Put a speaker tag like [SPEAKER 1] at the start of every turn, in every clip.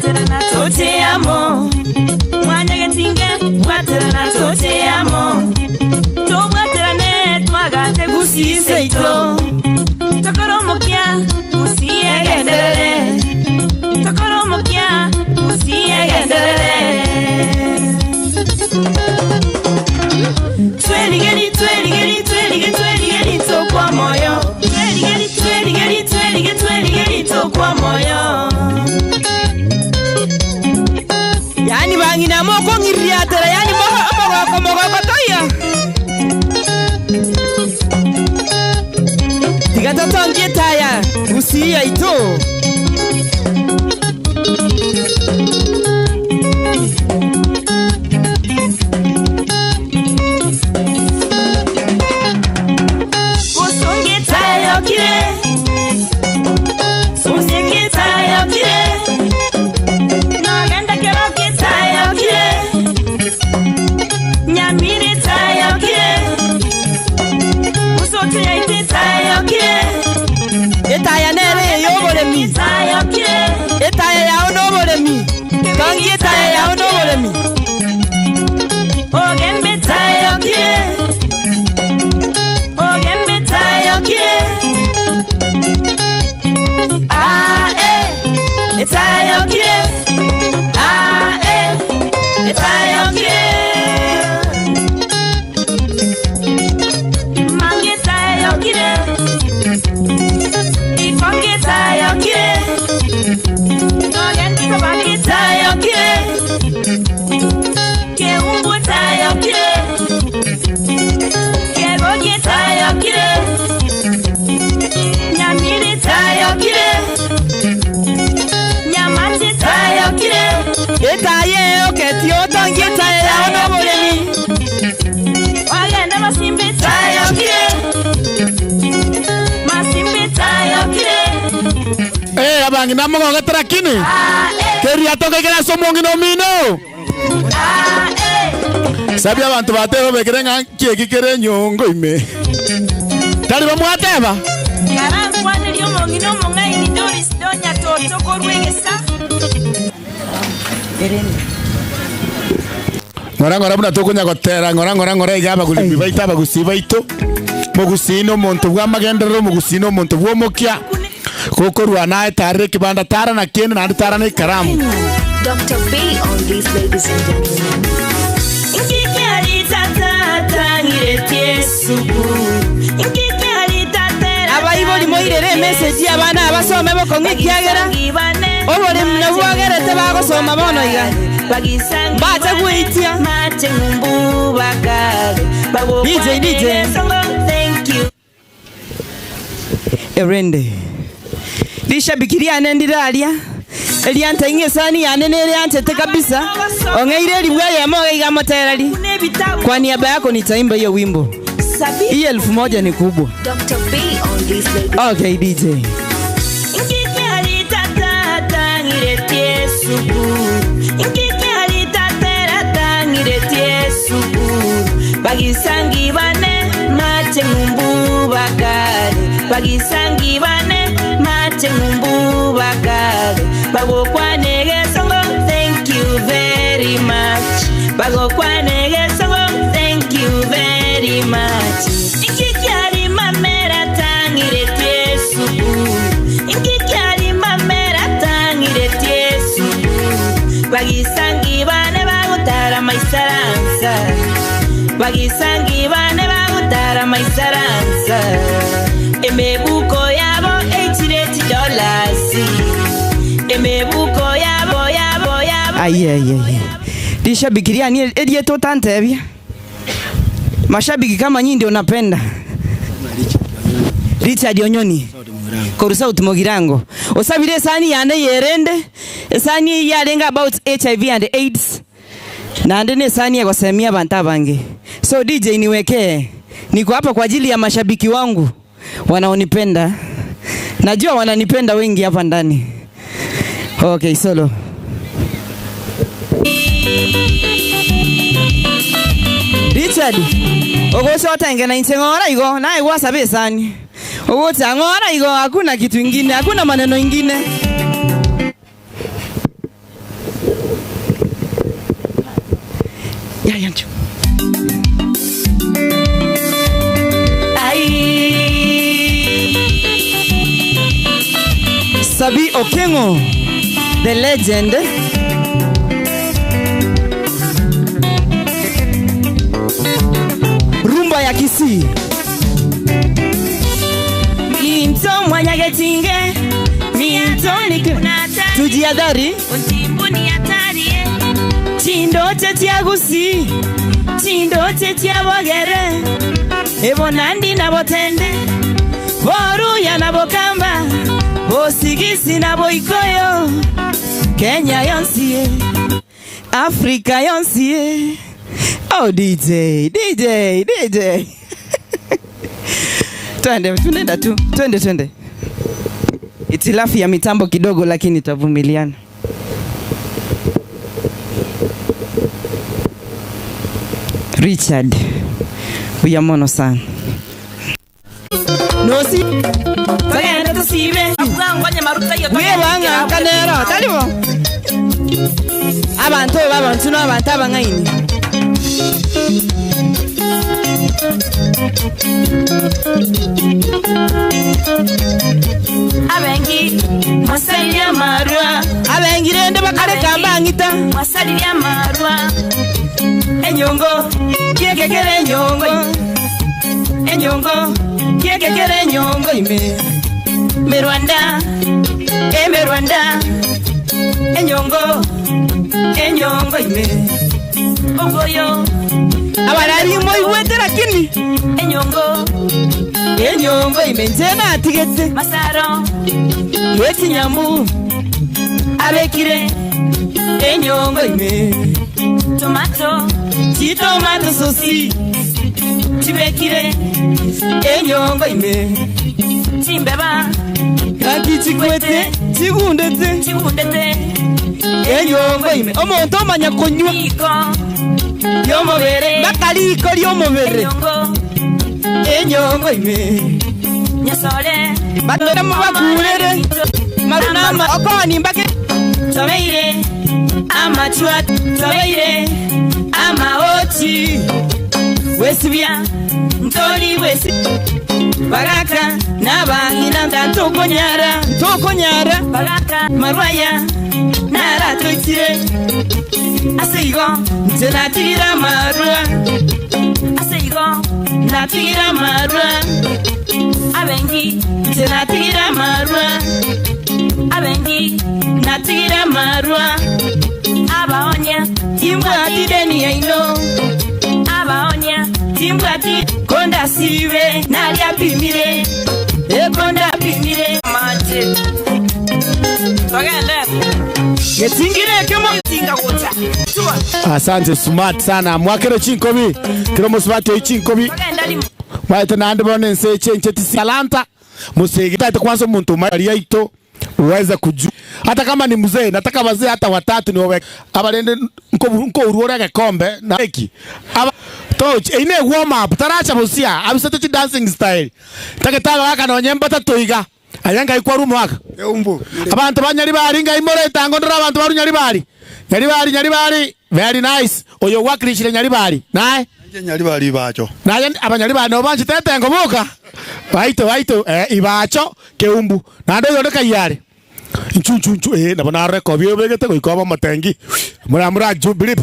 [SPEAKER 1] Bwaterana tote amo Mwanyagetinge bwaterana tote amo Tobwaterane twagate gusiseito Tokoromokia usiegenderere Tokoromokia usiegenderere Tweligeli tweligeli twelige tweligeli tokwa moyo Tweligeli tweligeli twelige tweligeli tokwa moyo
[SPEAKER 2] Yani bangina moko ngiriatera yani moko moko toya Tigatotongie taya usiya ito
[SPEAKER 1] Usonge taya kire Usonge taya kire Nagenda keroke taya kire Nyamire taya kire Usote yaite taya kire
[SPEAKER 2] Etaya nere yoboremi
[SPEAKER 1] Taya kire
[SPEAKER 2] Etaya yao noboremi Kangi etaya yao noboremi
[SPEAKER 1] Ogembe taya kire Ogembe taya kire Ah eh Etaya kire Ah eh Etaya kire Mange taya kire Ikonge taya kire Ogende tabake taya kire Keumbu taya kire Kegoge taya kire Nyamire taya kire Nyamate taya kire
[SPEAKER 2] Etaye oketi otongie taya yao noboremi
[SPEAKER 1] Ogende masimbe taya kire Masimbe taya kire
[SPEAKER 3] Abangina mogogetera kini Keria toke kera somongino mino Sabi abantu batero bekere nganki kere nyongo ime Tari bamwateba
[SPEAKER 1] Karangwane lyo mongino mongaini Doris Donya toto korwegesa
[SPEAKER 3] Ngora ngora buna tokunya gotera ngora ngora ngora igaba kulimi baita bagusi baito Mugusino muntu bwa magenderero mugusino muntu bwo mokia Kokorwa naye tare kibanda tara na kende na tara na karamu
[SPEAKER 4] Dr. B on these ladies and gentlemen.
[SPEAKER 2] Abaibori moirere message abana abasome bokong'ikiagera Obore mnabwagerete bagosoma bono iga Bache guitia DJ DJ
[SPEAKER 1] Thank you
[SPEAKER 2] Erende Lishabikiria nendiraria Elianta ingesani yanene eliante kabisa Ongeire libwa ya moga iga moterari Kwa niaba yako nitaimba hiyo wimbo Hii 1000 ni kubwa
[SPEAKER 4] Dr. B on these ladies.
[SPEAKER 2] Okay DJ
[SPEAKER 1] Bagisangi bane mache ngumbu bakale Bagisangi bane mache ngumbu bakale Bagokwanege songo thank you very much Bagokwanege songo thank you very much Ikikyari mamera tangire tiesuku Ikikyari mamera tangire tiesuku Bagisangi bane bagutara maisaransa Bagisangi bane bagutara maisaransa Emebuko yabo $80 Emebuko yabo yabo yabo
[SPEAKER 2] Aye aye aye Lishabikiria ni elieto tantebia Mashabiki kama nyinyi ndio napenda Richard Onyoni Korusa Mogirango Osabire sani yane yerende Esani yarenga about HIV and AIDS Na ndene sani ya kusemia banta bange. So DJ niwekee. Niko hapa kwa ajili ya mashabiki wangu wanaonipenda. Najua wananipenda wengi hapa ndani. Okay, solo. Richard, ogoso atenge na insengora igo na igwa sabesani. Ogocha ngora igo hakuna kitu ingine, hakuna maneno ingine. Yaya ncho. Ai Sabi Okengo, the legend. Rumba ya Kisii. Minto mwanyagetinge, minto nikunata. Tujiadhari. Chindoche tiagusi, chindoche tiabogere. Ebo nandi na botende, boruya na bokamba, bosigisi na boikoyo. Kenya yonsie, Afrika yonsie. Oh DJ, DJ, DJ. Twende, tunaenda tu. Twende, twende. Itilafu ya mitambo kidogo lakini tutavumiliana. Richard, uyamono sana. Nosi. Tagenda tusibe. Webanga kanera, talibo. Abantu babantu no abantu abangaini.
[SPEAKER 1] Abengi masalia marwa.
[SPEAKER 2] Abengi rende bakareka mbangita.
[SPEAKER 1] Masalia marwa.
[SPEAKER 2] Enyongo kiekekere enyongo. Enyongo kiekekere enyongo ime.
[SPEAKER 1] Merwanda emerwanda.
[SPEAKER 2] Enyongo enyongo ime.
[SPEAKER 1] Ogoyo
[SPEAKER 2] abarari moiwete lakini
[SPEAKER 1] enyongo
[SPEAKER 2] enyongo ime njena atigete
[SPEAKER 1] masaro
[SPEAKER 2] yetinyamu abekire enyongo ime
[SPEAKER 1] tomato
[SPEAKER 2] chitomato sosi chibekire enyongo ime
[SPEAKER 1] chimbeba
[SPEAKER 2] kakichikwete chigundete
[SPEAKER 1] chigundete
[SPEAKER 2] enyongo ime omonto omanya konywa
[SPEAKER 1] iko yomobere
[SPEAKER 2] bakaliko lyomobere
[SPEAKER 1] enyongo
[SPEAKER 2] enyongo ime
[SPEAKER 1] nyasore
[SPEAKER 2] batera mubakulere marunama okoni mbake
[SPEAKER 1] tobeire amachwa tobeire
[SPEAKER 2] amaochi wesibya ntori wesi baraka nabangina ntokonyara ntokonyara
[SPEAKER 1] baraka
[SPEAKER 2] marwaya naratoitire aseigo nje natigira marwa
[SPEAKER 1] aseigo
[SPEAKER 2] natigira marwa
[SPEAKER 1] abengi
[SPEAKER 2] nje natigira marwa
[SPEAKER 1] abengi
[SPEAKER 2] natigira marwa
[SPEAKER 1] abaonya
[SPEAKER 2] timbwati deni yaino
[SPEAKER 1] abaonya
[SPEAKER 2] timbwati konda sibe naliapimire ekonda pimire
[SPEAKER 1] mache togende
[SPEAKER 2] getingire kemo tinga kucha.
[SPEAKER 3] Asante smart sana mwakere chinkobi kiromo smart yo chinkobi baita nandi bone nse chenche talanta musege tata kwanza muntu mali yaito uweza kujua hata kama ni mzee nataka wazee hata watatu ni wawe abalende nko uruora gekombe na eki aba touch ine warm up taracha busia abisate chi dancing style taketaba waka no nyemba tatoiga ayanga ikwa rumo waka
[SPEAKER 5] eumbu
[SPEAKER 3] abantu banyali bali nga imore tango ndora abantu barunyali bali nyali bali very nice oyo wakilishire nyali bali nae
[SPEAKER 5] nyali bali bacho
[SPEAKER 3] naye abanyali bali no banji tete ngoboka baito ibacho keumbu na ndo yoneka yare nchu nabona record byobegete goikoba matengi mura jubilee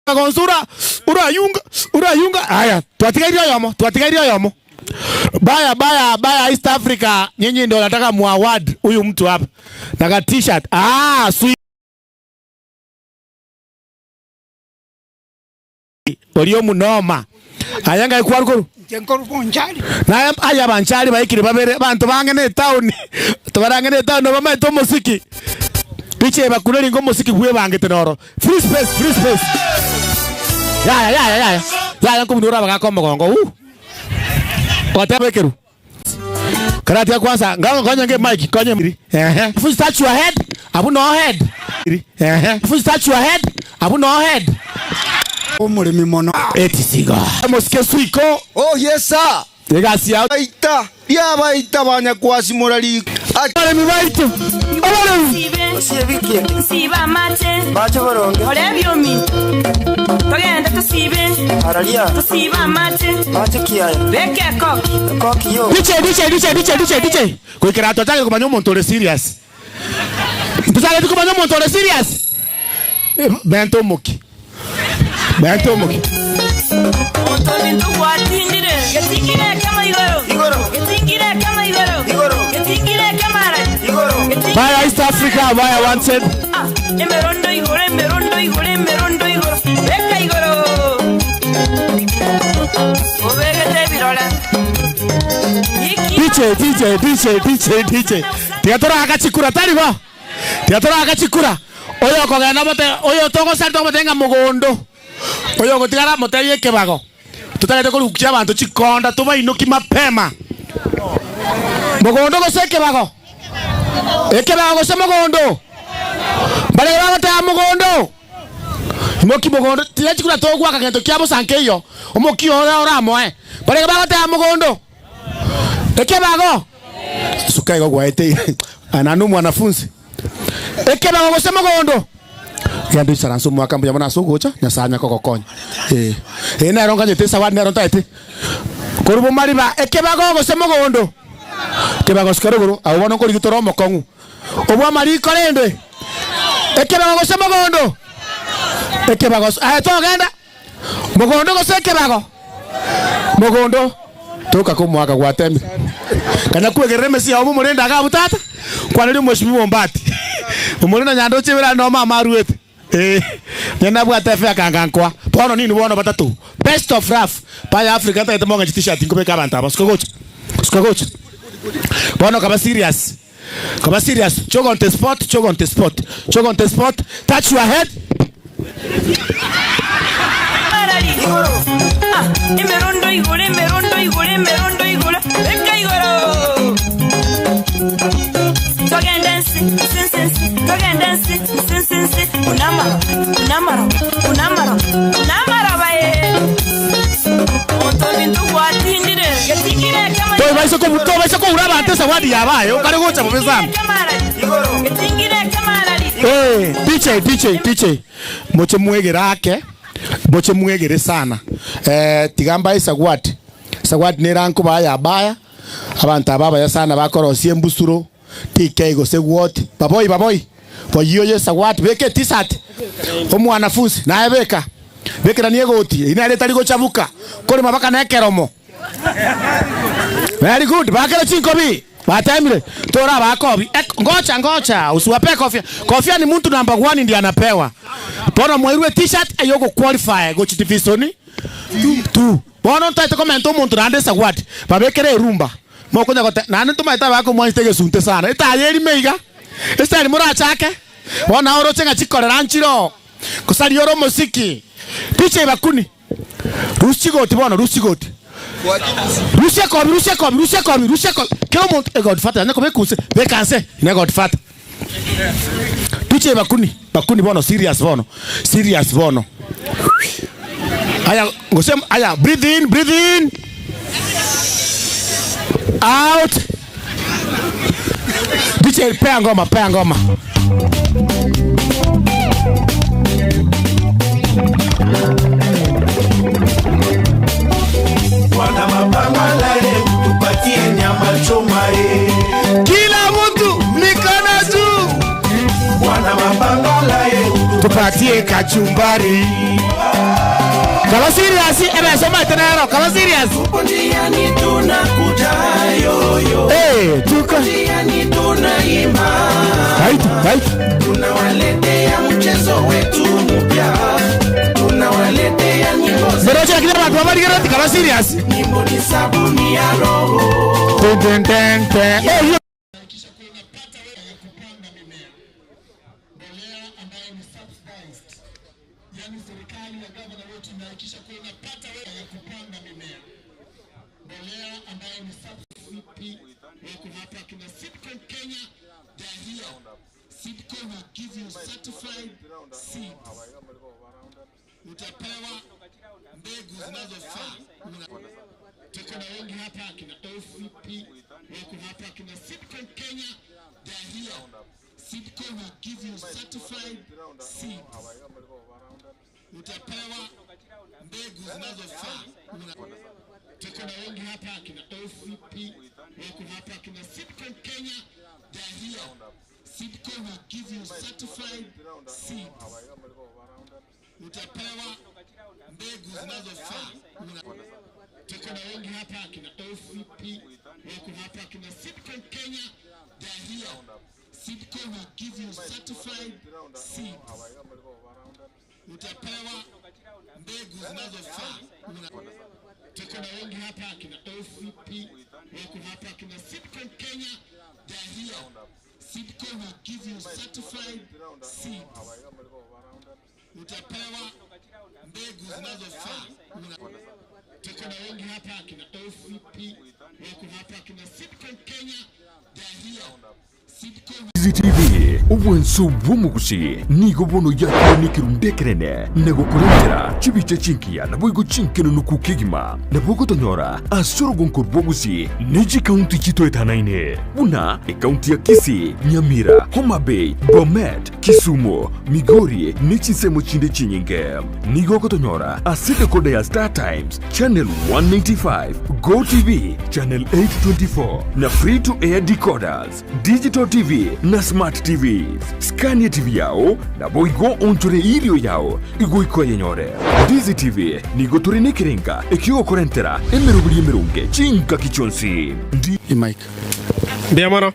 [SPEAKER 3] konsura urayunga haya twatigaira yomo baya East Africa nyinyi ndio nataka mu award huyu mtu hapa na ka t-shirt sweet olio munoma ayanga ikwarukuru na aya banchali baikire babere bantu bangene town tubarangene town bamaito muziki biche bakureri ngo muziki gwe bangete noro free space ya ya nkumunura bagakoma gongo watebekeru karati ya kwanza ngawo konye nge mic konye miri if you touch your head abu no head if you touch your head abu no head
[SPEAKER 5] omulimi mono
[SPEAKER 3] etisiga mosike suiko
[SPEAKER 5] oh yes sir
[SPEAKER 3] Legacy out
[SPEAKER 5] baita ya baita banyakwasimura li
[SPEAKER 3] abalemi baitu abalemi
[SPEAKER 1] siba mate
[SPEAKER 2] bacho boronge
[SPEAKER 1] olebyomi Tusiba mate.
[SPEAKER 6] Mate kiaya.
[SPEAKER 1] Beke koki.
[SPEAKER 6] Koki yo.
[SPEAKER 3] DJ DJ DJ DJ DJ DJ. Kuikira tutake kumanya omuntu ore serious. Tutake kumanya omuntu ore serious. Bento muki. Bento muki.
[SPEAKER 1] Omuntu bintu gwatindire. Getingire kama igoro.
[SPEAKER 6] Igoro.
[SPEAKER 1] Getingire kama igoro.
[SPEAKER 6] Igoro.
[SPEAKER 1] Getingire kama ara.
[SPEAKER 6] Igoro.
[SPEAKER 3] Baya East Africa, baya wanted.
[SPEAKER 1] Ah, emerondo igoro, emerondo igoro, emerondo igoro. Beka igoro. Obegete birora.
[SPEAKER 3] DJ DJ DJ DJ DJ. Tiatora akachikura tari ba. Tiatora akachikura. Oyo kogenda mote, oyo togo salto motenga mugondo. Oyo gotigara moterie kebago. Tutagete korukia abantu chikonda tubainuki mapema. Mugondo gose kebago. Ekebago gose mugondo. Bare bagota mugondo. Moki mugondo tiachikura togwa kagento kiabo sankeyo. Omoki ora ora moe. Bare bagota mugondo. Ekebago. Sukai gwaete. Ananu mwanafunzi. Ekebago gose mugondo. Gendo isaranso mwaka mbuya mwana sogocha nyasanya kokokonya. Eh. Eh na ronga nyete sawadi na ronta ete. Korubo mariba ekebago gose mugondo. Kebago sikaruguru abo bono kori gitoro mokongu. Obwa mariko rende. Ekebago gose mugondo. Ekebago eh togenda. Mugondo gose ekebago. Mugondo toka ko mwaka gwatembe. Kana kwegerere mesi abo murenda agabutata. Kwaneri mheshimiwa Mbati. Umurina nyando chibira no mama aruete. Eh, nyana bwate fe akangankwa. Bono nini bono batatu. Best of rough. Pa Africa ta itemonga t-shirt ngobeka abantu aba. Sikogocha. Sikogocha. Bono kaba serious. Kaba serious. Chogo on the spot, chogo on the spot. Chogo on the spot. Touch your head.
[SPEAKER 1] Ah, emerondo igore, emerondo igore, emerondo igore. Beka igoro. Togenda nsi, nsi nsi, togenda nsi, nsi nsi. Unamaro, unamaro, unamaro, unamaro bae. Omuntu bintu gwatindire. Getingire kama
[SPEAKER 3] Tobaise ko uraba ante sawadi yabaye. Okare gocha mubezana.
[SPEAKER 1] Igoro. Getingire kama arari.
[SPEAKER 3] Eh, DJ DJ DJ. Moche mwegera ake. Moche mwegere sana. Eh, tigamba isagwati. Sagwati neranko baya baya. Abantu ababa ya sana bakorosie mbusuro. TK gose woti. Baboi baboi. Boyo ye sagwati beke t-shirt. Omwanafunzi naye beka. Beka niye goti. Inaleta liko chavuka. Kore mabaka na keromo. Very good. Bakero chinkobi. Batemire. Tora bakobi. Ngocha ngocha. Usiwape kofia. Kofia ni mtu namba 1 ndiye anapewa. Bona mwairwe t-shirt ayoko qualify go chitifisoni. 2. Bona ntaite comment omuntu nande sagwati. Babekere rumba. Mokonya kote nani tumaita bako mwanyitege sunte sana. Itayeri meiga. Estari murachake. Bona oroche ngachikorera nchiro. Kusari oro musiki. Piche bakuni. Rusigoti bona rusigoti. Rusia kobi rusia kobi rusia kobi rusia kobi. Kero muntu e Godfather nako bekuse bekanse ne Godfather. Piche bakuni bakuni bono serious bono. Serious bono. Aya ngosem aya breathe in breathe in. Out. DJ pea ngoma pea ngoma.
[SPEAKER 7] Bwana mapangala tupatie nyama choma e.
[SPEAKER 3] Kila mtu mikono juu.
[SPEAKER 7] Bwana mapangala
[SPEAKER 3] tupatie kachumbari. Kama serious, ebe soma tena yaro, kama serious.
[SPEAKER 7] Tupo njiani tunakuja yoyo.
[SPEAKER 3] Eh, tuko
[SPEAKER 7] njiani tunaimba.
[SPEAKER 3] Right, right.
[SPEAKER 7] Tunawaletea mchezo wetu mpya. Tunawaletea nyimbo.
[SPEAKER 3] Mberoche lakini watu wabali kero kama serious.
[SPEAKER 7] Nyimbo ni sabuni ya roho.
[SPEAKER 3] Ten ten ten. Eh, hiyo
[SPEAKER 8] Utapewa mbegu zinazofaa. Tuko na wengi hapa kina OCP, wako hapa kina Sidco Kenya, they are here. Sidco will give you certified seeds. Utapewa mbegu zinazofaa. Tuko na wengi hapa akina OCP, wako hapa akina Sipco Kenya, they are here. Sipco will give you certified seeds. Utapewa mbegu zinazofaa. Tuko na wengi hapa akina OCP, wako hapa akina Sipco Kenya, they are here. Sipco will give you certified seeds. Utapewa mbegu zinazofaa. Tuko na wengi hapa akina OCP, wako hapa akina Sipco Kenya, they are here. Sipco will give you certified seeds. Utapewa mbegu zinazofaa. Tuko na wengi hapa akina OCP, wako hapa akina Sipco Kenya, they are here.
[SPEAKER 6] CCTV obwenso bw'omugusi nigo bono yakinikirundekerene negokurentera chibiche chinkiya naboigo chinkeno nukukigima nabogotonyora asorogonko bwogusi neji county chitoetanaine buna ekaunti ya Kisii, Nyamira, Homa Bay, Bomet, Kisumu, Migori nechinsemo chinde chinyinge nigo gotonyora ase dekoda ya Star Times Channel 195, Go TV Channel 824 na free to air decoders, digital TV na smart TVs. Scania TV yao na boigo onjore irio yao igoiko yenyore. Dizi TV nigo turinikiringa ikigo korentera emerubiri emerunge chinka kichonsi. Ndi
[SPEAKER 3] Mike.
[SPEAKER 9] Ndiamoro.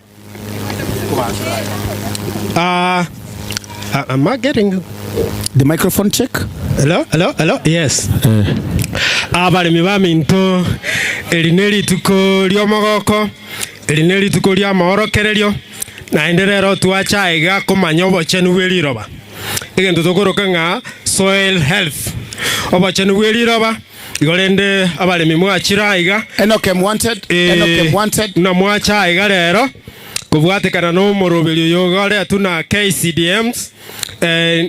[SPEAKER 9] Am I getting
[SPEAKER 3] the microphone check?
[SPEAKER 9] Hello, hello, hello. Yes. Abalimi baminto eri tuko ryomogoko eri tuko rya mahorokererio naende rero twachaiga komanya obochenu bwe riroba egento tokoroka ng'a soil health obochenu bwe riroba igorende abalimi mwachiraiga
[SPEAKER 3] Enokem wanted, Enokem wanted
[SPEAKER 9] na mwachaiga rero kubwatikana no murubirio yogore tuna KCDMs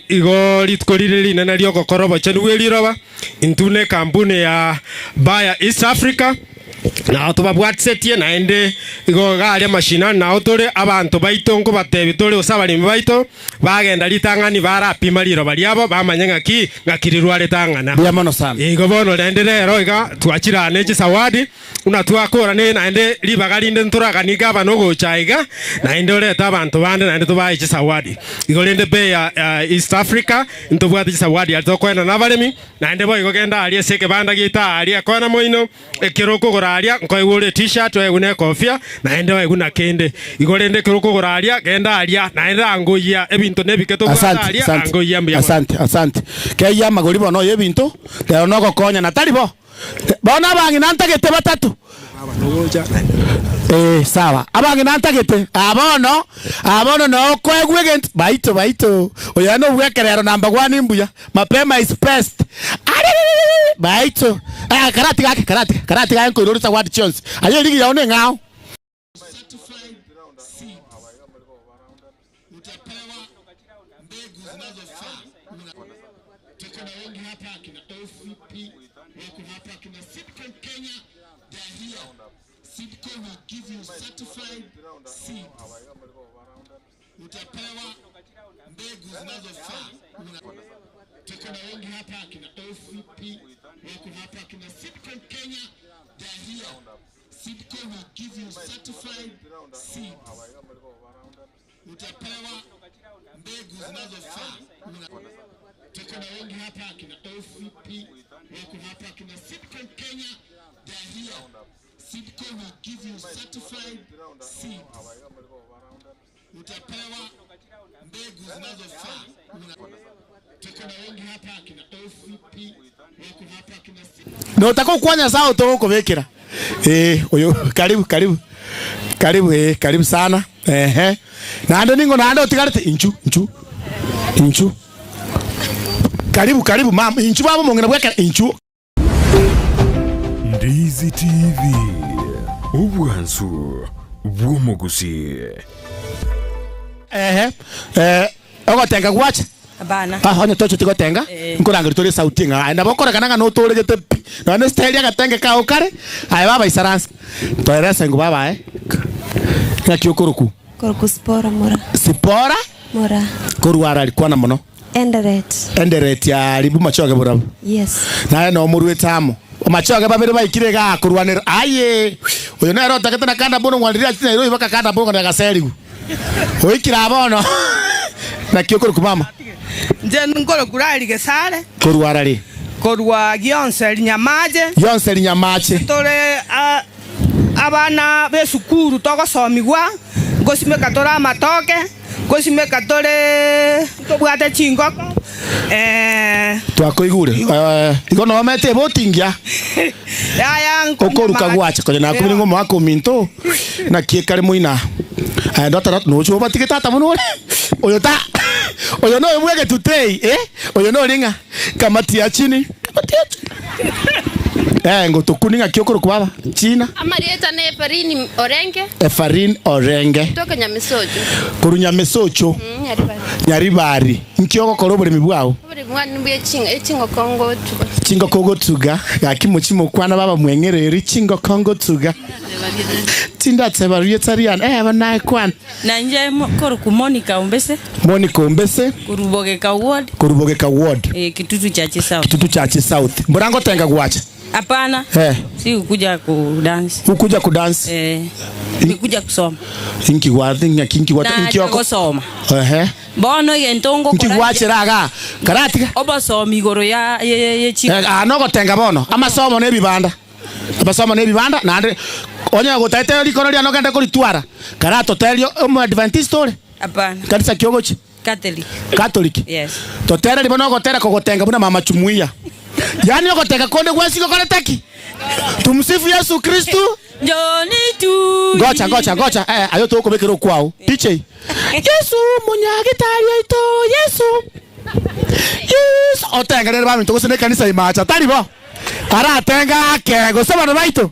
[SPEAKER 9] igo rituko rire rinene ryogokora obochenu bwe riroba intune kampuni ya Bayer East Africa na tubabwatsetie naende igo garia mashinani nao tore abantu baito nkobatebi tore osabalimi baito bagenda ritang'ani barapima riroba riabo bamanye ng'aki ng'aki ritang'ana
[SPEAKER 3] buya mono sana
[SPEAKER 9] igo bono rende rero iga twachirane chisawadi una twakora ne naende ribaga rinde ntoraganiga abanogocha iga naende oreta abantu bande naende tubae chisawadi igo rende Bayer East Africa ntobwate chisawadi atokwenda nabaremi naende boigo genda aria seke banda gita aria kona moino ekiroko goraria nkoigure t-shirt waigune kofia naende waiguna kende igorende kiroko goraria genda aria naende angoyia ebinto nebiketo goraria angoyia mbiya.
[SPEAKER 3] Asante, asante. Keya magori bono ebinto lero nogokonya na tari bo bona abangi nantagete batatu sawa abangi nantagete abono abono no kwegwe gent baito baito oyano bwekerero namba 1 imbuya mapema is best baito karati gake karati karati gake nkoirorisa what chance ayo ligi yaone ngao.
[SPEAKER 8] Certified seeds. Utapewa mbegu zinazofaa. Tuko na wengi hapa akina OCP, wako hapa akina Sipco Kenya, they are here. Sipco will give you certified seeds. Utapewa mbegu zinazofaa. Tuko na wengi hapa akina OCP, wako hapa akina Sipco Kenya, they are here. Sipco will give you certified seeds. Utapewa mbegu zinazofaa. Tuko na wengi hapa akina OCP, wako hapa akina Sipco Kenya, they are here. Sipco will give you certified seeds. Utapewa mbegu zinazofaa. Tuko na wengi hapa akina OCP, wako hapa akina Sipco.
[SPEAKER 3] No utako kwanya sawa utoko bekira. Oyo karibu karibu. Karibu karibu sana. Naende ningo naende utigarete inchu inchu. Inchu. Karibu karibu mama inchu baba mongena bweka inchu.
[SPEAKER 6] Ndizi TV obwansu bw'omugusi.
[SPEAKER 3] Ogotenga gwacha
[SPEAKER 1] Abana.
[SPEAKER 3] Onye tocho tigotenga nkorangeri tore sauti nga na bokora kana no toregete pi na ne style agatenge ka okare aye baba isaransa toeresa ngo baba ngaki okoroku
[SPEAKER 10] Koroku Sipora Mora.
[SPEAKER 3] Sipora
[SPEAKER 10] Mora.
[SPEAKER 3] Korwara alikuwa na mono.
[SPEAKER 10] Enderet.
[SPEAKER 3] Enderet ya ribu machoge burabu.
[SPEAKER 10] Yes.
[SPEAKER 3] Naye no murwete amo. Machoge babere baikire ga kurwanira. Aye. Uyo nero takete na kanda bono ngwandiria ati Nairobi baka kanda bono na gaserigu. Oikira bono. Na kio kumama.
[SPEAKER 11] Nje ngoro kurali gesare.
[SPEAKER 3] Kurwara ri.
[SPEAKER 11] Korwa Gionse Nyamaje.
[SPEAKER 3] Gionse Nyamaje.
[SPEAKER 11] Tore abana besukuru togosomigwa ngosimeka tore amatoke ngosimeka tore tobwate chingoko
[SPEAKER 3] twakoigure igo no mete botingia
[SPEAKER 11] yaya
[SPEAKER 3] okoruka gwacha konya nakumire ngo mwako minto na kiekare muina ndota no chuo batige tata muno oyo ta oyo no mwege tutei oyo no ringa kamati ya chini kamati ya chini ngotukuninga kiokoro kubaba china
[SPEAKER 12] amarieta ne Efarini Orenge.
[SPEAKER 3] Efarini Orenge
[SPEAKER 12] toka Nyamisocho.
[SPEAKER 3] Kuru Nyamisocho.
[SPEAKER 12] Nyaribari.
[SPEAKER 3] Nyaribari nkioko koro burimi bwao
[SPEAKER 12] burimi bwani bwe chinga chingo kongo tuga
[SPEAKER 3] chingo kongo tuga gakimo chimo kwana baba mwengereri chingo kongo tuga tinda tsebaruye tsarian banaye kwana
[SPEAKER 13] nanje koro ku Monica Umbese.
[SPEAKER 3] Monica Umbese
[SPEAKER 13] Kurubogeka ward.
[SPEAKER 3] Kurubogeka ward
[SPEAKER 13] Kitutu Chache South.
[SPEAKER 3] Kitutu Chache South mburango tenga gwacha.
[SPEAKER 13] Hapana. Si ukuja ku dance.
[SPEAKER 3] Ukuja ku dance.
[SPEAKER 13] Nikuja kusoma.
[SPEAKER 3] Inki wathi nyakinki wathi inki wako
[SPEAKER 13] kusoma. Bono yentongo
[SPEAKER 3] inki gwachiraga karatika.
[SPEAKER 13] Obosomi igoro ya ye chi.
[SPEAKER 3] No gotenga bono. Amasomo ne bibanda. Amasomo ne bibanda nande onya gotaete rikono ria no genda kuritwara. Karato telio omo Adventist ore.
[SPEAKER 13] Hapana.
[SPEAKER 3] Kanisa kiogochi.
[SPEAKER 13] Catholic.
[SPEAKER 3] Catholic.
[SPEAKER 13] Yes.
[SPEAKER 3] Totera ribono gotera kogotenga buna mama chumuia. Yani okoteka konde gwesiko kore taki. Tumsifu Yesu Kristu.
[SPEAKER 13] Njoni tu.
[SPEAKER 3] Gocha gocha gocha. Ayo to okobekero kwao. DJ. Yesu munyagitari aito Yesu. Yesu otenga rero baminto gose kanisa imacha tari bo. Aratenga ake gose bano baito.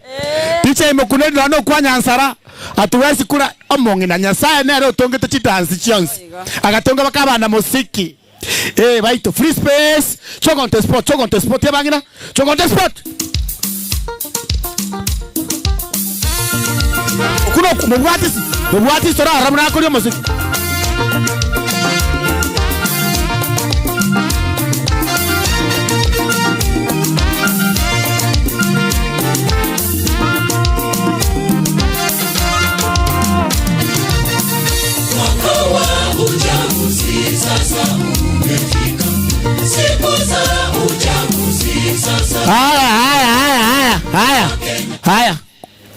[SPEAKER 3] DJ mukuneni no kwa nyansara. Atuwezi kula omongina Nyasaye nere otongete chidansi chionsi. Agatonga bakabana muziki. Baito free space. Chogonte sport, chogonte sport yabangina. Chogonte sport. Kuno mubwati sora ramna kuri muziki. Haya haya haya haya haya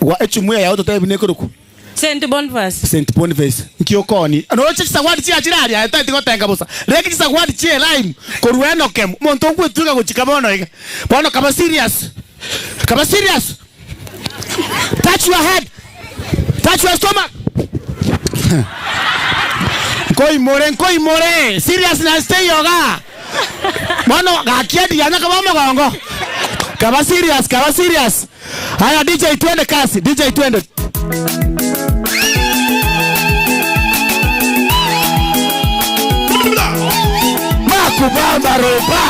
[SPEAKER 3] wa echumuya ya otote binekuruku
[SPEAKER 13] Saint Boniface.
[SPEAKER 3] Saint Boniface nkiokoni no chisa chi achirari ata tikotenga busa reki chisa wadi chi lime korueno kem monto ngwetuka gochika bono iga bono kaba serious kaba serious touch your head touch your stomach nkoi more serious na stay yoga Mano gakiadi yana kama mgongo. Kaba serious, kaba serious. Haya DJ twende kasi, DJ twende. Makubamba roba.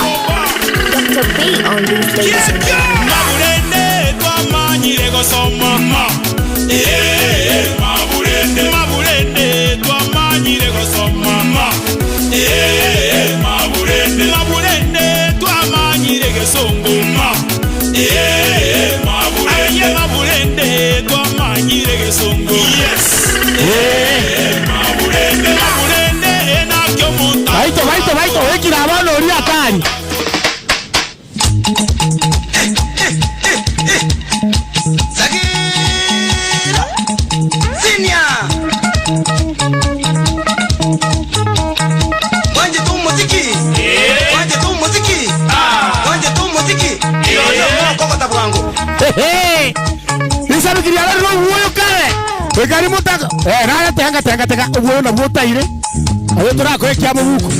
[SPEAKER 4] Dr. B on these ladies and gentlemen.
[SPEAKER 14] Maburende twamanyire gosoma. Maburende, maburende twamanyire gosoma. Maburende, maburende twamanyire gesongoma. Maburende, maburende twamanyire gesongo. Yes. Maburende, maburende enakyo muntu.
[SPEAKER 3] Baito, baito, baito, ekira abana ori atari.
[SPEAKER 15] Sagira Senior Wanje tu muziki Wanje tu muziki Wanje tu muziki Iyo moko bwangu.
[SPEAKER 3] Nisabikiri ala ro uyo kare. Wekari mutaka. Nana tenga tenga tenga uyo na mutaire. Ayo turako ekiamo buku.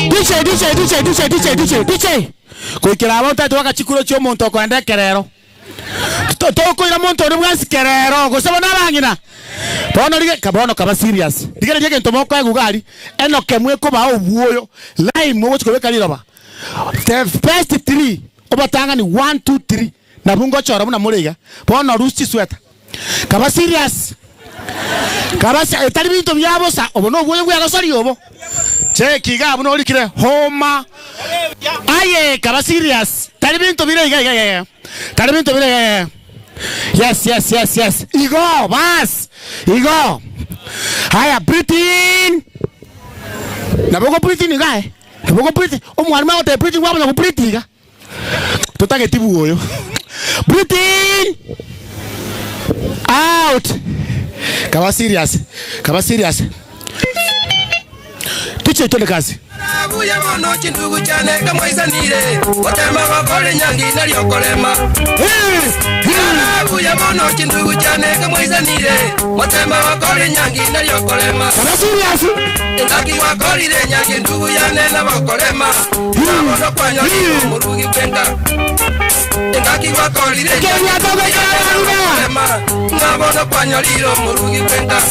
[SPEAKER 3] DJ DJ DJ DJ DJ DJ DJ. Kuikira abantu twakachikuro chio muntu okwenda kerero. Tokoira muntu ori bwansi kerero gosaba nabangina. Bono lige kabono kaba serious. Lige lige ntomoko egugari enoke mweko ba obuoyo. Lime wochikobeka liroba. The first three obatanga ni 1 2 3 na bungo chora muna muriga. Bono rusti sweater. Kaba serious. Kabasa etari bintu byabosa obo no bwoyo bwagasari obo. Cheki gabu no likire homa. Aye kaba serious. Tari bintu bire iga. Tari bintu bire. Yes yes yes yes. Igo bas. Igo. Haya breathe. Naboko breathe ni gae. Naboko breathe. Omwana wa te breathe wabo na breathe iga. Tutake tibu oyo. Breathe in. Out. Kaba serious. Kaba serious. Tiche twende kazi.
[SPEAKER 10] Buya bono chindugu chane kamwaisanire otema bakore nyangi naryokolema Buya bono chindugu chane kamwaisanire otema bakore nyangi naryokolema
[SPEAKER 3] Kaba serious.
[SPEAKER 10] Ndaki wakorire nyangi ndugu yane nabakolema Bono kwanyo murugi kwenda Ndaki wakorire nyangi Bono kwanyo liro murugi kwenda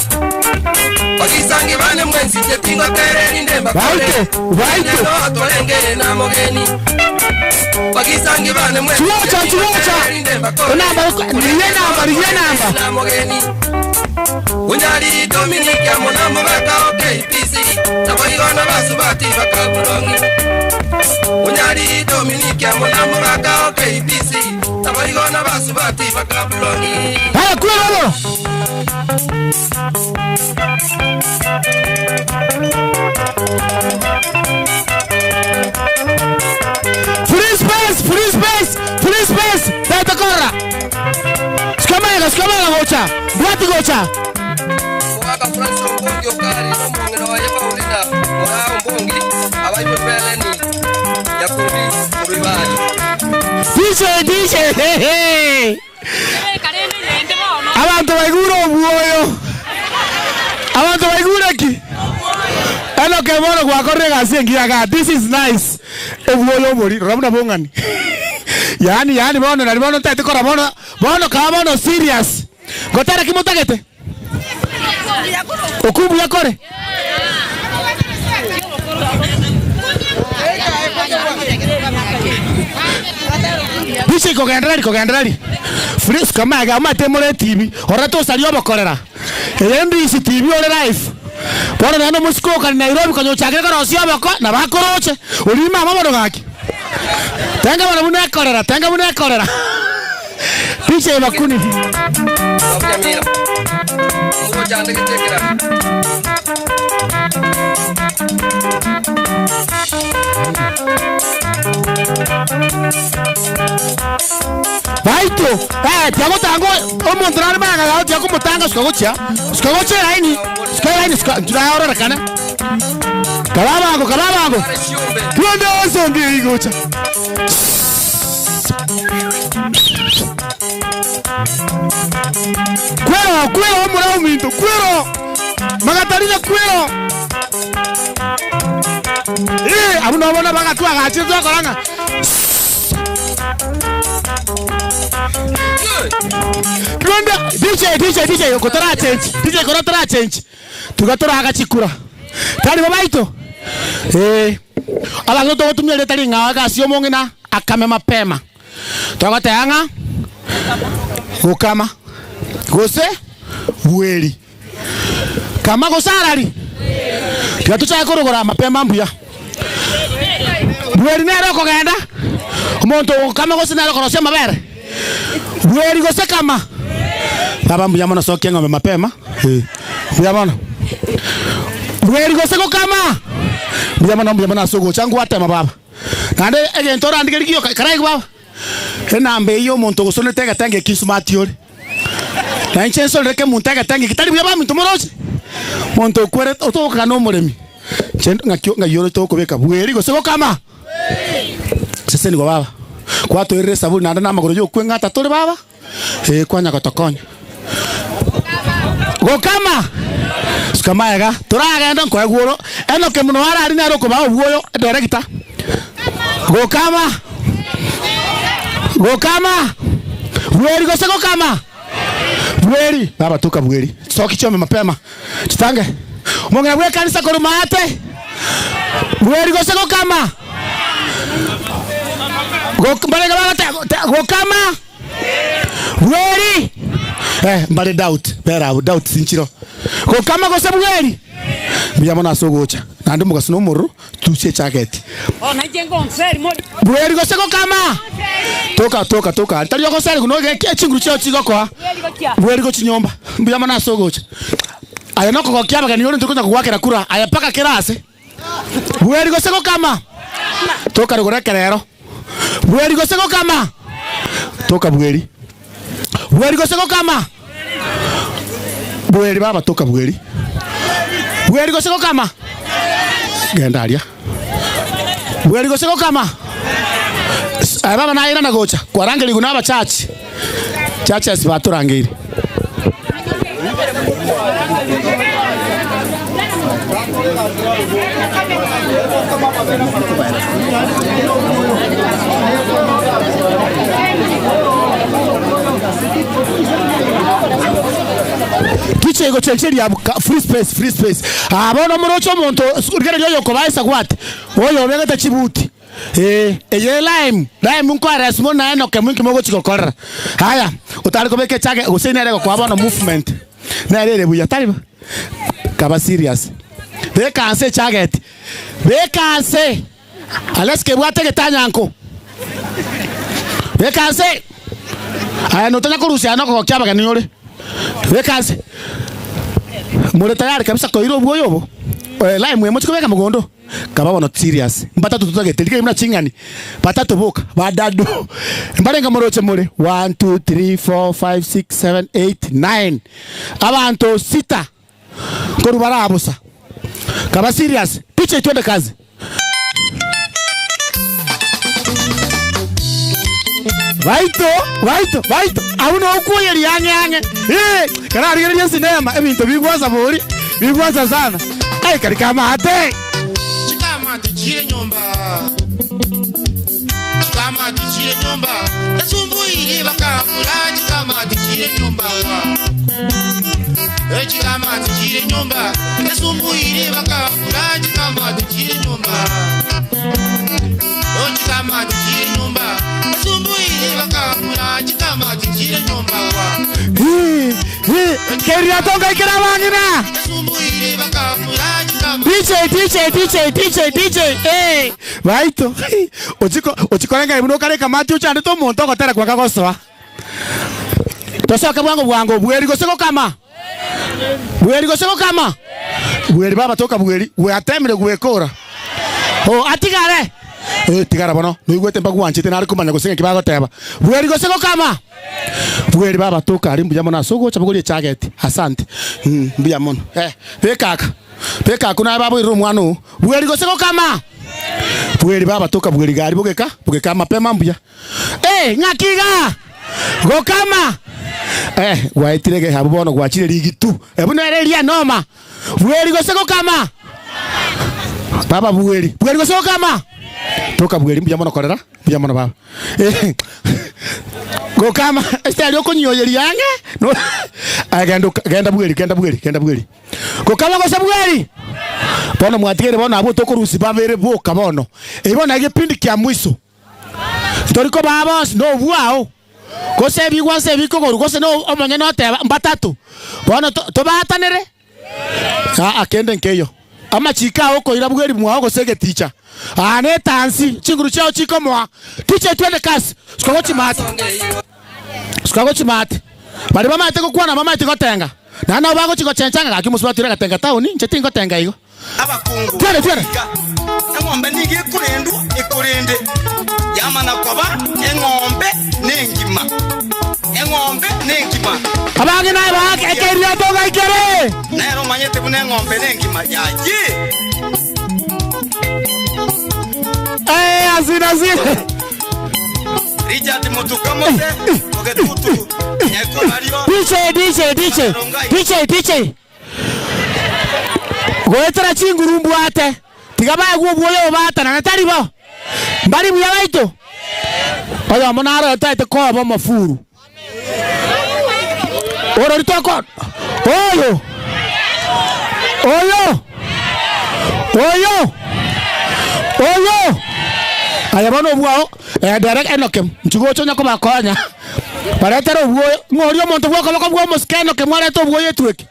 [SPEAKER 10] Wakisangi bane mwenzi chetingo tere nindemba kore
[SPEAKER 3] Waite
[SPEAKER 10] atolenge na mogeni Wakisangi bane mwenzi
[SPEAKER 3] Chiwacha Namba niye namba
[SPEAKER 10] na mogeni Unyali Dominic ya monamo baka OKPC na boigona basubati bakabulongi Unyali Dominic ya monamo baka OKPC na boigona basubati bakabulongi
[SPEAKER 3] Haya kwelo Free space, free space, free space. Tata korra. Skamela gocha. Bwati gocha.
[SPEAKER 10] Waka Francis Ombongi okari no mongeno wa Paulina. Wa Ombongi abayo peleni. Yakubi Muribaji.
[SPEAKER 3] DJ DJ hey hey. Abantu baiguro obwoyo. Abantu baigure ki? Eno ke bono gwakorre gasi engiaga. This is nice. Obwoyo bori rabuna bongani. Yani bono nari bono tete kora bono bono ka bono serious. Gotara kimotagete. Okubu yakore. Biche kogendrari. Fresh kama ga mate more TV. Ora to sari obokorera. NBC TV ore live. Bora nano musiko kan Nairobi kanyo chakire koro sio boko na bakoroche. Uri mama bono gaki. Tenga bono muna korera, tenga muna korera. Biche bakuni. Baito, tiago tango, omontrare baga, tiago motanga skagocha. Skagocha laini, skaini ska, ora rakana. Kalabango, kalabango. Twende osonge igocha. Kwero, kwero omura ominto, kwero. Magatarina kwero. Abuno bona bagatwa gachizwa koranga. Twende DJ kotora change. DJ kotora change. Tugatora agachikura. Tari babaito. Abantu totumia leta linga gasio mongena akame mapema. Twagateanga gukama. Gose bweri. Kama gosarari. Twatuchaye korogora mapema mbuya. Bweri nero kogenda. Omuntu kama gose nero korosia mabere. Bweri gose kama. Baba mbuya mono soke ngombe mapema. Mbuya mono. Bweri gose kama. Mbuya mono asogo changu atema baba. Nande egento randike rikio karai baba. Enambe iyo omuntu gosonete gatenge kisumati ori. Na inchenso reke muntu agatenge kitari buya baminto moroche. Muntu kwere otoka no muremi. Chendo ngakyo ngayoro tokobeka bweri gose kama. Sese ni baba. Kwa toirire sabuni nanda namagoro yo kwengata tore baba. Kwanya gotokonya. Gokama. Sukamaega turagenda nkweguro eno ke muno arari naro ko ba obwoyo director. Gokama. Gokama. Bweri gose gokama. Bweri baba tuka bweri. Soki chome mapema. Chitange. Monga bwe kanisa korumate. Bweri gose gokama. Gokama. Bweri. Mbale doubt bera doubt sinchiro gokama gose bweri mbuya mono ase ogocha naende omogaso na omororo tusie chageti bweri gose gokama toka toka toka ntari ogoseri kuno echinguru chiao chigokoa bweri gochinyomba mbuya mono ase ogocha aya noko gokia abageni ore ntokonya kogwakera kura aya paka kerase bweri gose gokama toka rugoro kerero bweri gose gokama toka bweri bweri gose gokama bweri baba toka bweri bweri gose gokama genda aria bweri gose gokama aya baba naira na gocha kwarangeri kuna abachachi churches baturangire Tiche go chencheri free space free space. Abono morocho monto rigere yoyo kobaisa gwate. Oyo obegete chibuti. Eye lime lime nko arasmo na eno kemwinki mogo chikokorera. Haya, utari kobeke chake gose nere kwa bono movement. Nerere buya tari kaba serious. Bekanse chageti. Bekanse. Aleske bwate getanyanko. Bekanse. Aya notanya kurusiana ko kyaba ore. Bekanse. Muri tayari kabisa koiro bwoyobo. Lime mwe mochikobeka mugondo. Kaba bono serious. Mbatatu tutagete like mna chingani. Batatu boka badadu. Mbarenga moroche muri 1 2 3 4 5 6 7 8 9. Abantu sita. Korubara abusa. Kaba serious. Picha twende kazi. Vaito, vaito, vaito. Auno okuye yange yange. Kana rigeria sinema ebintu bigwaza bori, bigwaza sana. Ai kari kama ate.
[SPEAKER 8] Chikama tichire nyumba. Chikama tichire nyumba. Esumbuire bakamura chikama tichire nyumba. Chikama tichire nyumba. Esumbuire bakamura chikama tichire nyumba. Chikama tichire nyumba. Esumbuire bakamura chikama tichire nyumba.
[SPEAKER 3] Keria tonga ikira wangina. DJ DJ DJ DJ DJ vaito ochiko ochikorenga ibuno kare kamati uchande to monto gotera kwa kagosoa tosoka bwango bwango bweri gose gokama bweri gose gokama bweri baba toka bweri we atemire gwekora o atigare tigara bono noigwete mpagwanchete nari kumanya gosenga kibagoteba bweri gose gokama bweri baba toka ari mbuya mono sogo chabugorie chageti asante mbuya mono bekaka beka kuna baba iro mwana bweri gose gokama bweri baba toka bweri gari bugeka bugeka mapema mbuya ng'akiga gokama gwaitirege habu bono gwachire rigitu ebuno ereria noma bweri gose gokama baba bweri bweri gose gokama toka bweri mbuya mono korera mbuya mono baba gokama este ari okunyoyeria yange no agenda genda bweri genda bweri genda bweri gokama gose bweri bono mwatigere bono abo tokorusi babere boka bono ebona igipindi kya mwiso toriko baba no bwao gose bigwase bikogoru gose no omonye no teba mbatatu bono tobatanere akende nkeyo amachika okoira bweri mwao gose geticha ane tansi chinguru chao chikomoa tiche twende kasi sikagochimate sikagochimate bari bamate gokwana bamate gotenga nana bago chikochenchanga gakimusbatira gatenga town nche tingotenga igo
[SPEAKER 10] abakungu
[SPEAKER 3] twende twende
[SPEAKER 10] eng'ombe nige ikurendu ikurinde yamana koba eng'ombe nengima eng'ombe nengima
[SPEAKER 3] abange naye bake ekeria toga ikere
[SPEAKER 10] nero manyete bune eng'ombe nengima yaye
[SPEAKER 3] azina azina
[SPEAKER 10] Richard Mutukamose ogetutu nyekorario
[SPEAKER 3] DJ DJ DJ DJ DJ goetera chinguru mbwate tigabaye gwo batana natari bo mbari buya baito oyo monaro taite kobo mafuru oro ritoko oyo oyo oyo oyo aya bono bwao direct enokem nchigocho nyako bakonya Baretera obwoyo ng'ori omonto bwokoboko bwa omosikeno ke mwareta obwoyo etweke.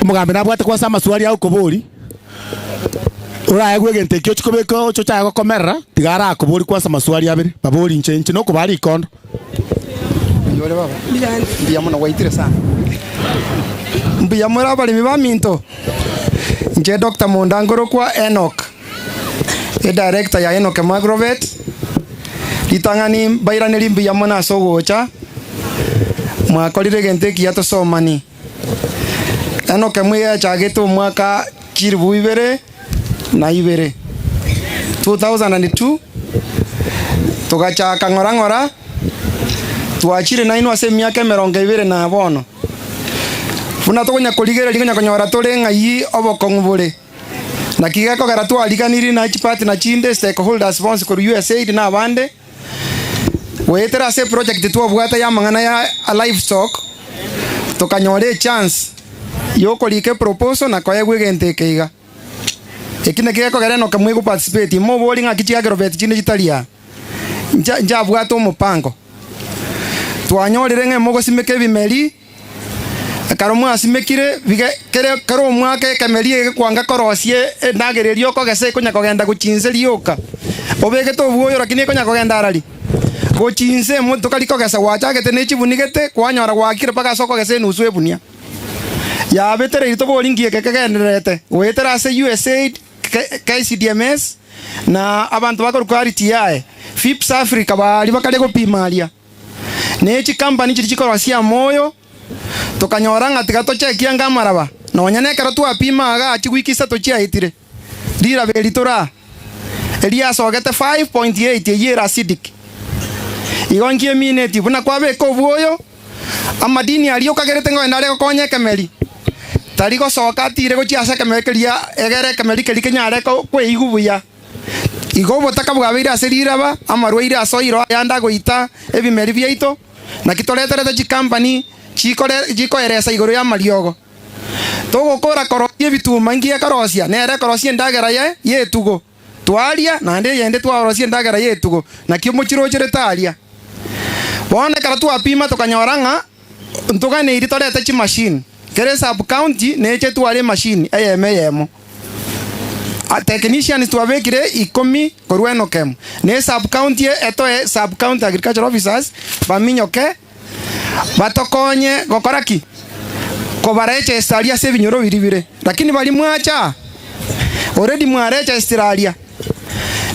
[SPEAKER 3] Omogambi nabwate kwasa amaswali agokobori. Uraye gwegente ekio chikobeka ocho chagokomerera tigara akobori kwasa amaswali abere babori inche inche nokobari ikondo.
[SPEAKER 16] Yore baba. Mbiya muno waitire sana. Mbiya mwera abalimi ba minto. Nje Dr. Mondangoro kwa Enoch. E director ya Enoch Agrovet. Litangani bairaneri mbiya muno asogocha. Mwakorire gente ki yatosomani. Enoch mwe chageto mwaka chiribu ibere na ibere. 2002 tugachaka ngora ngora. Twachire na ino ase miaka 22 na bono. Funa tokonya kuligera ligonya konyora tore ng'ai obokong'u bore. Na kigekogera twariganiri na chipati na chinde stakeholders bonsi koru USAID na abande. Wetera ase project twabwata ya mang'ana ya livestock tokanyore chance yokorike proposal na koyegwe egente keiga. Ekine kigekogera no kamwe go participate mo bori ng'aki chiagrobet chinde chitaria. Njabwata omopango. Twanyorire ng'e mogosimeka ebimeri ekero mwasimekire kere kero omwaka ekemeri egekwanga korosie endagereria okogesa ekonya kogenda gochinse rioka obegete obwoyo lakini ekonya kogenda arari gochinse motoka rikogesa gwachagete ne chibunigete kwanyora gwakire mpaka ase okogesa enusu ebunia yabetereire tobori ngieke kegendererete goetera ase USAID KCDMS na abantu bakorwa RTI FIPS Africa bari bakare gopima aria nechi company chiri chikorosia moyo tukanyora ng'a tiga tochekia ngamaraba nonya nekero twapima aga chiwiki isato chiaitire riraberi tora eriasogete 5.8 eyera acidic igo nkie mineti buna kwabeka obwoyo amadini aria okagerete ng'oenda are gokonya ekemeri tari gosoka atire gochiasa ekemeri keria egere ekemeri keri kenyare kweigu buya igo obotaka bwabeire ase riraba amarwaire asoiro ayanda goita ebimeri biaito naki toreterete chikampani chikoeresa igoro ya mariogo togokora korosia ebituma ngiya korosia nere korosia endagera ye yetugo twaria naende yende twarosia endagera yetugo naki omochirocherete aria bono ekero twapima tokanyora ng'a ntoganeiri torete chimashini kere sub county neche tware emashini eyemo eyemo a technicians twabekire 10 korwa Enokem ne sub county etoe sub county agricultural officers baminyoke batokonye gokora ki kobareche estaria se binyoro biribire lakini bali mwacha already mwarecha estaria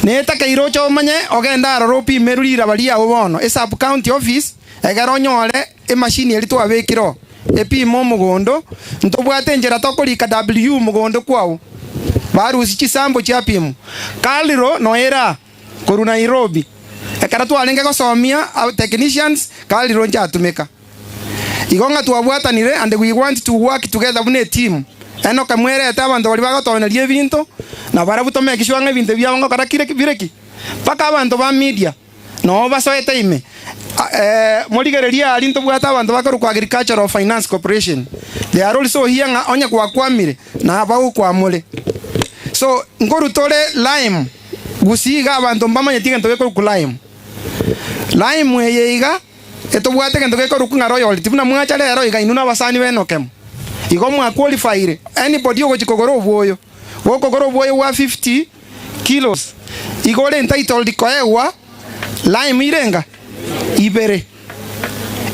[SPEAKER 16] netaka irocho omanye ogenda aroro pimerurira baria obono e sub county office egero nyore e machine eri twabekiro epima omugondo ntobwate njera tokorika W mugondo kwao barusi chisambo chiapimu kaliro noera koru Nairobi ekara twarenge gosomia technicians kaliro njatumika igo ng'a twabwatanire and we want to work together bune team eno kamwerete abanto bari bagotoneria ebinto na barabu tomekishwa ng'a ebinto biabo ngokora kire bireki mpaka abanto ba media no basoete ime morigereria ari ntobwate abanto bakorwa Agricultural Finance Corporation they are also here ng'a onye gwakwamire na bagokwamure. So ngorutore lime gusiga abantu mbamanyeti gento gekoruku lime lime eyeiga etobwate gento gekoruku ng'a royalty buna mwacha rero iga inu nabasani benokem igo mwaqualifyire anybody ogochikogora obwoyo gokogora obwoyo wa 50 kilos igo ore entitled koegwa lime irenga ibere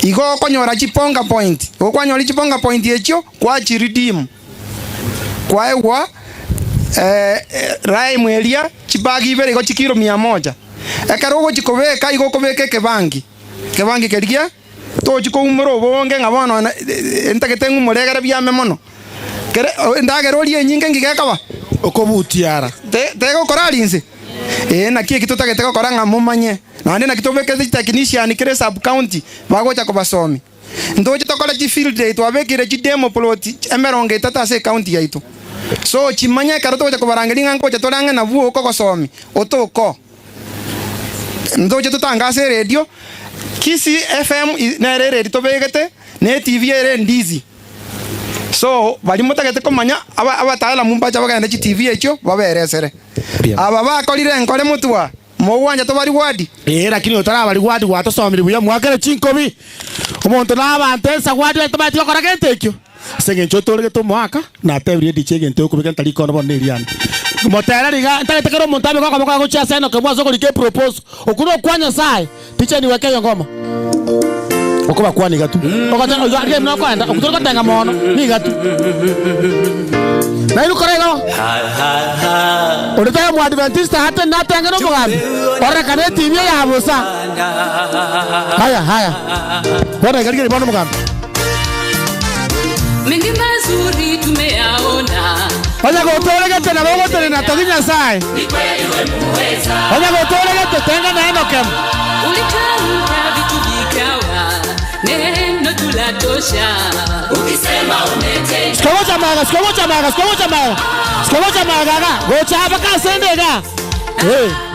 [SPEAKER 16] igo okonyora chiponga point okwanyora chiponga point echio kwachiredeem kwaegwa lime eria chibagi ibere igo chikiro 100 ekero ogochikobeka igo okobeka ekebangi kebangi keria tochikoumora obonge ng'a bono entagete ng'umoregere biame mono kere endagera orie enyinge ngigekaba
[SPEAKER 3] okobutiara
[SPEAKER 16] tegokora arinse naki eki totagete gokora ng'a momanye naende naki tobekete technician kere sub county bagocha kobasomi ntoche tokora chifield day twabekire chidemo plot 30 ase county yaito. So chimanya ekero togocha kobarangeria ng'a ngocha torang'e nabwo okogosomi otoko ntoche totangase eradio Kisii FM nere eradio tobegete ne TV ere ndizi so bari motagete komanya abataalamu mbacha bagenda chi TV ekio baberesere aba bakorire nkore mutwa Mogwanja tobari wadi.
[SPEAKER 3] Lakini otarabari wadi gwatosomire buya mwakere chinkobi. Omonto n'abantu ensawadi batabati bakora gento ekio. Ase eng'encho otorege omwaka natebire ediche egento okobeka ntari kono bono eriana. Motera riga ntagete kero omonto abe gokoboko gochia ase enoke mwaso okorika epropose. Okwo nokwa Nyasaye ticha niweke eyo ngoma. Okobakwana igatu. Ogotenga oyo arie nokoenda okutogotenga mono nigatu. Nairu korego. Oretaga mu Adventista hata natenga no mugambi. Orekane TV ya busa. Haya haya. Bora igarigere bono mugambi.
[SPEAKER 17] Mengi mazuri tumeyaona.
[SPEAKER 3] Oya gotoregete na bogotere na togi Nyasaye.
[SPEAKER 17] Ni kweli wewe muweza.
[SPEAKER 3] Oya gotoregete tenga na enokem.
[SPEAKER 17] Ulitamka vitu vikawa. Neno tulatosha. Ukisema umetenda.
[SPEAKER 3] Sikomoja maga, sikomoja maga, sikomoja maga. Sikomoja maga ga. Gocha baka sende ga.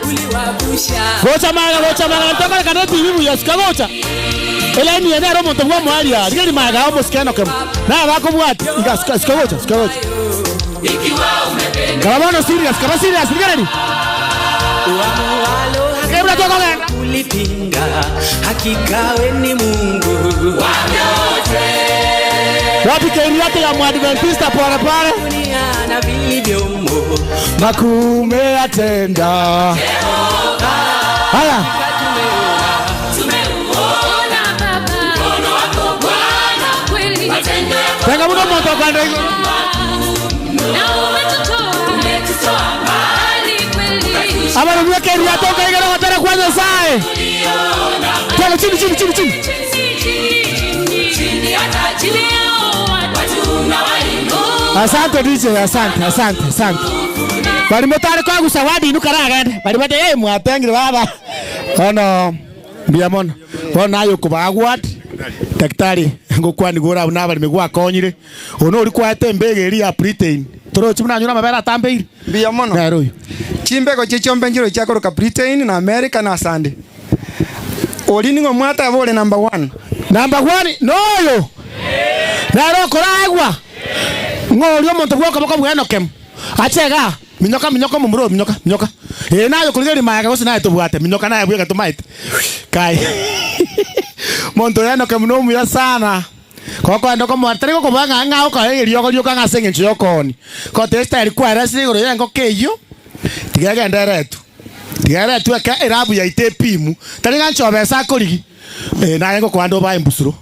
[SPEAKER 17] Uliwabusha.
[SPEAKER 3] Gocha maga, ntoka kana TV buya sikomoja. Ela ni ene romo to mwa aria. Digeri maga omo sikeno kem. Na bako bwati. Iga sikomoja, sikomoja.
[SPEAKER 17] Ikiwa umependa.
[SPEAKER 3] Kama serious, kama serious, digeri. Kebra toko ga.
[SPEAKER 18] Kulipinga hakika we ni Mungu wa vyote.
[SPEAKER 3] Wapi kairi yake ya Mwadventista pole pole.
[SPEAKER 18] Na vilivyomo
[SPEAKER 3] makume atenda. Haya.
[SPEAKER 17] Tumeuona Baba mkono wako Bwana kweli.
[SPEAKER 3] Tenga muno moto kwa ndego.
[SPEAKER 17] Na umetutoa mbali kweli.
[SPEAKER 3] Abana mweke yatoka igero watara kwa Nyasaye. Tena chini chini chini chini.
[SPEAKER 17] Chini hata chini yao watu na wainua.
[SPEAKER 3] Asante DJ, asante, asante, asante. Bali motare kwa gusawadi inukaragende. Bali bate eh mwatengire baba. Ono mbia mono. Bona ayo kubagwat. Daktari ngokwani gora nabali migwakonyire. Ono uri kwate mbege eri ya Britain. Torochi munanyura mabera atambeire.
[SPEAKER 16] Mbia mono.
[SPEAKER 3] Nero.
[SPEAKER 16] Chimbego chichombe njiro chakoroka Britain na America na Sande. Oli ningo mwata vole number 1.
[SPEAKER 3] Number 1 noyo. Nero koragwa. Ngori omonto gwoka boko bweno kem. Achega minyoka minyoka mumuro minyoka minyoka. Nayo kuligeri mayaga gose naye tobwate minyoka naye bwega tomaite. Kai. Monto yano kem no muya sana. Koko ndoko mwatari ko banga ngao ka eriogo rioka ngase ngencho yokoni. Ko testa eri kwara sigoro yengo keyo. Tigage nderetu. Tigare tu ka erabu ya itepimu. Tari gancho besa korigi. Naye ngo kwando ba imbusuro.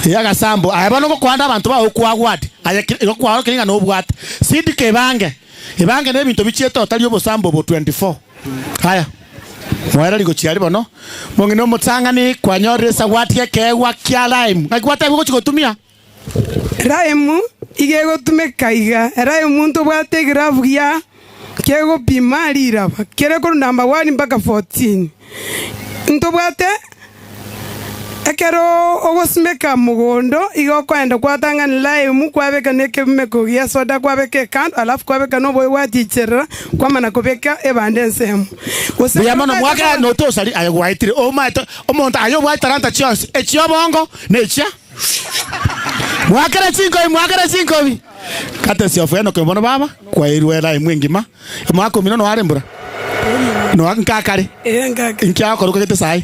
[SPEAKER 3] Yagasambo aya bano ngo kwanda abantu bawo kwagwati. Aya kwaro kiringa no bwate. Sindike bange. Ibange nebintu bichieto tali obosambo bo 24. Haya. Mwera liko chiari bono. Mongino mutsangani kwanyore sawati kewa kya lime. Ngakwata biko chikotumia.
[SPEAKER 11] Raimu igego tumeka iga. Raimu muntu bwate grafu ya kego pima liraba. Kere ko number 1 mpaka 14. Ntobwate ekero ogosimeka mugondo igo kwenda kwatanga lime kwabeka nekemeko ya soda kwabeka kando alafu kwabeka nobo waticherera kwamana kobeka ebande ensemo.
[SPEAKER 3] Buya mono mwaka notosali ayo gwaitire o maito omonto ayo bwataranta chionsi echiobongo nechia. Mwakara chinko bi. Kate siofu eno kembono baba kwairwe lime ngima. Mwaka mino no arembura. No nkakare.
[SPEAKER 11] Nkakare.
[SPEAKER 3] Nkyakoro kete sai.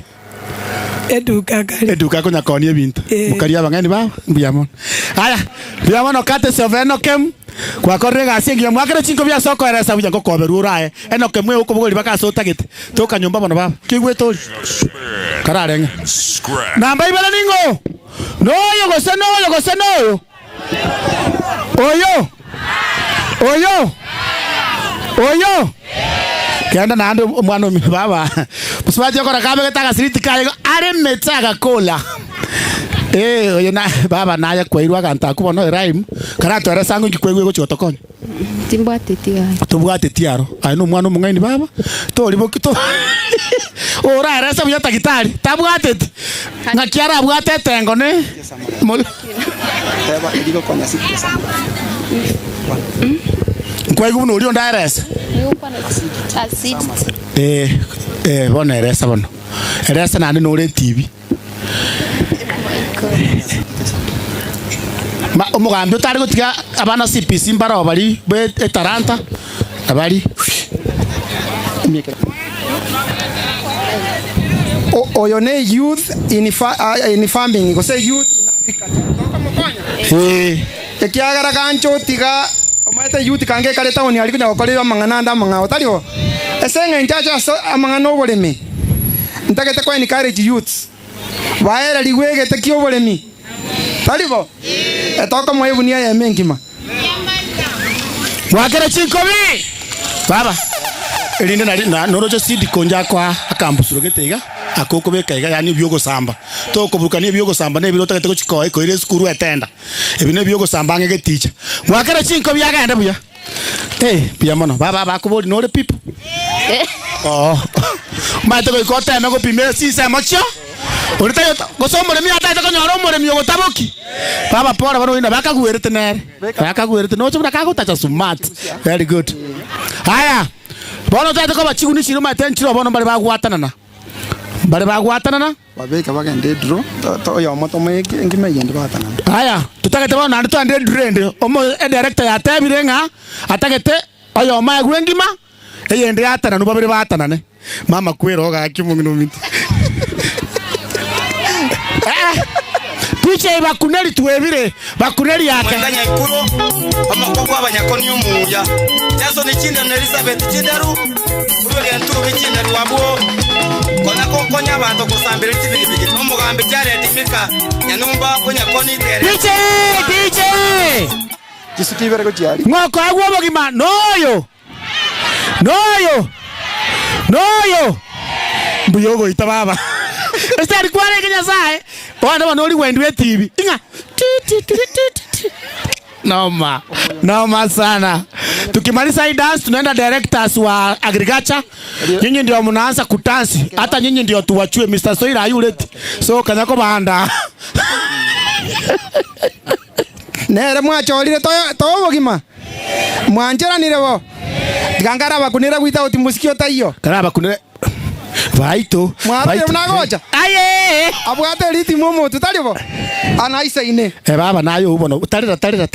[SPEAKER 11] Eduka kare.
[SPEAKER 3] Eduka konya koni ebintu. Mukaria bangani baba mbuya mono. Haya, mbuya mono kate siofu eno kem. Kwa korega asingi mwakara chinko bya soko eresa buya ngokoberu urae. Eno kemwe ukobogori bakasotagete. Toka nyumba bono baba. Kigwe tori. Kararenga. Namba ibere ningo. Noyo gose noyo gose noyo. Oyo. Oyo. Oyo. Kenda nando mwana baba. Musibaje kora kabe getaka siriti kaye are metaka kola. Oyo na baba naye kwairwa ganta kubona rhyme. Karato era sango ngikwegwe go chotokonya.
[SPEAKER 12] Timbwate tiaro.
[SPEAKER 3] Tubwate tiaro. Ai no mwana mungaini baba. Tori bokito. Ora era sa buya takitari. Tabwate. Ngakiara bwate tengo ne.
[SPEAKER 16] Teba idigo konya sikesa.
[SPEAKER 3] Kwegu no uri ndaresa. Bona eresa bono. Eresa nani no uri TV. Ma omugambi utari gutiga abana CPC mbaro bari be etaranta abari.
[SPEAKER 16] Oyo ne youth in farming gose youth in agriculture tokamokonya ekiagara gancho tiga omaete youth kange kare town ari kunya gokorera amang'ana ande amang'ao taribo ase eng'encho ache amang'ana oboremi ntagete kwa encourage youths baera rigwegete ki oboremi taribo etoka mwebunia ya mengima
[SPEAKER 3] wakera chinkobi baba erinde na norocho sidi konja kwa akambusuro geteiga akoko bekaiga yani byogosamba tokoburukania byogosamba nebiro tagete gochikoe koire sukuru etenda ebi ne byogosamba ngege teacher wakera chinkobi agende buya buya mono baba bakubori nore people oh mate goikota emego pimera sisa mocho uritayo gosomore mi atete konyora omoremi ogotaboki baba pora bano ina bakagwerete nere bakagwerete nocho brakagutacha smart very good haya bono tate ko bachiguni chiro mate nchiro bono bari bagwatanana
[SPEAKER 16] babeka bagende dro to yo moto meke ngime yende batanana
[SPEAKER 3] haya tutagete bono nandi twande drende omo director ya tebire nga atagete oyo maegwe ngima eyende yatanana babere batanane mama kwero gaki mungino miti picha bakuneli tuwebire bakuneli yake
[SPEAKER 15] mwendanya ikuro amakoko abanyakoni umuya Jason Chinda na Elizabeth Chindaru urugendo rw'Chindaru wabwo kona kokonya abantu kusambira kibigibigi n'umugambi cyaretimika nyanumba konyakoni tere
[SPEAKER 3] DJ
[SPEAKER 16] Jisukibere ko cyari
[SPEAKER 3] ngoko agwo bogima noyo mbuyogo itababa Estari kware Kenya sae bwana bwana uri wendwe TV inga noma noma sana. Tukimaliza hii dance tunaenda directors wa agriculture. Nyinyi ndio mnaanza kutansi, hata nyinyi ndio tuwachue. Mr. Soira are you ready? So kanyako banda
[SPEAKER 16] nere mwachorire to bogima mwanjeranire bo ngangara bakunira gwita uti musikio taiyo
[SPEAKER 3] karaba kunire baito
[SPEAKER 16] mwarire mnagoja
[SPEAKER 3] aye
[SPEAKER 16] abwate riti momo tutaribo anaisa ine
[SPEAKER 3] baba nayo ubono tarira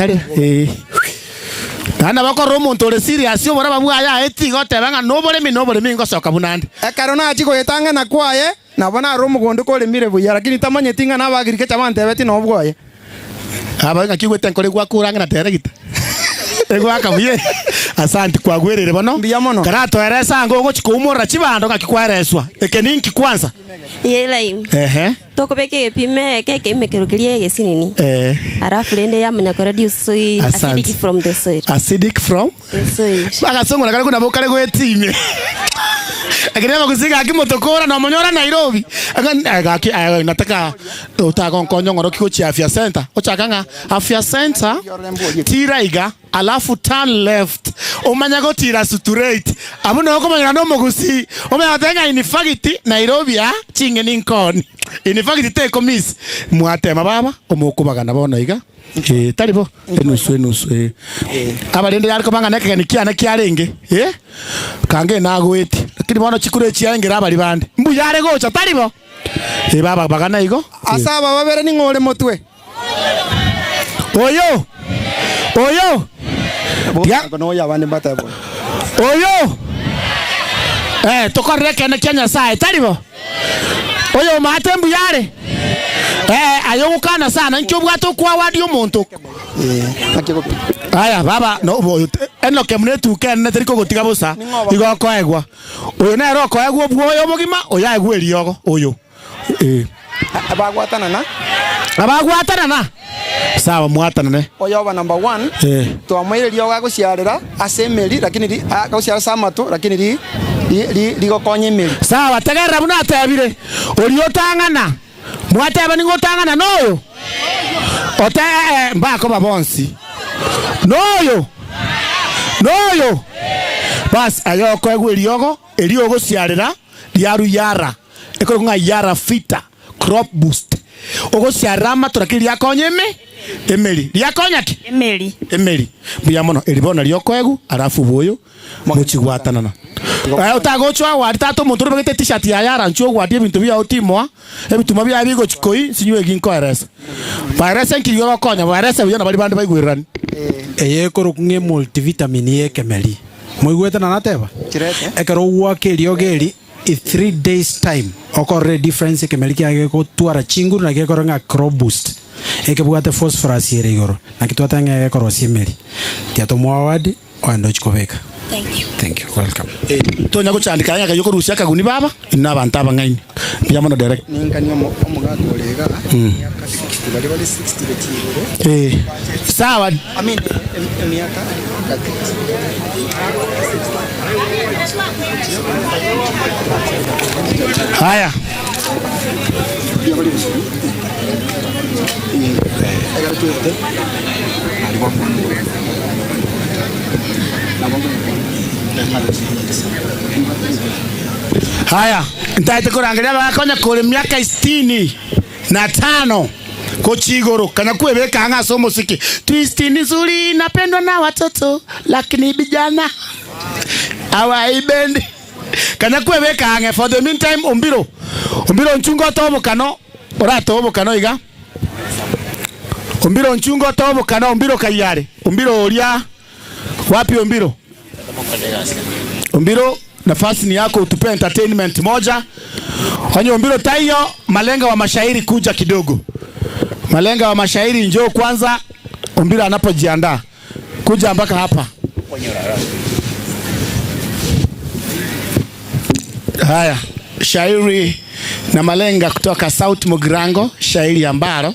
[SPEAKER 3] nana bakora omuntu ore serious obora babwaya etigo tebanga noboremi ngosoka bunande
[SPEAKER 16] ekero nachi goetanga na kwaye nabona ari omugondo koremire buya lakini tamanyeti ng'a nabagirike chabante beti nobwoye
[SPEAKER 3] aba ngakigwete nkore gwakuranga na teregita egwaka buye asante kwagwerere bono karatoeresa ngo gochikumura chibando ngakikwereswa ekeninki kwanza
[SPEAKER 12] yelai tokobeke pime keke mekerukirie gesinini arafu lende yamanya ko reduce acidic from the soil
[SPEAKER 3] acidic from
[SPEAKER 12] the soil
[SPEAKER 3] bagasongo nakare kuna bokare gwetime akireba kusiga akimotokora na monyora Nairobi agaki nataka utagonkonyo ngoro kiko afya center ochakanga afya center tiraiga alafu turn left omanya go tira straight abuno komanya no mogusi omanya tenga in fact Nairobi a chinge ninkoni in fact take miss mwatema baba omokubagana bono iga taribo enusu abarende yariko banga nakegani kiana kiarenge kange nagweti lakini bono chikure chiangera abari bande mbuyare gocha taribo baba bagana igo
[SPEAKER 16] asaba babere ningore motwe
[SPEAKER 3] oyo
[SPEAKER 16] no ya bande batabo
[SPEAKER 3] oyo tokoreke na Kenya sae taribo oyo mate mbuyare ayo gukana sana nkyo bwato kwa wadi omuntu aya baba no enoke munetu ken teriko gotiga busa igo koegwa oyo nero koegwa bwoyo mugima oyo aegwa eriogo oyo
[SPEAKER 16] abagwatanana
[SPEAKER 3] na sawa mwatanane
[SPEAKER 16] oyo ba number 1 twamwire riogo aguciarira ase emeri lakini aguciara samatu lakini ligokonya emeri
[SPEAKER 3] sawa tegerera buna atebire ori otang'ana mwateba ningotang'ana noyo ote mbako babonsi noyo bas ayo koegwa eriogo eriogo ciarira riaru yara ekoro ng'a yara fita crop boost ogo ciarira matura kiri riakonya emeri riakonya ki emeri mbuya mono eribona riokoegu arafu boyo muchigwatanana utagochwa wari tato muntu rubegete t-shirt ya yara nchuo gwadie bintu bya otimwa ebituma bya bigo chikoi sinywe ginko eresa virus nkiriyo konya virus buya na bari bande baigwirirani
[SPEAKER 19] eye koro kunge multivitamin ye kemeri mwigwete na nateba ekero gwake riogo eri 3 days time okorre difference ekemeriki age gotwara chinguru na gekoro ng'a crop boost ekebwate phosphorus ere igoro na kitwata ng'a gekoro simeri tiatomwa wadi ondo chikobeka.
[SPEAKER 4] Thank you.
[SPEAKER 19] Thank you. Welcome.
[SPEAKER 3] Tonya guchandika nya kayoko rusia kaguni baba ina abantu abangaini byamo direct
[SPEAKER 16] ninkani omugato olega miaka 60 bali bali 60 betiro
[SPEAKER 3] sawa.
[SPEAKER 16] I mean miaka
[SPEAKER 3] haya haya ntaite kurangiria bakonya kuri miaka 65 kochigoro kana kuebeka anga somo siki twist ni nzuri inapendwa na watoto lakini vijana hawaibendi kana kuebeka anga. For the meantime umbiro nchungo tobo kano ora tobo kano iga umbiro nchungo tobo kano umbiro kayare umbiro oria wapi umbiro umbiro nafasi ni yako utupe entertainment moja. Onye umbiro taiyo malenga wa mashairi kuja kidogo. Malenga wa mashairi njoo kwanza umbiro anapojiandaa. Kuja mpaka hapa. Haya, shairi na malenga kutoka South Mugirango, shairi ambalo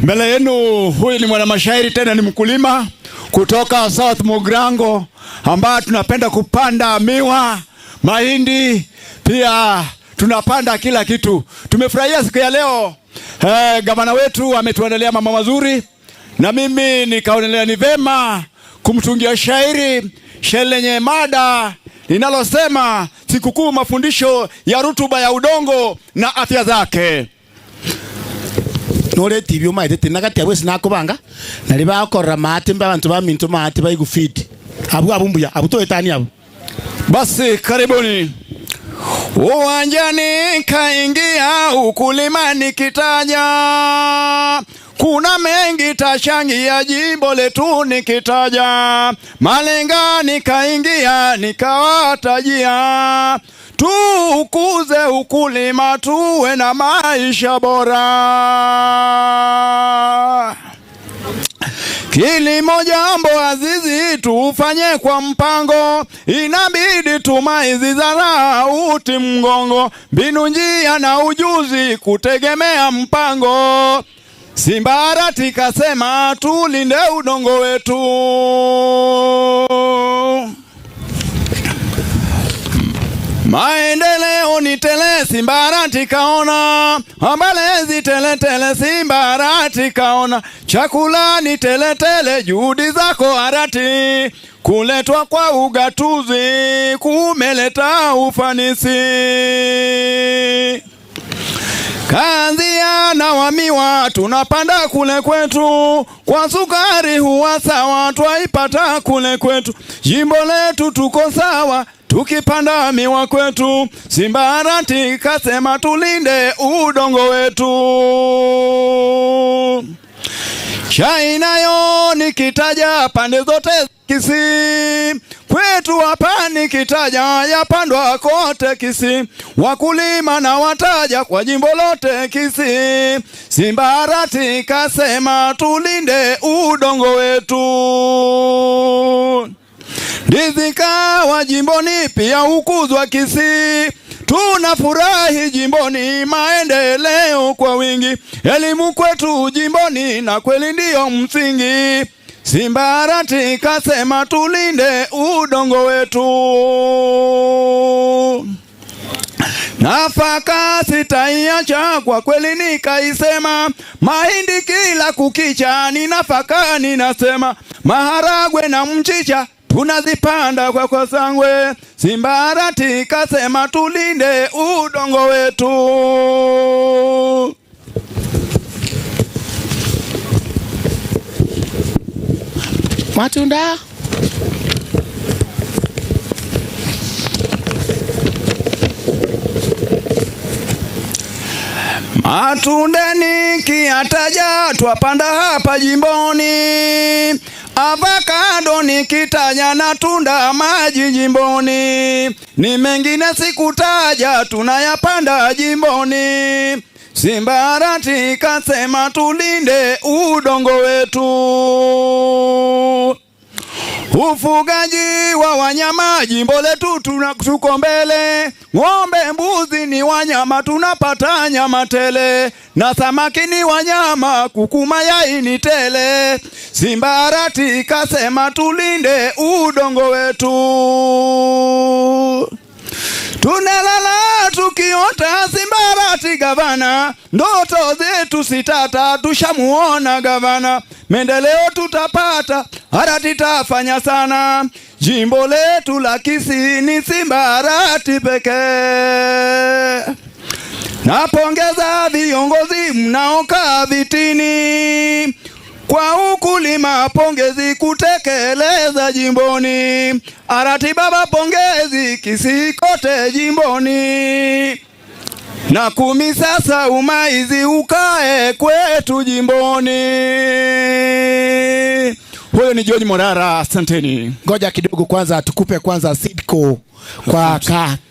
[SPEAKER 5] Mbele yenu huyu ni mwana mashairi tena ni mkulima kutoka South Mugirango ambaye tunapenda kupanda miwa, mahindi, pia tunapanda kila kitu. Tumefurahia siku ya leo. Gavana wetu ametuandalia mama mazuri na mimi nikaonelea ni vema kumtungia shairi lenye mada linalosema sikukuu mafundisho ya rutuba ya udongo na afya zake.
[SPEAKER 3] Nore TV umaitete nagati abwe sinakubanga nari bakora mate mba abantu baminto mate bayigufeed abu abumbuya abutoetani abu.
[SPEAKER 5] Basi karibuni. Uwanjani kaingia ukulima nikitaja, kuna mengi tashangia jimbo letu nikitaja, malenga nikaingia nikawatajia, tukuze ukulima tuwe na maisha bora. Kilimo jambo azizi tufanye kwa mpango, inabidi tumaizi dharau uti mgongo, mbinu njia na ujuzi kutegemea mpango. Simbarati kasema tulinde udongo wetu. Maendeleo ni tele Simbarati kaona, ambalezi tele tele Simbarati kaona, chakula ni tele tele juhudi zako harati, kuletwa kwa ugatuzi kumeleta ufanisi. Kanzia na wamiwa tunapanda kule kwetu, kwa sukari huwa sawa twaipata kule kwetu, jimbo letu tuko sawa tukipanda miwa kwetu. Simbarati kasema tulinde udongo wetu. Chai nayo nikitaja pande zote Kisii, kwetu hapa nikitaja yapandwa kote Kisii, wakulima na wataja kwa jimbo lote Kisii. Simbarati kasema tulinde udongo wetu. Ndizi kawa jimboni pia hukuzwa Kisii, tunafurahi jimboni maendeleo kwa wingi, elimu kwetu jimboni na kweli ndiyo msingi. Simbarati kasema tulinde udongo wetu. Nafaka sitaiacha kwa kweli nikaisema, mahindi kila kukicha ni nafaka ninasema, maharagwe na mchicha tunazipanda kwa sangwe. Simbarati kasema tulinde udongo wetu.
[SPEAKER 3] Matunda
[SPEAKER 5] matunda nikiyataja twapanda hapa jimboni, avocado
[SPEAKER 20] Nikitanya na tunda maji jimboni, ni mengine sikutaja tunayapanda jimboni. Simbarati kasema tulinde udongo wetu. Ufugaji wa wanyama jimbo letu tuko mbele. Ng'ombe, mbuzi ni wanyama tunapata nyama tele, na samaki ni wanyama, kuku mayai ni tele. Simbarati kasema tulinde udongo wetu. Tunalala tukiota Simbarati gavana, ndoto zetu sitata tushamuona gavana. Mendeleo tutapata, Arati tafanya sana. Jimbo letu la Kisii ni Simbarati pekee. Napongeza viongozi mnaokaa vitini kwa ukulima, pongezi kutekeleza jimboni. Arati baba pongezi Kisii kote jimboni. Na 10 sasa umaizi ukae kwetu jimboni. Huyo ni George Morara, asanteni.
[SPEAKER 3] Ngoja kidogo kwanza tukupe kwanza Sidco kwa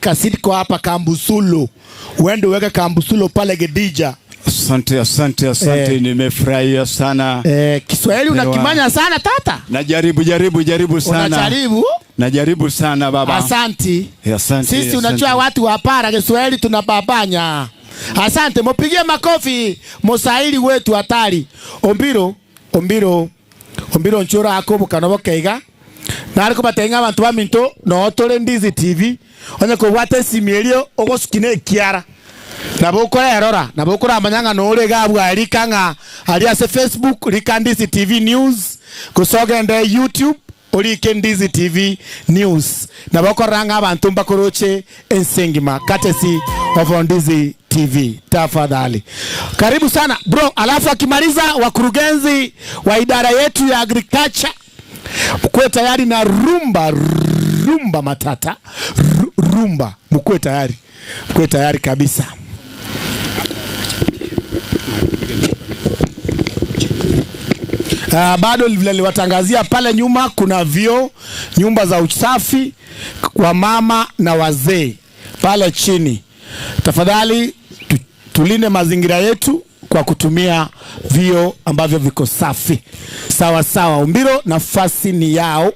[SPEAKER 3] ka Sidco hapa Kambusulo. Uende uweke Kambusulo pale Gedija.
[SPEAKER 5] Asante, asante, asante. Nimefurahia sana.
[SPEAKER 3] Kiswahili unakimanya sana tata.
[SPEAKER 5] Najaribu sana.
[SPEAKER 3] Unajaribu?
[SPEAKER 5] Najaribu sana baba.
[SPEAKER 3] Asante.
[SPEAKER 5] Asante.
[SPEAKER 3] Sisi unajua watu wa para Kiswahili tunababanya. Asante, mpigie makofi msaili wetu hatari. Ombiro nchura akobo kanobokeiga. Nariko batenga abantu baminto no tore Ndizi TV. Onye ko bwate simierio ogosukine kiara. Nabokora erora, nabokora amanyanga no ore gabwa rikanga ali ase Facebook rika Ndizi TV News, kusogende YouTube orike Ndizi TV News. Nabokora nga abantu mbakoroche ensengima courtesy of Ndizi TV. Tafadhali. Karibu sana bro. Alafu akimaliza wakurugenzi wa idara yetu ya agriculture mkuwe tayari na rumba matata. Rumba mkuwe tayari. Mkuwe tayari kabisa. Bado vile niliwatangazia pale nyuma kuna vyoo, nyumba za usafi kwa mama na wazee pale chini. Tafadhali tulinde mazingira yetu kwa kutumia vyoo ambavyo viko safi. Sawa sawa. Umbiro, nafasi ni yao.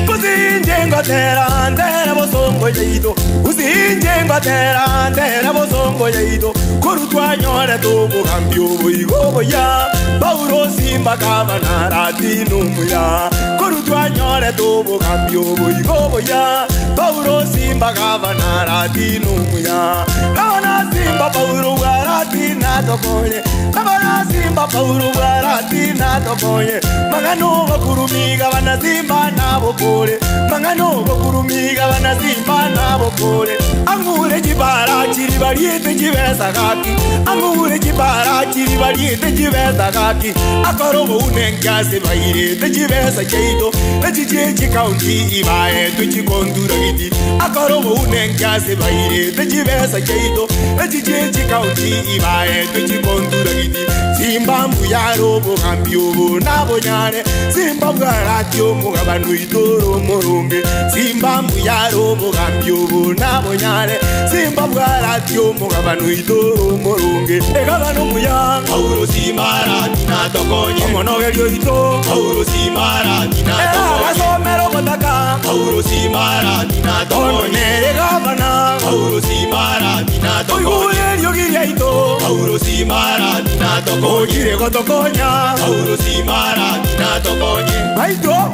[SPEAKER 21] Uzinjenga tera tera bozongo yeito korutwa nyore to bugambio boigo ya Paulo Simba kama ratinu muya korutwa nyore to bugambio boigo ya Paulo Simba kama ratinu muya Kabana Simba Paulo ratina tokonye Kabana Simba Paulo ratina tokonye Magano bakurumiga bana Simba nabo kore Magano bakurumiga bana Simba nabo kore Angure jibara chiri bariete jibesa gaki Angure jibara chiri bariete jibesa gaki Akorobo unenka se bairete jibesa cheito Echichechi county ibae tuchikondura giti Akorobo unenka se bairete jibesa cheito Echichechi county ibae tuchikondura giti Zimbabwe ya robo gambio nabo nyane Zimbabwe ratio mugabanu itoro morunge Zimbabwe ya robo gambio nabo nyane Zimbabwe ratio mugabanu itoro morunge Egabano muya Paulo Simara tina tokonye Omonogerio ito Paulo Simara tina tokonye Asomero kotaka Paulo Simara tina tokonye Egabana Paulo Simara tina tokonye Oiguerio giria ito Paulo Simara tina tokonye Ojire gotokonya Paulo Simara tina tokonye Baito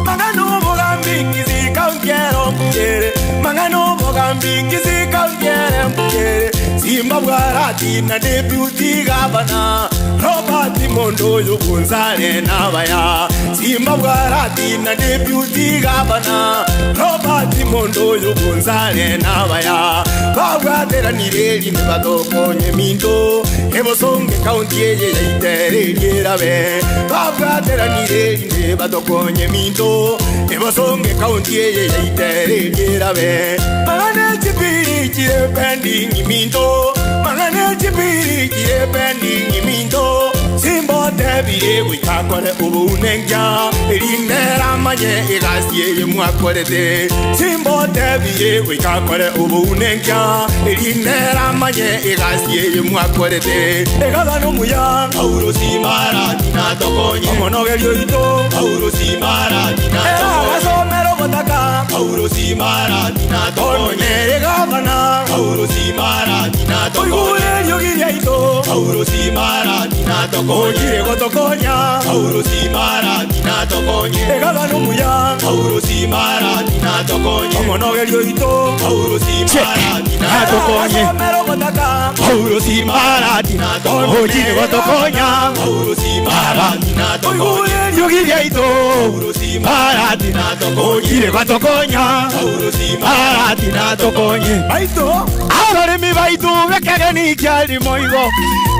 [SPEAKER 21] Mangano bogambi kauntiero mkere Mangano bogambi kisi kauntiere mkere Zimbabwe ratina deputy governor Robert Mondo yokunzale nabaya Simba bwarati na deputy governor Robert Mondo yo Gonzale nabaya babwateranire rinde batokonye minto ebosonge county eye yaitererierabe babwateranire rinde batokonye minto ebosonge county eye yaitererierabe magane chipiri chire pending minto magane chipiri chire pending minto Simba tebire witakore ubunenja rinera manye igasie mwakorete Simba tebire witakore ubunenja rinera manye igasie mwakorete egaba no muya Paulo Simara tinatokonye omonogerio ito Paulo Simara tinatokonye asomero botaka Paulo Simara tinatokonye egabana Paulo Simara tinatokonye oigurerio giria ito Paulo Simara tinatokonye Ojire gotokonya Paulo Simara tinatokonye egaba no muya Paulo Simara tinatokonye omonogerio ito Paulo Simara tinatokonye asomero botaka Paulo Simara tinatokonye ojire gotokonya Paulo Simara tinatokonye oigurerio giria ito Paulo Simara tinatokonye ojire gotokonya Paulo Simara tinatokonye baito abaremi baitu bekegeni kyali moigo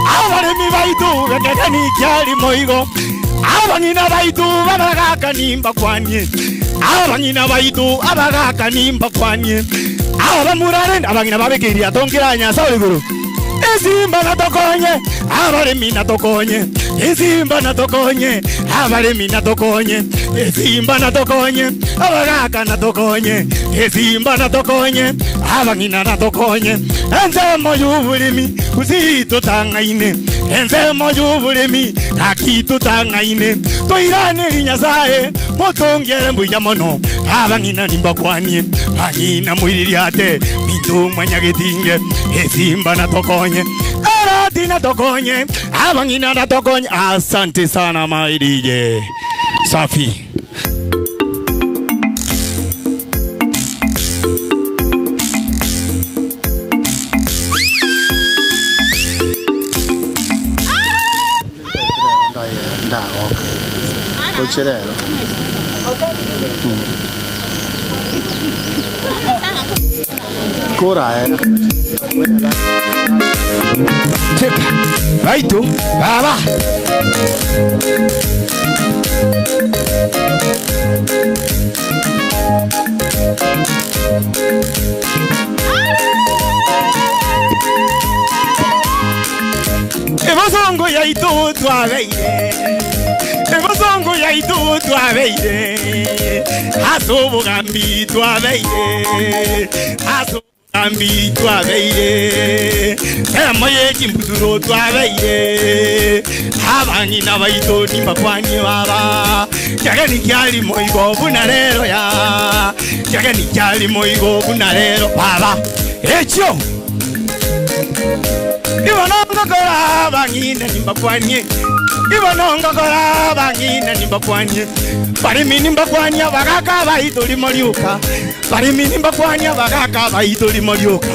[SPEAKER 21] abaremi baitu bekegeni kyali moigo abangina baitu babagaka nimba kwanye abangina baitu abagaka nimba kwanye abamurare abangina babekiria tonkiranya sauli Esimba natokonye abaremi natokonye Esimba natokonye abaremi natokonye Esimba natokonye abagaka natokonye Esimba natokonye abangina natokonye Enzemo y'ubulimi usitutangaine Enzemo y'ubulimi akitutangaine Toirane rinyasaye motongere mbuya mono abangina nimbakwanye bangina mwiririate mintu mwanyagetinge Esimba natokonye arati natokonye abangina natokonye. Asante sana my DJ safi.
[SPEAKER 8] Cocherero. Kora
[SPEAKER 3] Cheka. Baitu. Baba. Ebosongo ya itu twabeire. Ebosongo ya itu twabeire. Aso bugambi twabeire. Aso bugambi twabeire. Emoye kimbuzuro twabeire. Abangina baito nimbakwanye baba. Kyagani kyali moigo bunarero ya. Kyagani kyali moigo bunarero baba. Echo. Ibonongo kora bangina nimbakwanye. Ibonongo kora bangina nimbakwanye. Barimi nimbakwanya bagaka baito limoliuka. Barimi nimbakwanya bagaka baito limoliuka.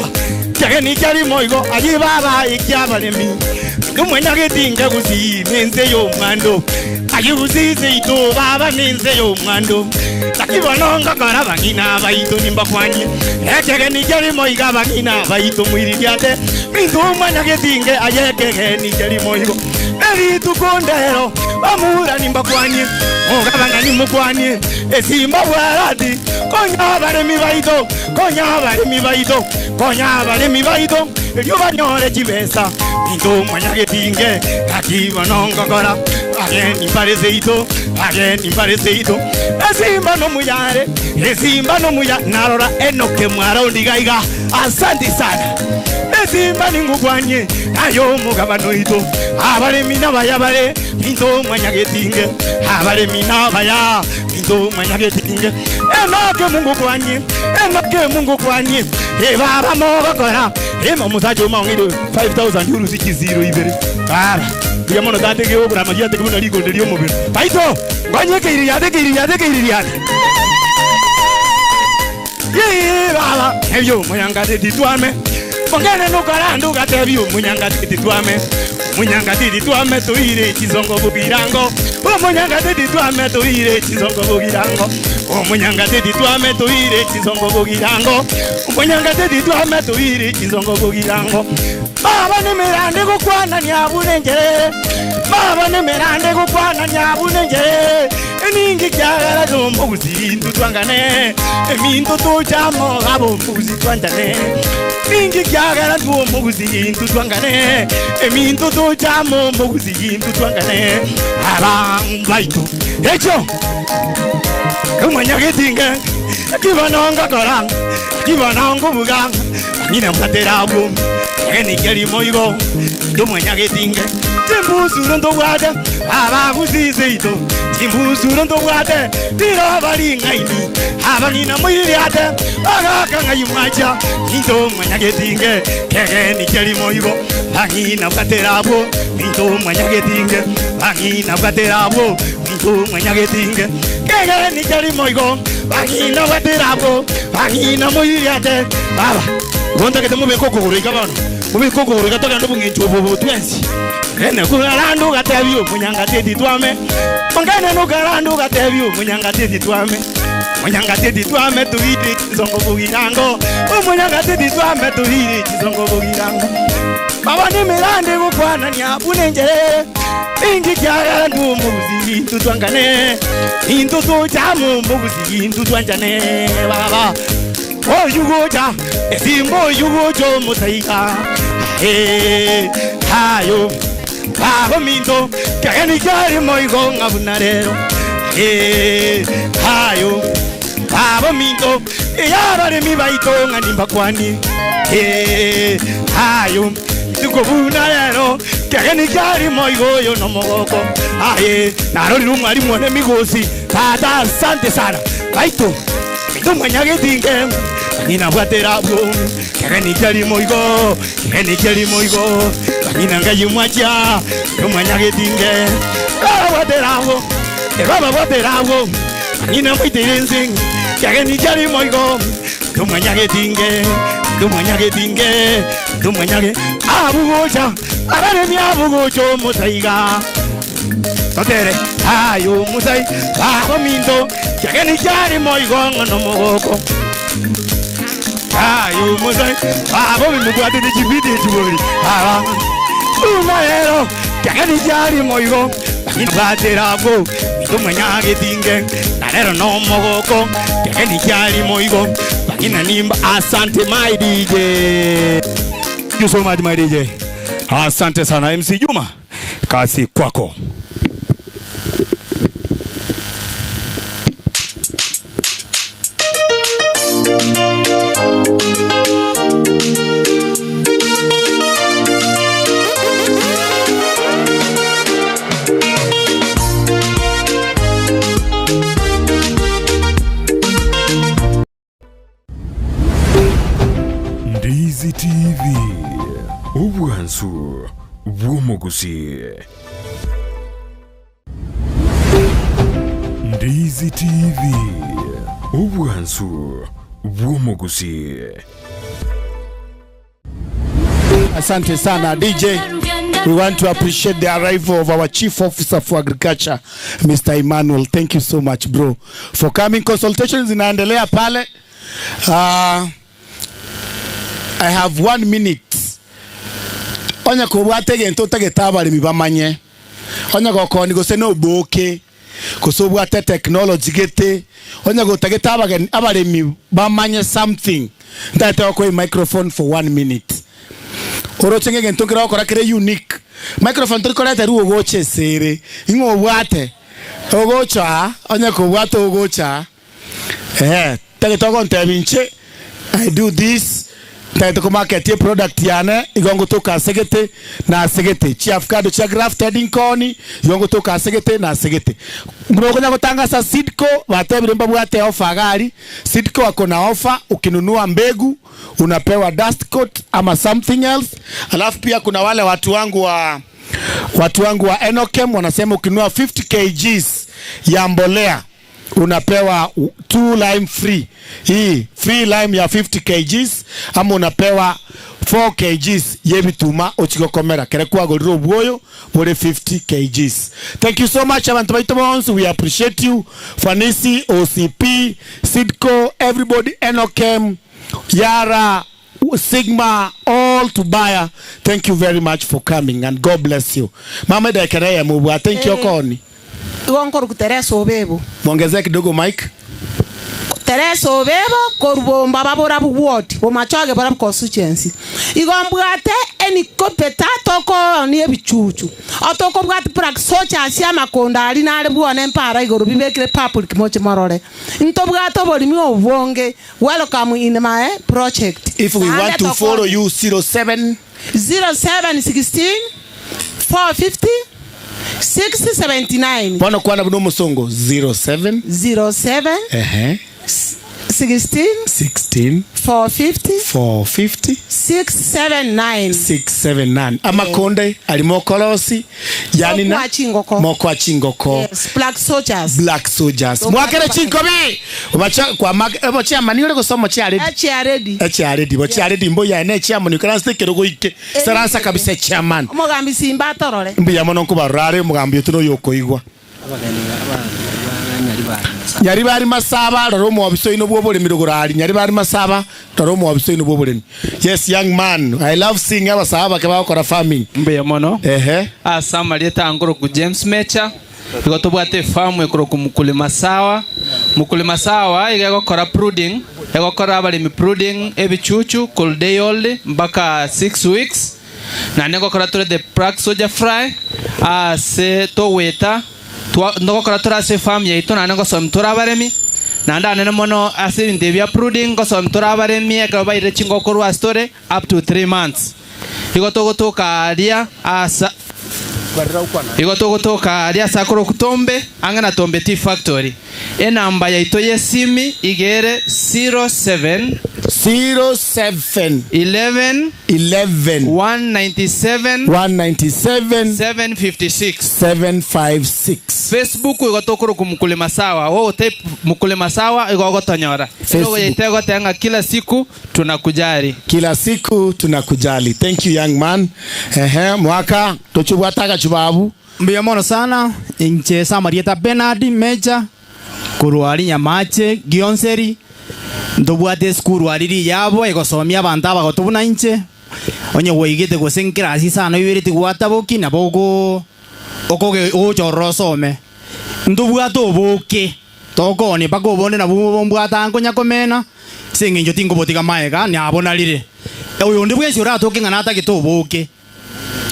[SPEAKER 3] Kyagani kyali moigo ayi baba ikyabalemi. Kumwenya getinga gusi nenze yo mwando. Ayi gusi ito baba nenze yo mwando. Takibonongo kora bangina baito nimbakwanye. Ekegeni kyali moiga bangina baito mwiririate. Mintu mwanya getinge ayekegeni kyali moigo. Eritukondero bamura nimbakwanye. Ogabanga nimukwanye. Esimba bwarati konya baremi baito. Konya baremi baito. Konya baremi baito. Eryo banyore chibesa. Mintu mwanya getinge takibonongo kora. Ageni pareseito, ageni pareseito. Esimba no muyare, esimba no muya narora enoke mwara undigaiga. Asante sana. Esimba ningugwanye ayo mugabano ito. Abare mina bayabare minto mwanyagetinge. Abare mina baya minto mwanyagetinge. Enoke Mungu kwanye, enoke Mungu kwanye. E baba mogokora, e musajo maungido 5000 euro sikiziro ibere. Baba Yamono tate ke obra magia te kuna liko ndio mobile. Baito, nganye ke iriade ke iriade ke iriade. Ye baba, ebyo munyanga te tituame. Pongene no karandu gatebyo munyanga te tituame. Munyanga te tituame tuire chizongo bubirango.
[SPEAKER 21] Omunyanga tete twame tuire chisongo bugirango. Omunyanga tete twame tuire chisongo bugirango. Omunyanga tete twame tuire chisongo bugirango. Baba nimirande gukwana nyabunenjere. Baba nimirande gukwana nyabunenjere. Eningi kyagala zombuzi ntutwangane. Eminto tujamo abombuzi twandane. Ningi kyagala zombuzi ntutwangane. Eminto tujamo mbuzi ntutwangane. Abangaitu. Echo. Kumanya getinga. Kibanonga korang. Kibanonga bugang. Nina mbatera bum. Eni keri moigo. Kumanya getinga. Timbuzuro ndogwade. Abaguzizeito. Timbuzuro ndogwade. Tira bari ngaini. Abangina moiriate. Agakanga yumacha. Into mwanya getinge. Kege ni keri moigo. Angina mbatera bum. Into mwanya getinge. Angina mbatera bum. Into mwanya getinge. Kege ni keri moigo. Angina mbatera bum. Angina moiriate. Baba. Gonda ke temu beko kugurika bano. Mubiko kugurika toka ndo bungincho bobo twenzi. Ene kugarandu gatebyu munyanga tete twame. Ongene no garandu gatebyu munyanga tete twame. Munyanga tete twame tuire chisongo bugirango. Munyanga tete twame tuire chisongo bugirango. Baba ni mirande gukwana nyabunenjere. Ingi kyagala ndumuzi tutwangane. Into tujamu mbuzi tutwanjane baba. Oyugoja esimbo yugojo mutaiga. Eh hayo babo minto kagani kyari moigo ngabunarero. Eh hayo babo minto yabare mibaito nganimba kwani. Eh hayo tukobunarero kagani kyari moigo yo no mogoko. Aye narori rumwari mwone migosi. Tata asante sana. Baito tumanya getinge. Nina bwatera bwo kagani kyari moigo kagani kyari moigo nina ngayumwacha tumanya getinge bwatera bwo baba bwatera bwo nina mwitirenzi kagani kyari moigo tumanya getinge tumanya getinge tumanya ge abugocha abaremi abugocho mutaiga totere ayo musai babo minto kagani kyari moigo no mogoko. Ayo musai babo mugwate de chibidi chibori aba umaero kagani kyari moigo batera bo tumanya getinge narero no mogoko kagani kyari moigo bagina nimba. Asante my DJ.
[SPEAKER 5] Thank you so much my DJ. Asante sana MC Juma. Kazi kwako.
[SPEAKER 6] Ndizi TV Obwansu bw'omuguzi. Ndizi TV Obwansu bw'omuguzi.
[SPEAKER 3] Asante sana DJ. We want to appreciate the arrival of our Chief Officer for Agriculture, Mr. Emmanuel. Thank you so much bro for coming. Consultations inaendelea pale. I have 1 minute. Onya kubwate gento tagetabali mibamanye. Onya gokoni gose no boke. Kusobwate technology gete. Onya gotageta abalemi bamanye something. Ndate okwe microphone for 1 minute. Orochenge gento kira okora kire unique. Microphone turikorete ruo goche sere. Ingo bwate. Ogocha, onya kubwate ogocha. Tageta gonte I do this. Taito kumarket product yane igongo toka segete na segete chi avocado cha grafted inkoni igongo toka segete na segete mrokonya kutangasa Sidco watebire mbabwate offer gari Sidco akona offer ukinunua mbegu unapewa dust coat ama something else. Alafu pia kuna wale watu wangu wa Enokem wanasema ukinunua 50 kgs ya mbolea unapewa 2 lime free. Hii free lime ya 50 kgs ama unapewa 4 kgs yebituma ochigokomera kere kwagorire obwoyo bore 50 kgs. Thank you so much abantu baito bonse, we appreciate you. Fanisi, OCP, Sidco, everybody, Enokem, Yara, Sigma, all to buyer. Thank you very much for coming and God bless you. Mama Dekereya mubwa, thank you koni.
[SPEAKER 2] Tuonkor kuteresa obebo.
[SPEAKER 3] Mwongezee kidogo mic.
[SPEAKER 2] Teresa obebo korubomba babora buwodi bomachage bora constituency. Igombwate eni kopeta toko ni ebichuchu. Otoko bwate prak socha asia makonda ali nale bwone mpara igoro bibekire public moche morore. Ntobwate obolimi obwonge. Welcome in my project.
[SPEAKER 3] If we want to follow you, 07
[SPEAKER 2] 0716 450 679.
[SPEAKER 3] Bwana kwana buno musongo 07
[SPEAKER 2] 07 16
[SPEAKER 3] 16
[SPEAKER 2] 450
[SPEAKER 3] 450
[SPEAKER 2] 679
[SPEAKER 3] 679. Amakonde alimokolosi yani na mokwa chingoko.
[SPEAKER 2] Yes, black soldiers.
[SPEAKER 3] Black soldiers. Mwakere chinkobi. Obacha kwa obacha mani ule kusoma cha ready.
[SPEAKER 2] Acha ready.
[SPEAKER 3] Acha ready. Bocha ready mbo ya ne chairman ukaranse kerogo ike. Saransa kabisa chairman.
[SPEAKER 2] Omogambi simba torore.
[SPEAKER 3] Mbiya mono nkubarare omogambi tuno yokoigwa. Nyaribari masaba roro mu ino bwo bolemi rogorari nyaribari masaba roro mu ino bwo bolemi. Yes, young man, I love seeing abasaba ke bakora farming.
[SPEAKER 22] Mbe mono. Asama leta ngoro ku James Mecha. Igotobwate farm ekoro ku mukulima sawa. Mukulima sawa igakora pruding, igakora abalimi pruding ebichuchu cold day old mpaka 6 weeks. Na ngokora tore the black soldier fry ase toweta ndokora tora se farm yaitu na ngo som tora baremi na ndane mono asiri ndebia pruding ngo som tora baremi ekaba ire chingo korwa store up to 3 months igo togotoka aria asa igo togotoka aria sakoro kutombe angana tombe tea factory enamba yaito yesimi igere 07
[SPEAKER 3] 07
[SPEAKER 22] 11
[SPEAKER 3] 11
[SPEAKER 22] 197
[SPEAKER 3] 197
[SPEAKER 22] 756
[SPEAKER 3] 756.
[SPEAKER 22] Facebook igotokoro kumukulima sawa wo type mukulima sawa igogotonyora igo yitego tenga kila siku tunakujali,
[SPEAKER 3] kila siku tunakujali. Thank you young man. Mwaka tochubwataka chubabu
[SPEAKER 23] mbiya sana inche Samarieta Bernard Meja kurwari nyamache Gionseri ndobwate skuru ariri yabo igosomia abantu abagotubuna inche onye woigete gosenkira asisano ibiriti gwataboki nabogo okoge ochorosome ndobwate oboke tokoni bakobone nabo mbwata nkonya komena singinjo tingobotiga maega nyabona rire oyo ndi bwesi oratoke ngana atagete oboke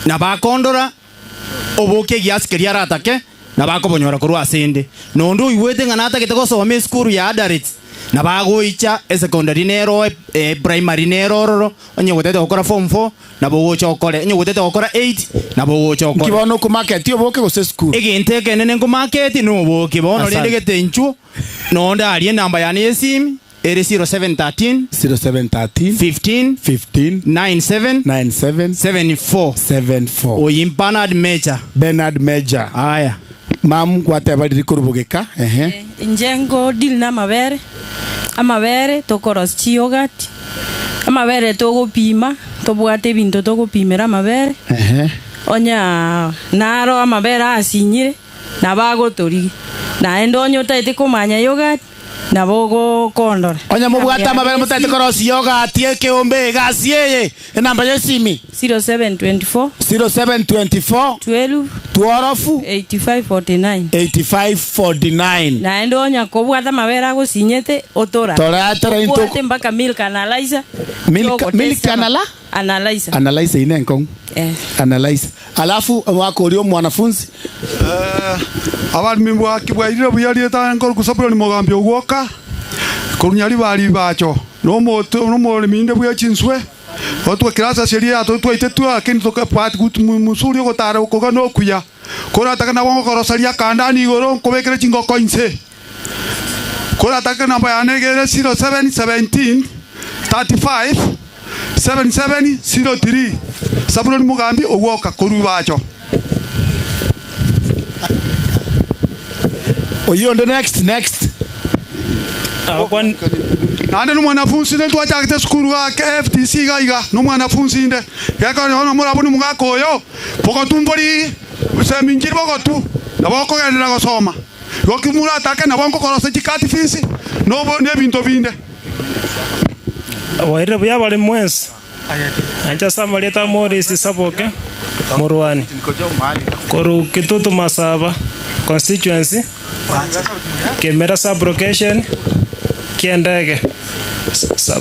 [SPEAKER 23] nabakondora oboke giasikeria aratake nabakobonyora korwa asende nondo oiwete ngana atagete gosoma eskuru ya adarit nabagoicha secondary nero primary nero roro onye gotete gokora form 4 nabo gocha okore onye gotete gokora 8 nabo gocha okore
[SPEAKER 3] kibono ku market oboke gose school
[SPEAKER 23] egente kenene ku market no boke bono rende gete nchu no ndarie namba yani esimi ere 0713
[SPEAKER 3] 0713
[SPEAKER 23] 15
[SPEAKER 3] 15
[SPEAKER 23] 97
[SPEAKER 3] 97
[SPEAKER 23] 74
[SPEAKER 3] 74.
[SPEAKER 23] Oyi Bernard Meja.
[SPEAKER 3] Bernard Meja.
[SPEAKER 23] Aya
[SPEAKER 3] mam gwateba riri kurubugeka.
[SPEAKER 13] Njengo deal na mabere amabere tokoros chiyogati amabere togopima tobwate binto togopimera amabere onya naro amabere asinyire nabagotori naende onye otaete komanya yogati nabogo kondora
[SPEAKER 3] onya mubwata amabere mutaete korosi yogati ekeombe gasi eye enamba yesimi
[SPEAKER 13] 0724
[SPEAKER 3] 0724
[SPEAKER 13] 12
[SPEAKER 3] 12
[SPEAKER 13] 8549
[SPEAKER 3] 8549.
[SPEAKER 13] Naende onya kobwata mabere agosinyete otora
[SPEAKER 3] tora
[SPEAKER 13] into mpaka milk analyzer
[SPEAKER 3] milk analyzer analyzer inenko analyze. Alafu wako ulio mwanafunzi
[SPEAKER 24] abalimi bwakibwairire buyarieta nkoro kusabura ni mugambi ogwoka korunyari bari bacho no moto no moliminde bwa chinswe otwa kirasa sheria twaite twa lakini tukapati musuri ogotara okoga no kuya korataka nabo ngokorosaria kandani igoro nkobekere chingoko inse korataka namba yanegere 0717 35 7703 Sabuloni Mugambi ogwoka koru bacho.
[SPEAKER 3] Oyo on the next.
[SPEAKER 24] Nande ni mwanafunzi nde twachakite sukuru ga FTC gaiga no mwanafunzi nde gekona murabo ni mugaka oyo bogotumbori seminjiri bogotu nabo kogendera gosoma gokimura atake nabo nkokorosa chikati fees nobo nebinto binde
[SPEAKER 1] waire buya bali mwensi ancha samalieta Morris Saboke Murwani koru Kitutu Masaba constituency Kemera sub-location Kiendege.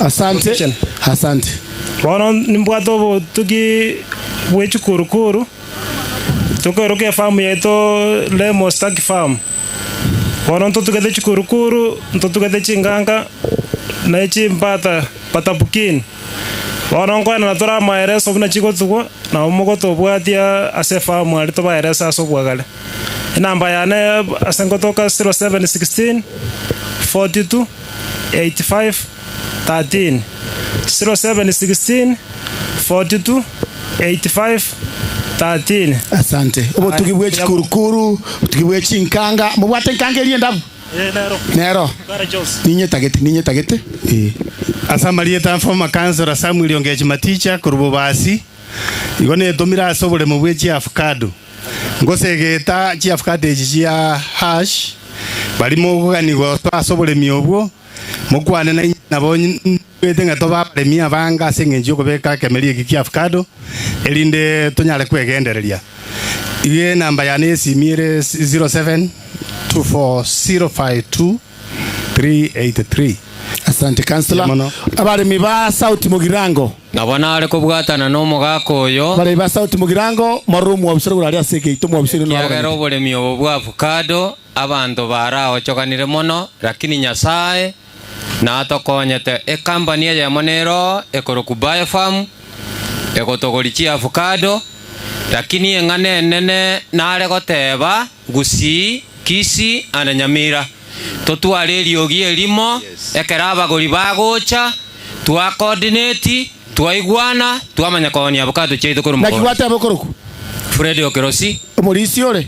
[SPEAKER 3] Asante. Asante.
[SPEAKER 1] Bono nimbwato tuki wechukurukuru tukeruke farm yetu Lemo Stack Farm. Bono ntutugete chukurukuru ntutugete chinganga na chimbata patapukini. Bono nkwana natora maereso buna chigotugwa na omogoto bwatia ase farm ari tobaeresa ase obwagale. Inamba yane ase ngotoka 0716 42 85 13 0716 42 85 13.
[SPEAKER 3] Asante. Obo tukibwe chikurukuru, tukibwe chinkanga, mubwate nkanga eri endabu. Nero. Ninye tagete, ninye tagete.
[SPEAKER 7] Asamarieta former councilor Samuel Ongechi Maticha kurububasi. Igone tumira asobole mubwe chi avocado. Ngosegeta chi avocado echi chia hash. Barimo kuganirwa asobole miobwo. Mukwane na nabo wete nga toba baremia banga ase eng'encho okobeka ekemeri eki kia avocado erinde tonyare kwegendereria. Iye namba yane esimi ere 0724052383.
[SPEAKER 3] Asante councilor. Abaremi ba Sauti Mugirango
[SPEAKER 9] nabona ari kubwatana n'omugaka oyo
[SPEAKER 3] baremi ba Sauti Mugirango marumu wabisore guraria ase egeito mwabisore no
[SPEAKER 9] kiagera oboremi obo bwa avocado abanto baraochokanire mono lakini Nyasaye natokonyete ekampani eyemo nero ekoroku Biofarm egotogori chi avocado lakini eng'ana enene nare goteba Gusii Kisii ana Nyamira totware eriogi erimo ekera abagori bagocha twa coordinate twaigwana twamanya konia avocado chiaito korwa
[SPEAKER 3] naki gwateba okoroku
[SPEAKER 9] Fred Okerosi
[SPEAKER 3] omorisi ore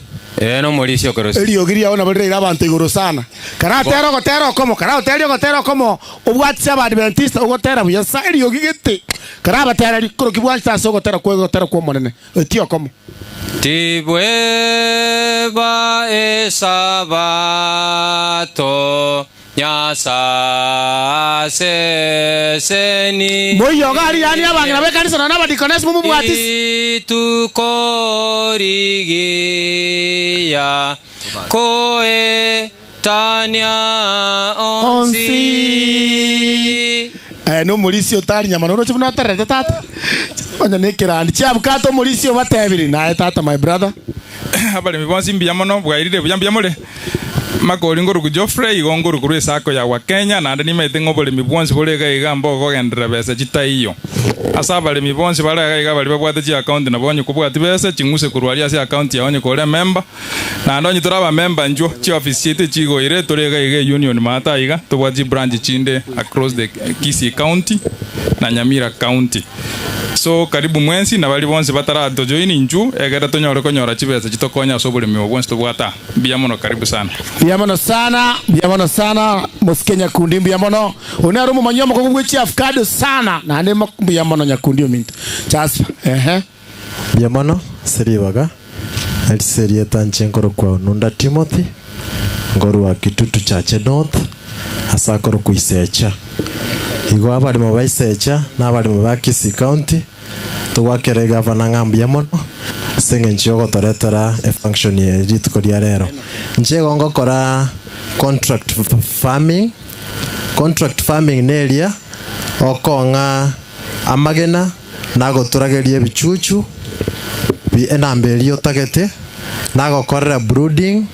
[SPEAKER 9] no morisi Okerosi
[SPEAKER 3] eriogi riao nabo riraire abanto igoro sana karatera ogotera okomo karaotera ogotera okomo obwatisi abadventista ogotera buya sa eriogi gete karabatera rikoroki bwanchita ase ogotera kwa ogotera kwa omonene eti okomo
[SPEAKER 9] Tibweba esabato Nyasa seseni
[SPEAKER 3] moyo gari yani abangina bekanisa na abadikonesi mumubwatisi
[SPEAKER 9] itukorigia koe tania onsi
[SPEAKER 3] no mulisi otari nyama no chibuna otarete tata onya nekirandi chiabukato mulisi obatebiri naye tata my brother
[SPEAKER 14] abalemi bonsi mbuya mono bwairire buya mbuya more makori ngoruku Geoffrey igo ngoruku rwa esako ya wa Kenya naende nimaete ng'a oboremi bwonsi bore iga iga mbo okogenderera besa chitaiyo ase abaremi bonsi bare iga iga bari babwate chiaccount nabo onye kobwati besa ching'use korwa aria ase account yao onye kore member naende onye tore abamember nchwo chiofisi chiaito chigoire tore iga iga union maata iga tobwate chibranch chinde across the Kisii County na Nyamira County. So karibu mwensi na bari bonsi bataratojoini nchu egera tonyore konyora chibesa chitokonya ase oboremi obo bwonsi tobwata mbuya mono karibu sana
[SPEAKER 3] mbuya mono sana mbuya mono sana mosike nyakundi mbuya mono onero omomanyi omokongu bwe chiavocado sana naende mbuya mono nyakundi ominto Jasper ehe
[SPEAKER 25] mbuya mono seribaga aliserieta nche kwa Nunda Timothy ngoru wa Kitutu Chache North asakoro kuisecha igo abarimo baisecha n'abarimo ba Kisii County tugwakere gavana ng'ambuya mono ase eng'encho yogotoretera efunction ye rituko ria rero nche igo ngokora contract farming. Contract farming neria okong'a amagena nagoturageria ebichuchu enamba eria otagete nagokorera brooding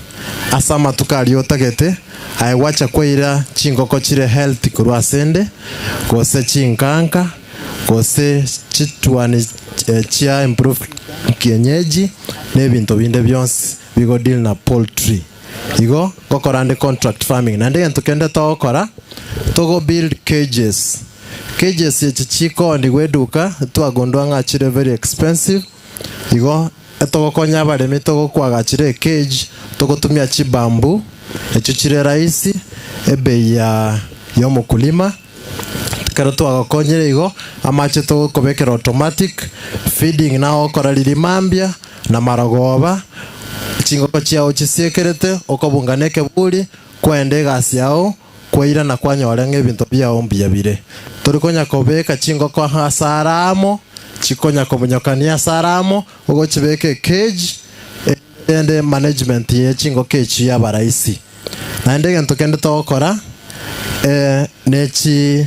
[SPEAKER 25] ase amatuko aria otagete aye gwacha kwaira chingoko chire health korwa asende gose chinkanka gose chitwani chia improve kienyeji n'ebintu binde byonsi bigo deal na poultry igo gokora ndi contract farming nande gento kende togokora togo build cages cages echi chikondi gweduka twagondwa ng'achire very expensive igo etogokonya abaremi togokwagachire cage togotumia chibambu echo chire rahisi ebei ya yomukulima kero twagokonyire igo amache tugukobekera automatic feeding nao okora ririmambia na marogoba chingoko chiao chisiekerete okobungana ekeburi kwenda egasi yao kwaira na kwanyora ng'ebinto biao mbuya bire torikonya kobeka chingoko hasaramo chikonya komunyokania hasaramo ogochibeka cage ende management ye chingoko echi yabaraisi naende egento kende togokora nechi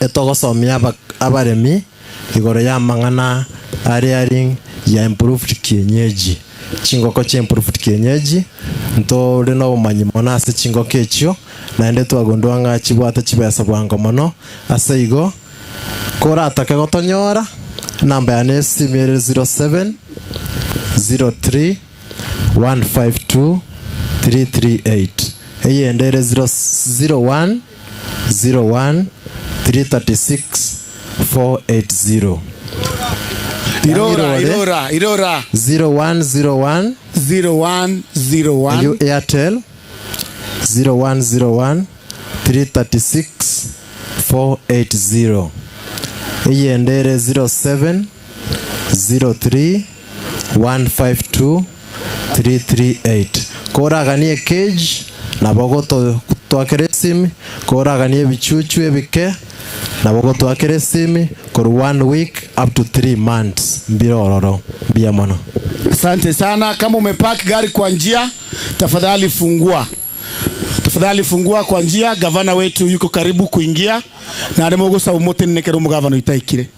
[SPEAKER 25] etogosomia abaremi igoro ya mang'ana rearing ya improved kienyeji chingoko chi improved kienyeji ntore no obumanyi mono ase chingoko echio naende twagundua ng'a chibwate chibesa bwango mono ase igo koratake gotonyora namba yane esimu ere 07 03 152 338 eyende ere 01 01 336 480.
[SPEAKER 3] Irora, Irora, Irora.
[SPEAKER 25] 0101
[SPEAKER 3] 0101.
[SPEAKER 25] You Airtel 0101 336 480. Eyendere 07 03 152 338. Koraganie cage nabo twakere esimi koraganie ebichuchu ebike nabo twakere esimi for 1 week up to 3 months mbirororo mbia mono.
[SPEAKER 3] Asante sana. Kama umepark gari kwa njia, tafadhali fungua. Tafadhali fungua kwa njia. Gavana wetu yuko karibu kuingia na aremogosa umote nekero mugavana itaikire.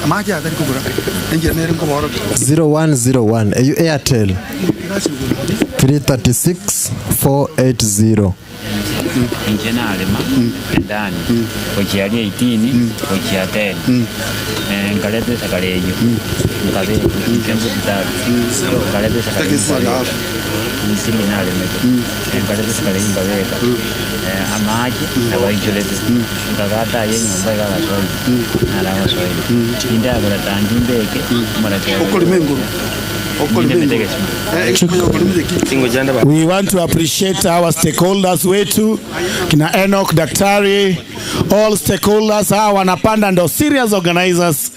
[SPEAKER 24] Amaja atari kugura.
[SPEAKER 25] 0101 ayu Airtel 336 480.
[SPEAKER 10] Inje nalima ndani ochialia 18 ochia 10 nkaleta sakaleyo nkabe kembu tatu nkaleta sakaleyo nisili nalima nkaleta sakaleyo ngabeka amaji abaichulete ngakata ye nyumba ikakasoi nalakasoi indakula tandi mbeke murakeo
[SPEAKER 24] okolimenguru.
[SPEAKER 3] We want to appreciate our stakeholders wetu kina Enoch, Daktari, all stakeholders hawa wanapanda ndo serious organizers,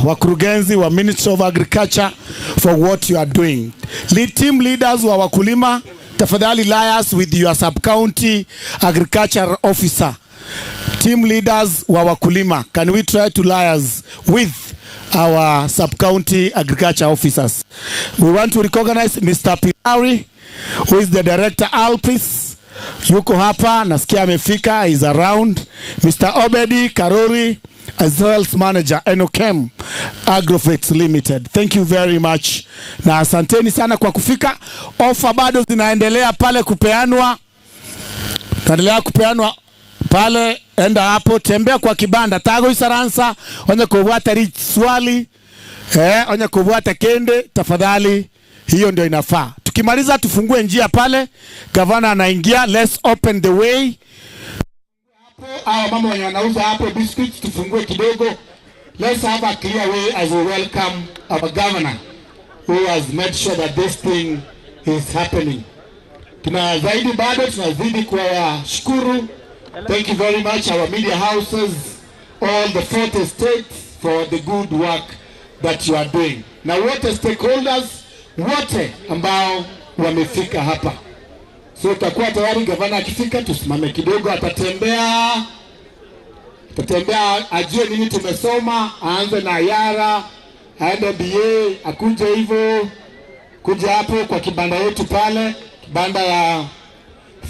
[SPEAKER 3] wakurugenzi wa Ministry of Agriculture for what you are doing. Lead team leaders wa wakulima, tafadhali liaise with your sub-county agriculture officer. Team leaders wa wakulima, can we try to liaise with our sub-county agriculture officers? We want to recognize Mr. Pilari, who is the director Alpis. Yuko hapa, nasikia amefika, is around. Mr. Obedi Karori, as sales manager, Enokem Agrofix Limited. Thank you very much. Na asanteni sana kwa kufika. Ofa bado zinaendelea pale kupeanwa. Taendelea kupeanwa pale, enda hapo, tembea kwa kibanda tago isaransa, onye kubuata swali, onye kubuata kende, tafadhali, hiyo ndio inafaa. Tukimaliza tufungue njia pale, gavana anaingia, let's open the way. Hawa mama wenye wanauza hapo biscuits, tufungue kidogo. Let's have a clear way as we welcome our governor who has made sure that this thing is happening. Tuna zaidi bado, tunazidi kuwashukuru. Thank you very much, our media houses, all the 40 states for the good work that you are doing. Na wote stakeholders, wote ambao wamefika hapa. So tutakuwa tayari gavana akifika, tusimame kidogo, atatembea ajue nini tumesoma, aanze na Yara, aende BA, akuje hivyo, kuja hapo kwa kibanda yetu pale, kibanda ya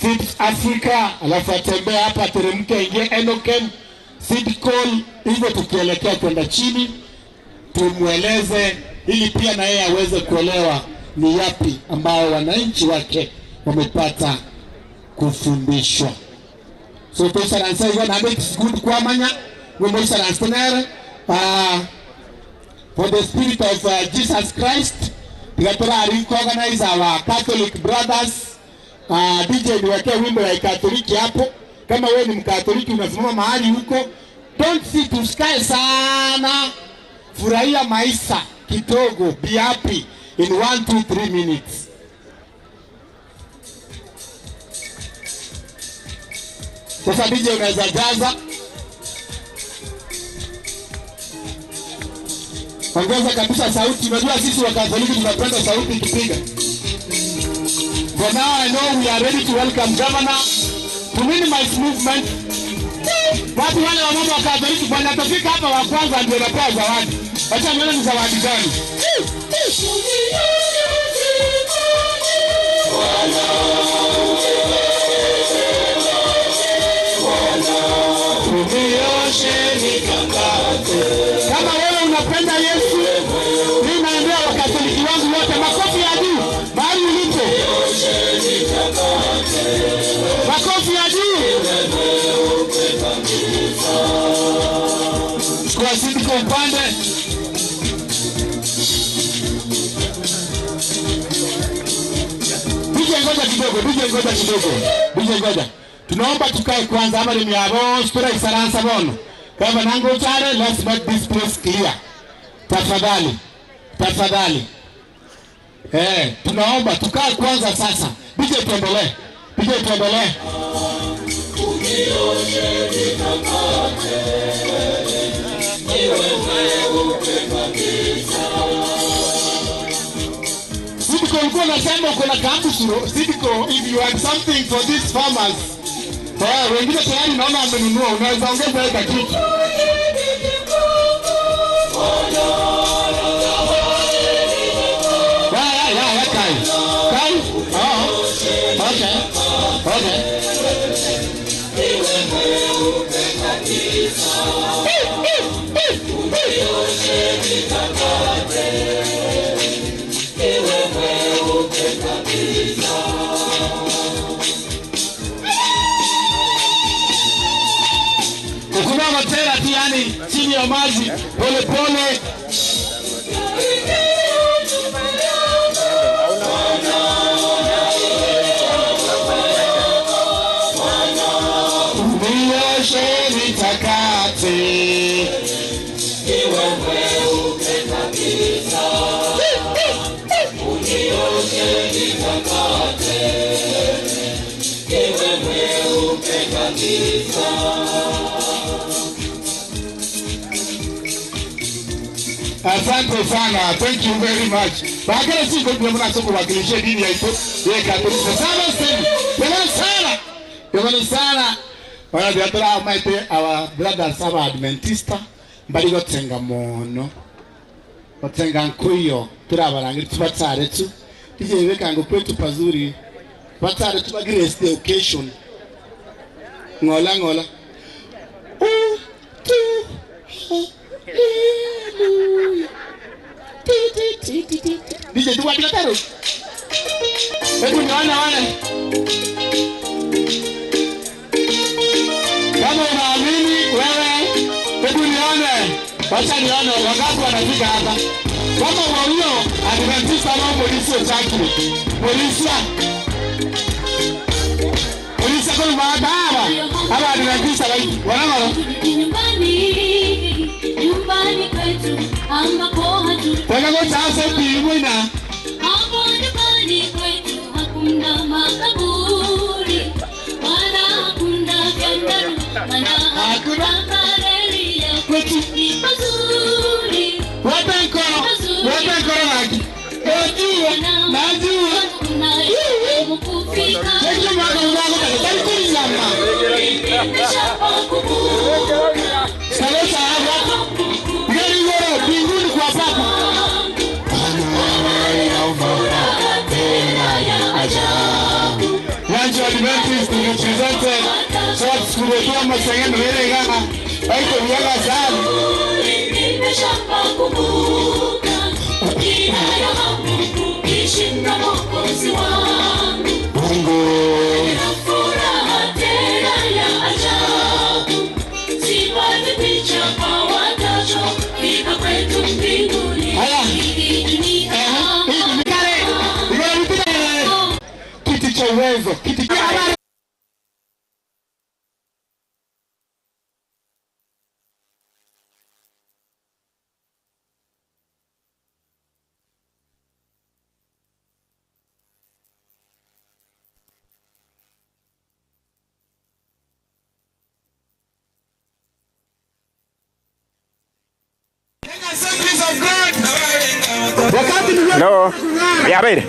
[SPEAKER 3] Feeds Africa, alafu atembea hapa, ateremke aingie Enokem, Seedcall, hivyo tukielekea kwenda chini, tumueleze ili pia na yeye aweze kuelewa ni yapi ambao wananchi wake wamepata kufundishwa. So tosaransa hivyo na it's good kwa manya, we for the spirit of Jesus Christ, tugatora recognize our Catholic brothers. DJ niwekee wimbo ya Katoliki hapo. Kama wewe ni Mkatoliki unasimama mahali huko, don't sit, usikae sana. Furahia maisha kidogo, be happy in 1, 2, 3 minutes. Sasa DJ unaweza jaza. Ongeza kabisa sauti. Unajua sisi wa Katoliki tunapenda sauti ikipiga. For now I know we are ready to welcome governor to minimize movement. Watu wale wa mama wa Katoliki bwana atafika hapa wa kwanza ndio anapewa zawadi. Acha nione ni zawadi gani. Kama wewe unapenda Yesu, mimi naambia Wakatoliki wangu wote, makofi ya juu mahali ulipo. Makofi ya juu. Chukua sindi kwa upande. DJ ngoja kidogo, DJ ngoja kidogo. DJ ngoja. Tunaomba tukae kwanza ama ni miabo, sura isaransa bono. Kama nango chare, let's make this place clear. Tafadhali. Tafadhali. Tunaomba tukae kwanza sasa. DJ tuendelee. DJ tuendelee. Sidiko ulikuwa unasema uko na kambusuro. Sidiko, if you have something for these farmers. Wengine tayari naona amenunua, unaweza ongeza hata kitu. Ya, kai. Kai? Oh. Okay. Okay. Kuna matera tiani chini ya maji pole pole. Asante sana, thank you very much. Bagala sisi kwa mwana soko wakilishe dini ya ito ye Katoliki. Sana sana. Sana sana. Sana sana. Wana biatora maite our brothers aba Adventista bali gotsenga mono. Gotsenga nkuyo turabarangiri tubatsare tu. Tije weka ngo kwetu pazuri. Batsare tu grace the occasion. Ngola ngola. 1 2 Hallelujah. Ti ti ti ti. DJ tu wapi kataro? Hebu nione wane. Kama unaamini wewe, hebu nione. Wacha nione wangapi wanafika hapa. Kama walio Adventista na polisi wataki. Polisi. Polisi kwa maadaba. Hapa Adventista wanaona.
[SPEAKER 11] Nyumbani kwetu ambako hatu
[SPEAKER 3] Wakago sasa biwina.
[SPEAKER 11] Hapo nyumbani kwetu hakuna makaburi wala hakuna vyandarua wala hakuna malaria. Kwetu ni pazuri.
[SPEAKER 3] Wape mkono, wape mkono laki. Najua, najua. Kesho mwaka mwangu talikuri nyama. Sasa hapa gari ngoro mbinguni kwa Baba. Wanjo Adventist represented South School kwa masengeno ile gana. Haiko miaka sana. Mungu. Kiti cha uwezo, kiti cha
[SPEAKER 4] No, ya ver.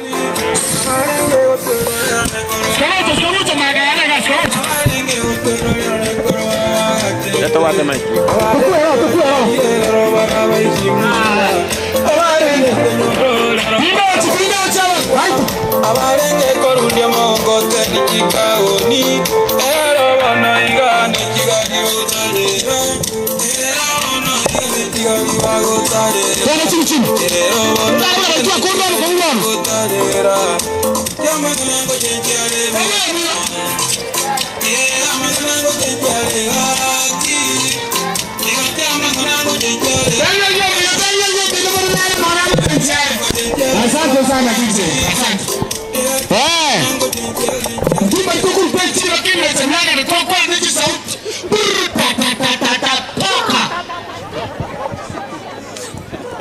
[SPEAKER 4] Ya te voy a tener.
[SPEAKER 8] Asante sana DJ. Asante. Eh. Ndima tukumpeti lakini nasemanga ni kwa kwa niji sauti. Ta ta ta ta ta toka.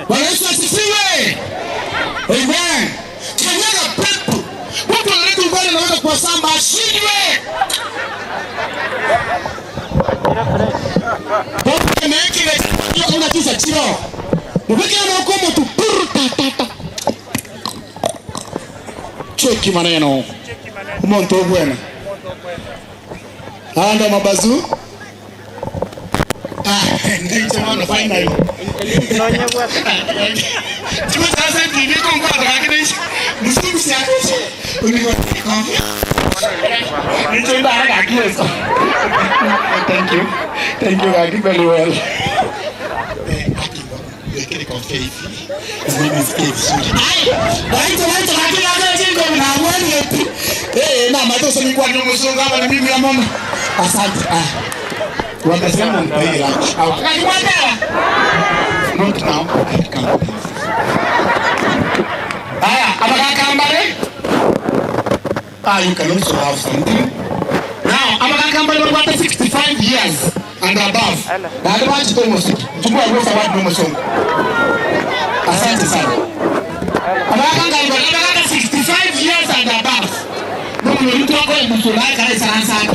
[SPEAKER 8] Bwana Yesu asifiwe. Amen. Kanyaga pepo. Watu wanaleta ubaya na waweza kuwasamba ashindwe. Pepo imeweka ile kuna tisa chiro. Mbona na ukomo tu ta ta ta. Cheki maneno. Umonto bwana. Anda mabazu. Ah, ndio maana final. Timu sasa hivi kwa kwa lakini msimu si yake. Ndio ndio haraka. Thank you. Thank you very very well. Lakini kwa faith. Mimi sikia vizuri. Ai, waita lakini hata jingo na mwani eti. Eh, na matoso ni kwa nyumu hapa ni mimi ya mama. Asante. Ah. Wakasema mpira. Akaniambia. Not now. I can't. Haya, abakakambare. Ah, you can also have something. Now, abakakambare wapata 65 years and above. Na advantage kwa muziki. Chukua ruhusa watu wa msongo. Asante sana. Abakakambare 65 years and above. Mungu mtu wako msura kale sana sana.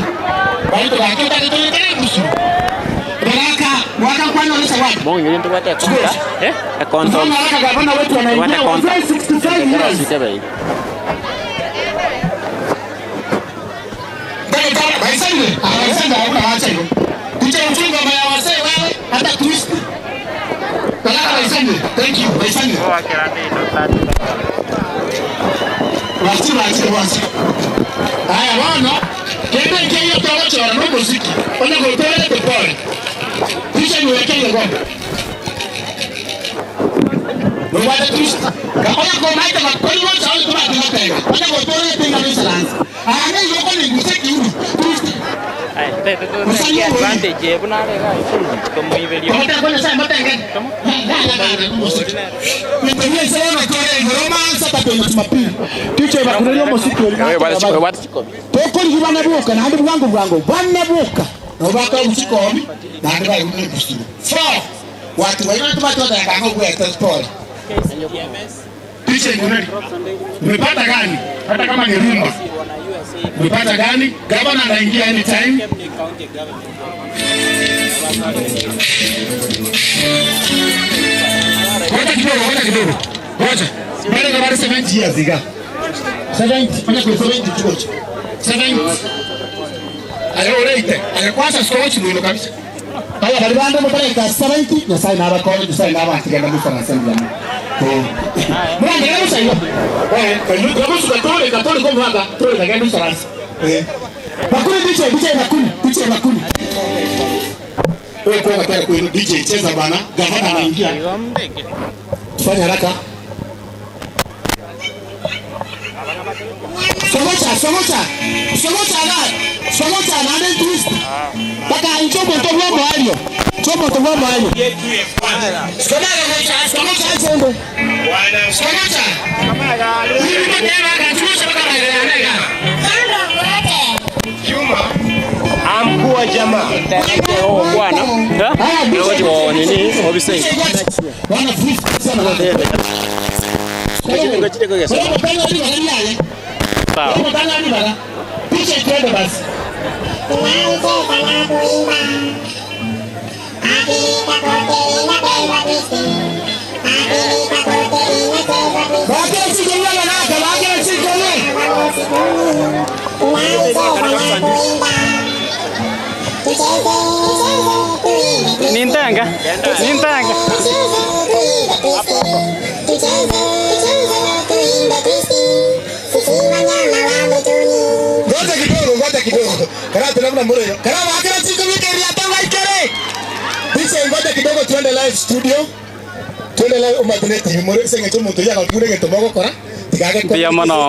[SPEAKER 8] Baito bakita kitole msura. Baraka waka kwani wale sawapi?
[SPEAKER 10] Mungu yule mtu wate konta. Eh? Konta.
[SPEAKER 8] Baraka gavana wetu anaingia 65 years. Daktari baisani, abaisani hauna acha hiyo. Kucha mchunga maya wasee wewe hata twist. Baraka baisani. Thank you baisani. Wachi wachi wachi. Haya bwana, kende kende toka na muziki. Ona kwa tole pole. Kisha niwekee ngoma. Nobada twist. Kaona kwa maita makoni wote hao kama tunataka. Ona kwa tole tenga ni salance. Ah, ni yoko ni muziki huu. Twist.
[SPEAKER 10] Ai, te te te advantage buna le ga. Como iberio.
[SPEAKER 8] Mata kwa sasa mata ngani. Nitumie sana tole romance hata Jumapili. Ticha bakureyo muziki oli. Toko libana buka na hadi bwangu bwangu. Bwana buka. Na baka muziki na hadi ba muziki. Four. Watu wengi watu wataka kwa pole. Picha iko nani? Umepata gani? Hata kama ni rumba. Umepata gani? Gavana anaingia anytime. Ngoja kidogo, ngoja kidogo. Ngoja. Bado gavana 70 years iga. 70, fanya kwa 70 tukoje. 70. Ayo reite. Ayo kwanza sikochi ndio kabisa. Baya bali bando mutare 70 nyasaye naba ko nyasaye naba atigenda mu Faransa ndiyama. Mwana ngena musayo. Eh, kanuka katole katole ko mwana tole kagenda mu Faransa. Eh. Bakuni DJ DJ bakuni DJ bakuni. Wewe kwa kataka kwa DJ cheza bana, gavana anaingia. Fanya haraka. Somocha somocha. Somocha na somocha na ndio twist. Baka nchomo to bwa mwalio. Chomo to bwa mwalio. Somocha somocha chendo. Somocha. Mimi ndio akachusha baka maendeleo.
[SPEAKER 4] Juma amkuwa jamaa. Oh bwana. Ndio nini? Obisei.
[SPEAKER 8] Bwana sana. Picha twende basi.
[SPEAKER 12] Nintenga. Nintenga.
[SPEAKER 8] Ngoja kidogo, ngoja kidogo. Karate namna mbona hiyo? Karama akira chiko wiki ya tanga ikere. Picha ngoja kidogo tuende live studio. Tuende live umatineti. Mure senge tu muntu yaga kure ngeto kora.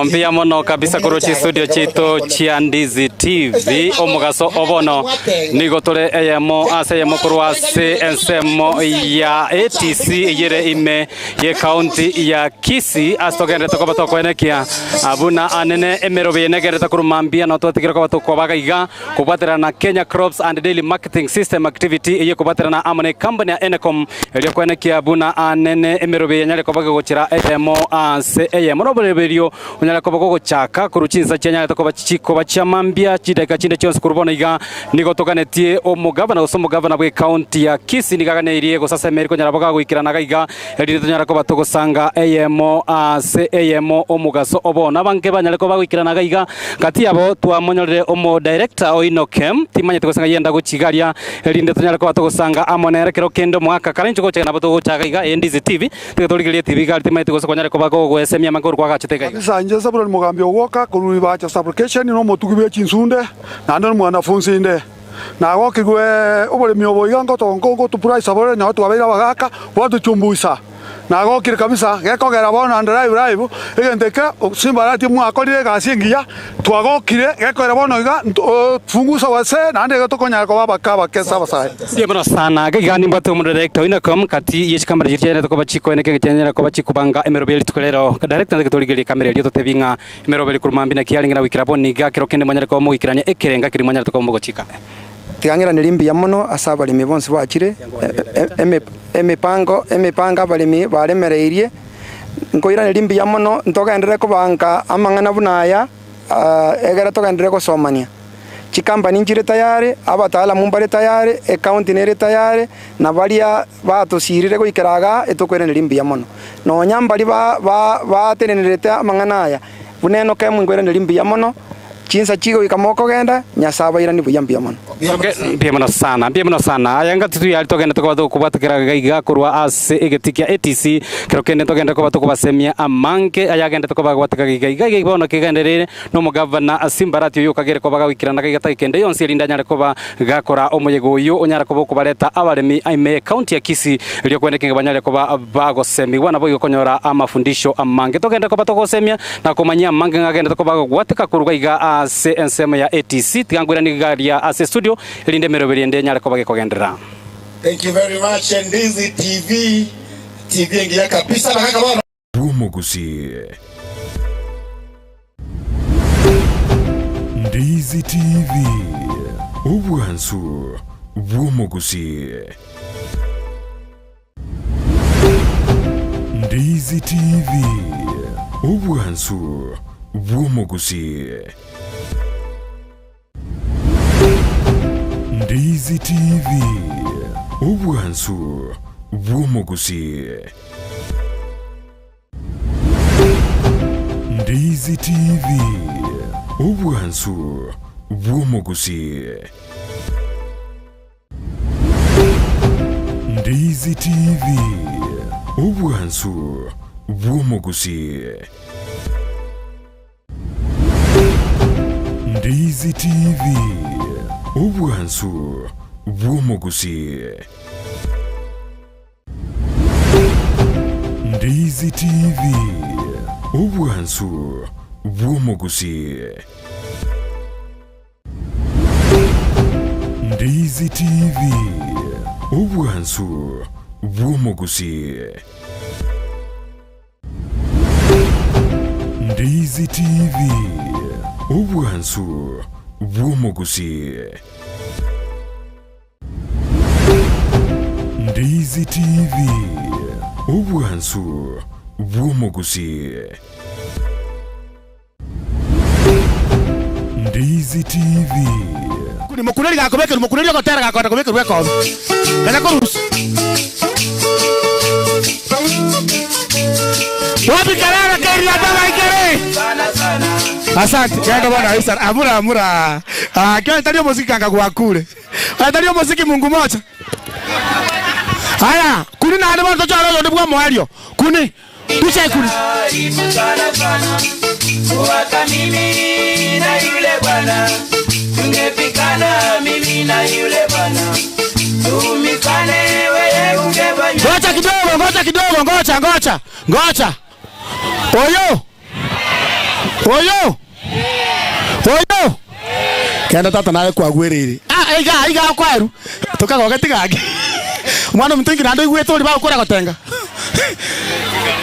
[SPEAKER 12] Mbia mono kabisa kuruchi studio chito chia Ndizi TV omugaso obono nigo tore eyemo ase eyemo korwa ase ensemo ya ATC eyere ime ye county ya Kisii ase togenderete koba tokwenekia abuna anene emerobe yenegerete koruma mbia no twatigire koba tokwabaga iga kobwaterana na Kenya Crops and Daily Marketing System Activity eye kobwaterana amo ne company ya Enekom erio kwenekia abuna anene emerobe yenyare koba gochira eyemo ase eyemo berio unyala koba gochaka kuruchinsa chenya tokoba chikoba chamambia chideka chinde chonse kurubona iga nigo tokanetie omugavana gose omugavana bwe county ya Kisii nigaganeirie gosasa emeriko nyara boga goikirana iga erire tonyara koba togosanga eyemo ase eyemo omugaso obona abange banyare koba goikirana iga kati yabo twamonyorere omo director oinokem timanyete gosanga yenda gochigaria erinde tonyara koba togosanga amonere kero kendo mwaka karencho gochaka nabo togochaka iga Ndizi TV tigatorigerie TV gari timanyete gose konyare koba gogoesemia mangoro
[SPEAKER 24] kabisa nje saburo ni mugambi ogoka kururi bacha supplication no mutugi be chinsunde na ndo mwanafunzi inde na gokigwe oboremi oboiga ngoto ngongo tupura sabore na watu abeira bagaka watu chumbuisa na gokire kabisa gekogera bona drive live egenteka simba rati mwakorire gasi ngiya twagokire gekogera bona iga fungusa wase na ande gotokonyara ko baba kaba kesa basaye
[SPEAKER 12] ndiye mono sana gigani mbatu mu director Inacom kati yechi kamera jirye ko bachiko eneke gechenyera ko bachikubanga emerobeli tukolero director ndeke torigerie kamera ryo totebinga emerobeli kurumambi na kialinga na wikirabo niga kero kende mwanyare ko mugikiranya ekerenga kiri mwanyare ko mugochika
[SPEAKER 16] tigangira nirimbi mono ase abalimi bonsi bachire emipango emipanga abalimi baremereirie nkoira nirimbi mono ntogendere kubanka amang'ana bunaya egere togendere gosomania chikampani nchire tayari abataalamu mbare tayari ekaunti nere tayari na baria batusirire goikeraga etokwere nirimbi mono nonya mbari batenenerete amang'ana aya buneno kemwe nkoira nirimbi mono chinsa chigo ikamoko genda nyasaba irani buyambia mono
[SPEAKER 12] mbia mono sana ayanga titu yali togenda tokoba kubatikira gaiga kurwa ase egetikia ATC kero kende togenda koba tokobasemia amanke ayagenda tokoba gwatika gaiga gaiga bono kigenderere no mugavana Simbarati uyu kagere koba gawikirana gaiga takende yonsi erinda nyare koba gakora omuyego uyu onyara koba kubareta abaremi aime county ya Kisii ryo kwendeke banyare koba bagosemiwa nabo gokonyora amafundisho amange togenda koba tokosemia na komanya amange ngagenda tokoba gwatika kurwa iga ase ensemo ya ATC tigangwira ni garia ase studio elinde meroberi ende nyare koba gekogendera.
[SPEAKER 8] Thank you very much Ndizi TV TV ngiya kabisa na kaka bana
[SPEAKER 6] Bumugusi Ndizi TV Obwansu Bumugusi Ndizi TV Obwansu Bumugusi Ndizi TV Obwansu Bumugusi Ndizi TV Obwansu Bumugusi Ndizi TV Obwansu Bumugusi Ndizi TV Obwansu Bumugusi Ndizi TV Obwansu Bumugusi Ndizi TV Obwansu Bumugusi Ndizi TV Obwansu Bumugusi Ndizi TV Obwansu Bumugusi Ndizi TV
[SPEAKER 3] Ni mukuneri gakobeke mukuneri gotera gakona kobeke rweko. Kana korusu. Wapi karara keri ya baba ikere. Asante. Yenda bwana Isa. Amura amura. Ah, kwa talio muziki kanga kwa kule. Talio muziki Mungu moja. Haya, kuni na ane mtoto alo ndio mwario. Kuni. Tushe kuni.
[SPEAKER 15] Kuwaka mimi na yule bwana. Tungepikana mimi na yule bwana. Tumikane wewe ungebanya.
[SPEAKER 3] Ngoja kidogo, ngoja kidogo, ngoja, ngoja. Ngoja. Oyo. Oyo. Oyo. Kenda tata nawe kwa gwiriri. Ah, iga iga kwaru. Tukagoga tigage. Mwana mtingi nando igwete uri bagukora gotenga.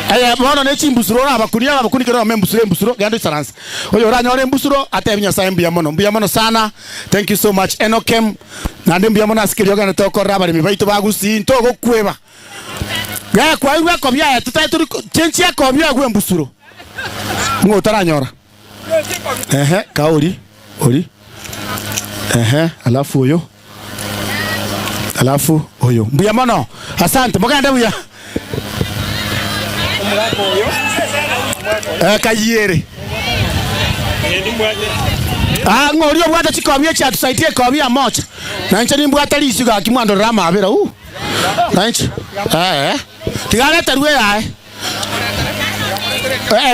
[SPEAKER 3] Aya mwana ne chimbusuro na abakunia abakunikira membusuro embusuro gando isaransa. Oyo oranyore embusuro atebnya sa mbuya mono sana. Thank you so much Enokem. Nande mbuya mono asikirio gana tokora abarimi baitu bagusi ntogo kweba. Ga kwa iwe kobya tutai turi chenchi yakobya gwe embusuro. Ngo taranyora. Ehe kauri ori. Ehe alafu oyo. Alafu oyo. Mbuya mono. Asante mugende mbuya. Kayiere. Ah ngori obwata chikobia chatusaidie kobia moja. Na nche nimbwata lisiga kimwando rama abira u. Na nche. Tigareta ruwe yae.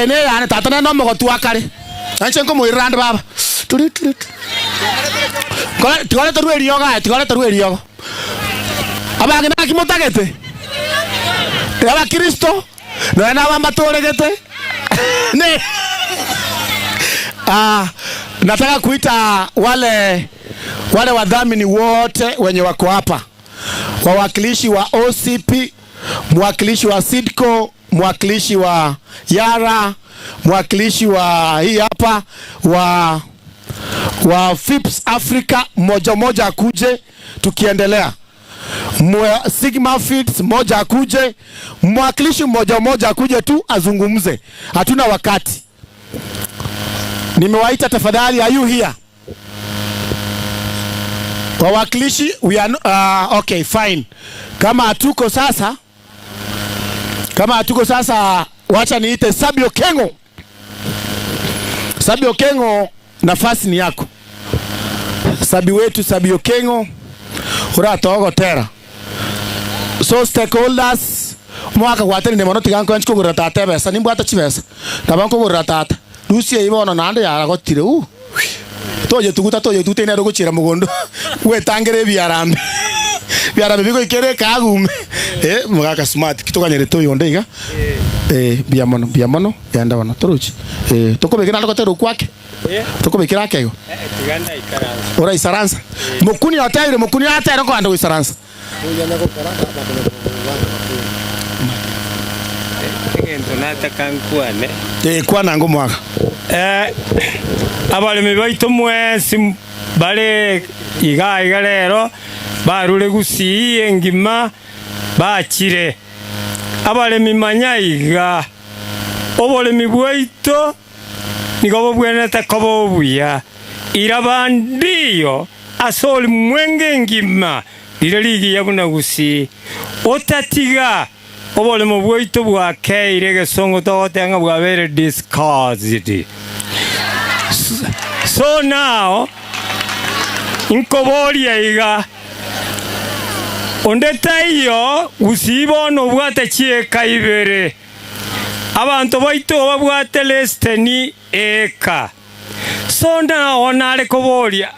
[SPEAKER 3] Ne ya tata na no mogotu akare. Na nche nkomoiranda baba. Turi turi. Tigareta ruwe rioga, tigareta ruwe rioga. Abange na kimotagete. Aba Kristo. No na wamatoregete. Ne. Ah, nataka kuita wale wadhamini wote wenye wako hapa. Wawakilishi wa OCP, mwakilishi wa Sidco, mwakilishi wa Yara, mwakilishi wa hii hapa wa FIPS Africa, moja moja akuje tukiendelea. Sigma Feeds moja akuje, mwakilishi moja moja akuje tu azungumze. Hatuna wakati. Nimewaita tafadhali, are you here? Wawakilishi we are okay fine. Kama hatuko sasa, wacha niite Sabio Kengo. Sabio Kengo, nafasi ni yako. Sabi wetu Sabio Kengo uratogo tera. So stakeholders mwaka gwateni ne mono tiganko nchikogura tata besa nimbwata chibesa nabanko gura tata rusie ibono nande yaragotire u toje tuguta toje tute ine rogochira mugondo wetangere biarambe biarambe biko ikere kagume mugaka smart kitoganyere toyonde iga bia mono yanda bana toruchi tokobekera ndokotero kwake tokobekera akego
[SPEAKER 9] tiganda ikaransa
[SPEAKER 3] ora isaransa mukuni ataire mukuni ataire ko ando isaransa
[SPEAKER 9] egento natakankwane
[SPEAKER 3] kwana ngo mwaka
[SPEAKER 9] abalimi baitu mwesi bale iga iga lero barure gusii engima bakire abalimi manyaiga obolemi bwaito nigo bwenete kobo buya irabandiyo asoli mwenge ngima lire ligi yabuna gusi otatiga obolemo bwaito bwakeire gesongo togotenga bwabere discarded. So now inkoboria iga ondetaiyo gusibono bwate chieka ibere abantu baito babwate lesteni eka. So now onare koboria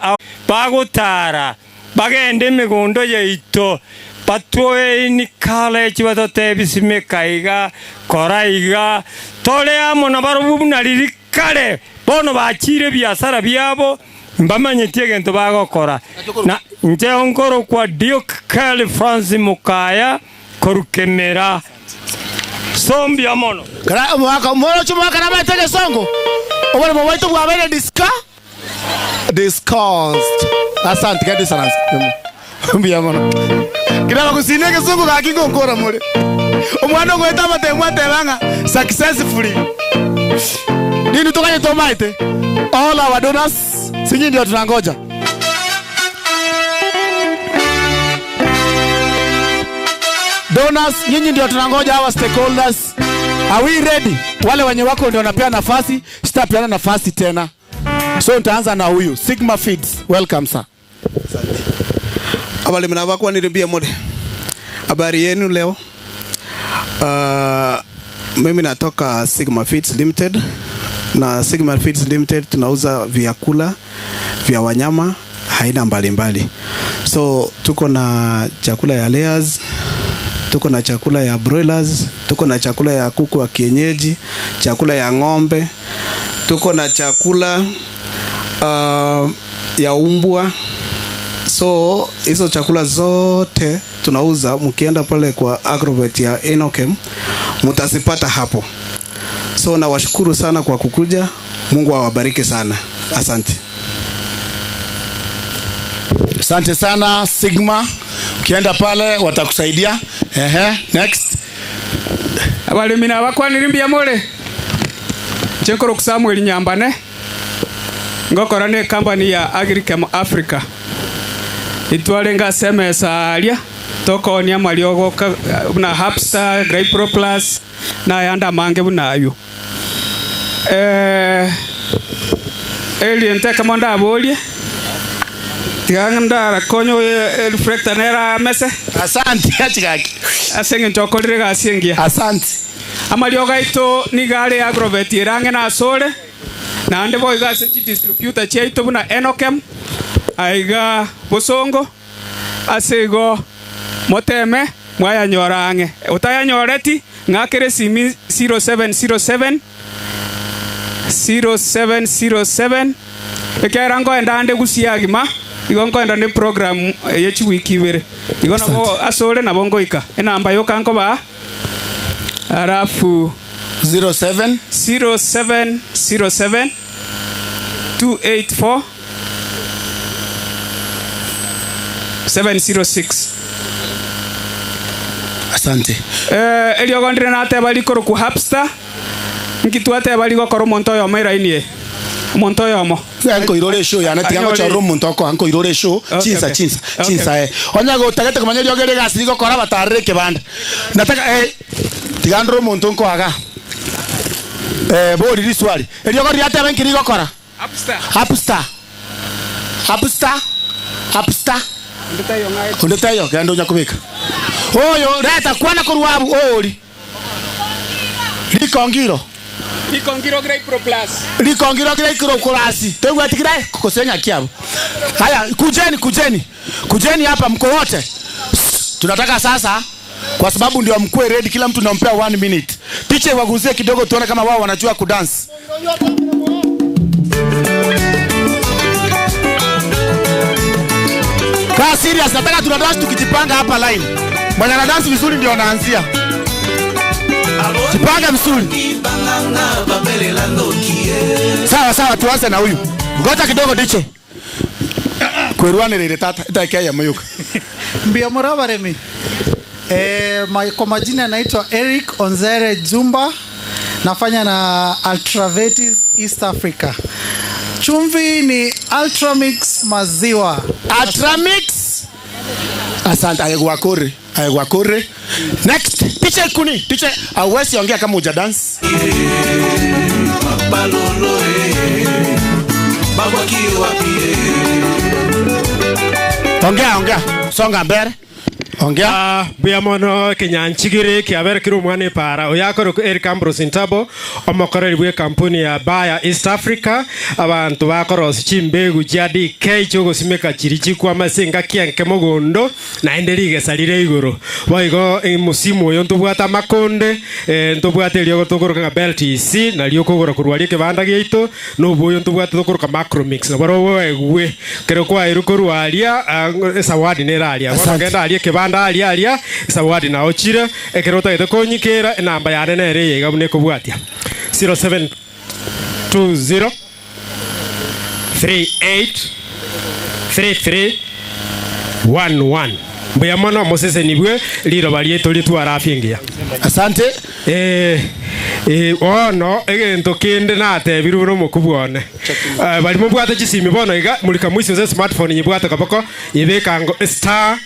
[SPEAKER 9] bagotara bagende emigondo yaito batoe ni college batote bisimeka iga kora iga tole amo na barubu naririkare bono bachire biasara byabo mbamanyete egento bagokora na nje onkoro kwa Duke Kelly Francis Mukaya korukemera sombya mono
[SPEAKER 3] kara mwaka moro chumaka na matege songo obone mwaito bwabere discussed. Asante kadi sana mbya mono kira bakusineke songo kakingongora mure omwana goeta matemwa tebanga successfully nini tukanye tomaite all our donors sinyi ndio tunangoja. Donors nyinyi ndio tunangoja, our stakeholders. Are we ready? Wale wenye wako ndio wanapewa nafasi, sitapeana nafasi tena. So nitaanza na huyu Sigma Feeds. Welcome sir.
[SPEAKER 17] Abalimi nabakwanire mure. Habari yenu leo. Mimi natoka Sigma Feeds Limited. Na Sigma Feeds Limited tunauza vyakula vya wanyama aina mbalimbali. So tuko na chakula ya layers, tuko na chakula ya broilers, tuko na chakula ya kuku wa kienyeji, chakula ya ng'ombe, tuko na chakula ya umbwa. So hizo chakula zote tunauza, mkienda pale kwa Agrovet ya Enokem mtazipata hapo. So nawashukuru sana kwa kukuja. Mungu awabariki sana. Asante.
[SPEAKER 3] Asante sana Sigma. Ukienda pale watakusaidia. Ehe, next.
[SPEAKER 18] Abalimi nabakwanire mure. Chenkoro Samuel Nyambane. Ngokora ne company ya Agrichem Africa. Itwalenga semesa alia toko ni amaliogo na Hapstar, Grey Plus na yanda mange bunayo. Eli nteka monda abolie. Tiganda konyo reflector nera mese.
[SPEAKER 3] Asante achigaki.
[SPEAKER 18] Asenge ntokorire gasingia.
[SPEAKER 3] Asante.
[SPEAKER 18] Amalioga ito ni gare Agrovet irange na sole. Na ande boy gase distributor cheito buna Enokem. Aiga bosongo asego moteme mwayanyora ange utayanyoreti ngakere simi 0707 0707 ekera ngoenda ande gusiagima igo ngoenda ne program yechi wiki ibere igo nabo asole nabo ngoika enamba yokanko ba alafu
[SPEAKER 3] 07
[SPEAKER 18] 0707 284 706.
[SPEAKER 3] Asante.
[SPEAKER 18] Eliogondire nate bali koro ku Hapstar. Nkitwate bali gokoro monto yo maira inie. Monto yo mo.
[SPEAKER 3] Anko irore show ya nati anko choro monto ko anko irore show chinsa chinsa chinsa Onya go tagate kumanya lyogere gasi gokora batarire kebanda. Nataka tigandro monto nko aga. Bori riswali. Eliogori ate bankiri gokora.
[SPEAKER 18] Hapstar.
[SPEAKER 3] Hapstar. Hapstar. Hapstar. Ndetayo gando nyakubika. Oyo reta kwana kurwabu ori. Likongiro.
[SPEAKER 18] Likongiro Grey Pro Plus.
[SPEAKER 3] Likongiro Grey Pro Plus. Tegwa tikirai kukosenya kiabo. Haya kujeni kujeni. Kujeni hapa mko wote. Tunataka sasa kwa sababu ndio mkue ready, kila mtu nampea 1 minute. Picha waguzie kidogo tuone kama wao wanajua kudance. Kwa serious nataka tunadance tukijipanga hapa line. Mwenye anadance vizuri ndio anaanzia. Jipanga vizuri. Sawa sawa tuanze na huyu. Ngoja kidogo diche. Kweruane lile tata itakia ya mayuka.
[SPEAKER 19] Mbia murabaremi. Kwa majina naitwa Eric Onzere Jumba. Nafanya na Ultravetis East Africa. Chumvi ni Ultramix maziwa.
[SPEAKER 3] Ultramix. Asante ayegwakore. Ayegwakore. Next, picha kuni. Picha awesi ongea kama uja dance. Ongea ongea. Songa mbele. Ongea.
[SPEAKER 20] Buya mono kinyanchigiri kiabere kiri omwana epara oyakore Eric Ambrose Ntabo omokoreri bwe kampuni ya Bayer East Africa abantu bakorosi chimbegu chia DK chogosimeka chiri chikwa masinga kianke mogondo naende rigesa rire igoro boigo musimu oyo ntobwate makonde ntobwate riogo tokoroka Belt EC nario kogora korwa rie kebanda giaito noboyo ntobwate tokoroka Macromix naboro wewe kero kwairu korwa aria esawadi neraria bono genda aria kebanda aria aria sawadi na ochire ekero tagete konyikera enamba yane nere yega bune kobwatia 0720 38 33 11 mbuya mono mosese nibwe liro barieto litwara afyengia.
[SPEAKER 3] Asante.
[SPEAKER 20] Ono egento kende natebiru no mokubwone bali mubwate chisimi bono iga mulika mwisi ze smartphone nyibwate kaboko yibekango star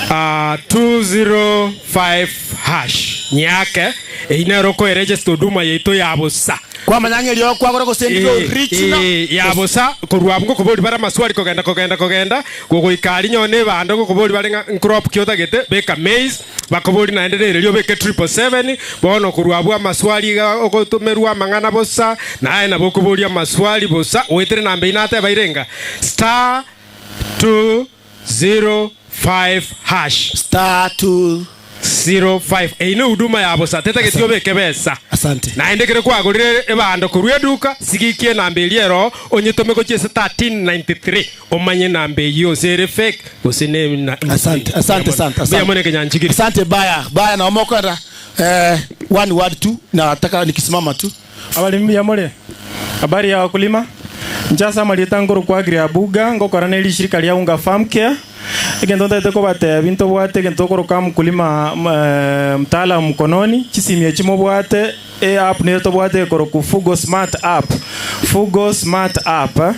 [SPEAKER 20] 205 hash nyake einero ko register huduma yeito ya busa
[SPEAKER 3] kwa manyangerio kwa goro gosendiro original
[SPEAKER 20] ya busa korwa ngo kobori bara maswali kogenda kogenda kogenda gogoikari nyone bando gokobori bare crop kyotagete beka maize bakobori naendererio beke 777 bono korwa bwa maswali ogotomerwa mangana bosa naye nabo koboria maswali bosa wetere namba inate bairenga star 205 hash
[SPEAKER 3] star 205
[SPEAKER 20] ino huduma yabo sa tete getio beke besa.
[SPEAKER 3] Asante.
[SPEAKER 20] Naendekere kwagurire ebando kurwe duka sigikie namba eliero onyitome gochie 1393 omanye namba iyo sere fake gosine.
[SPEAKER 3] Asante, asante asante asante. Asante baya baya na omokora one word tu na nataka nikisimama tu.
[SPEAKER 2] Abalimi ya mole. Habari ya wakulima. Njasa malietangoro kwa agri abuga ngokora neli shirika lya unga farm care. Egento ndete ko bate binto bwate gento koroka mkulima mtaalamu mkononi chisimie chimo bwate e app neto bwate koroku Fugo Smart app. Fugo Smart app.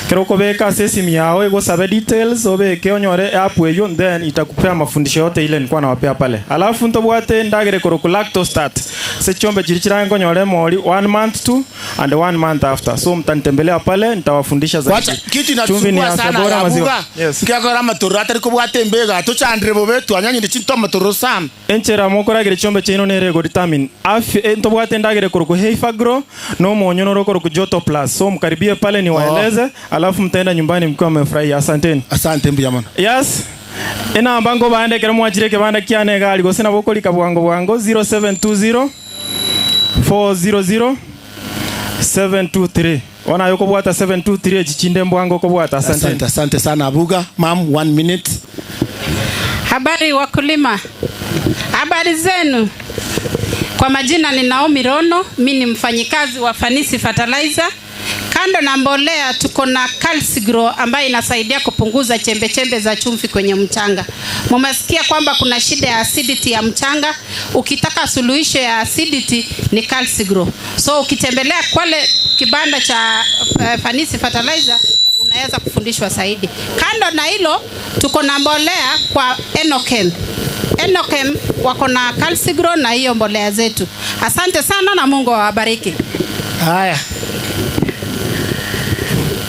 [SPEAKER 2] Keroko beka sesimi yao ego sabe details obeke onyore app eyo then itakupea mafundisho yote ile nilikuwa nawapea pale. Alafu ndo bwate ndagere koroku Lactostat. Se chombe chirichirango nyore moli 1 month to and 1 month after. So mtanitembelea pale nitawafundisha zaidi.
[SPEAKER 3] Wacha kitu inatusumbua sana ya buga.
[SPEAKER 2] Yes.
[SPEAKER 3] Kiakora maturata riko bwate mbega tuchandire bobe twanyanye ndichinto maturu sana.
[SPEAKER 2] Enchera mokora gere chombe chino nerego determine. Afi ndo bwate ndagere koroku Heifagro no monyono roko koroku Joto Plus. So mkaribie pale niwaeleze. Alafu mtaenda nyumbani mkiwa mmefurahia. Asanteni.
[SPEAKER 3] Asante mbuya.
[SPEAKER 2] Yes. Ena mbango baende kero mwachire kebanda kiane gali gosena bokoli kabwango bwango 0720 400 723. Wana yoko bwata 723 chichinde mbwango ko bwata. Asante.
[SPEAKER 3] Asante, asante sana Abuga. Ma'am, 1 minute.
[SPEAKER 5] Habari wakulima. Habari zenu. Kwa majina ni Naomi Rono, mimi ni mfanyikazi wa Fanisi Fertilizer. Kando na mbolea tuko na Calcigrow ambayo inasaidia kupunguza chembe-chembe za chumvi kwenye mchanga. Mmesikia kwamba kuna shida ya acidity ya mchanga. Ukitaka suluhisho ya acidity ni Calcigrow. So ukitembelea kwale kibanda cha Fanisi Fertilizer unaweza kufundishwa zaidi. Kando na hilo tuko na mbolea kwa Enokem. Enokem wako na Calcigrow na hiyo mbolea zetu. Asante sana na Mungu awabariki.
[SPEAKER 3] Haya.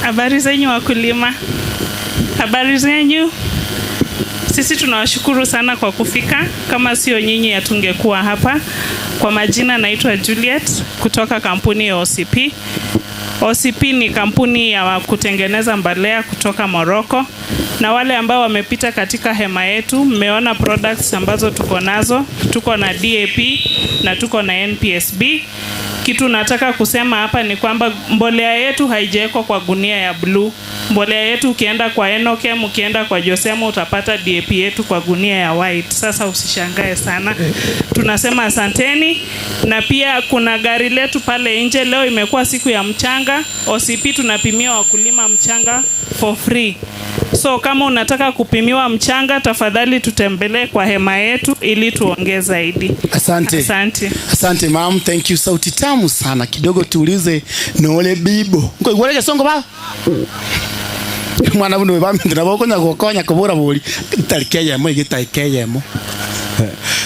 [SPEAKER 21] Habari zenyu wakulima. Habari zenyu. Sisi tunawashukuru sana kwa kufika. Kama sio nyinyi hatungekuwa hapa. Kwa majina naitwa Juliet kutoka kampuni ya OCP. OCP ni kampuni ya kutengeneza mbolea kutoka Morocco. Na wale ambao wamepita katika hema yetu, mmeona products ambazo tuko nazo. Tuko na DAP na tuko na NPSB. Kitu nataka kusema hapa ni kwamba mbolea yetu haijawekwa kwa gunia ya blue. Mbolea yetu ukienda kwa Enokem, ukienda kwa Josemo utapata DAP yetu kwa gunia ya white. Sasa usishangae sana. Tunasema asanteni. Na pia kuna gari letu pale nje. Leo imekuwa siku ya mchanga. OCP tunapimia wakulima mchanga for free. So kama unataka kupimiwa mchanga tafadhali tutembelee kwa hema yetu ili tuongee zaidi.
[SPEAKER 3] Asante.
[SPEAKER 21] Asante.
[SPEAKER 3] Asante ma'am, thank you. Sauti tamu sana. Kidogo tuulize nole bibo. Ngo songo ba. Mwana buno ba mndina bokonya gokonya kobora boli. Tarikeya mo igitarikeya mo.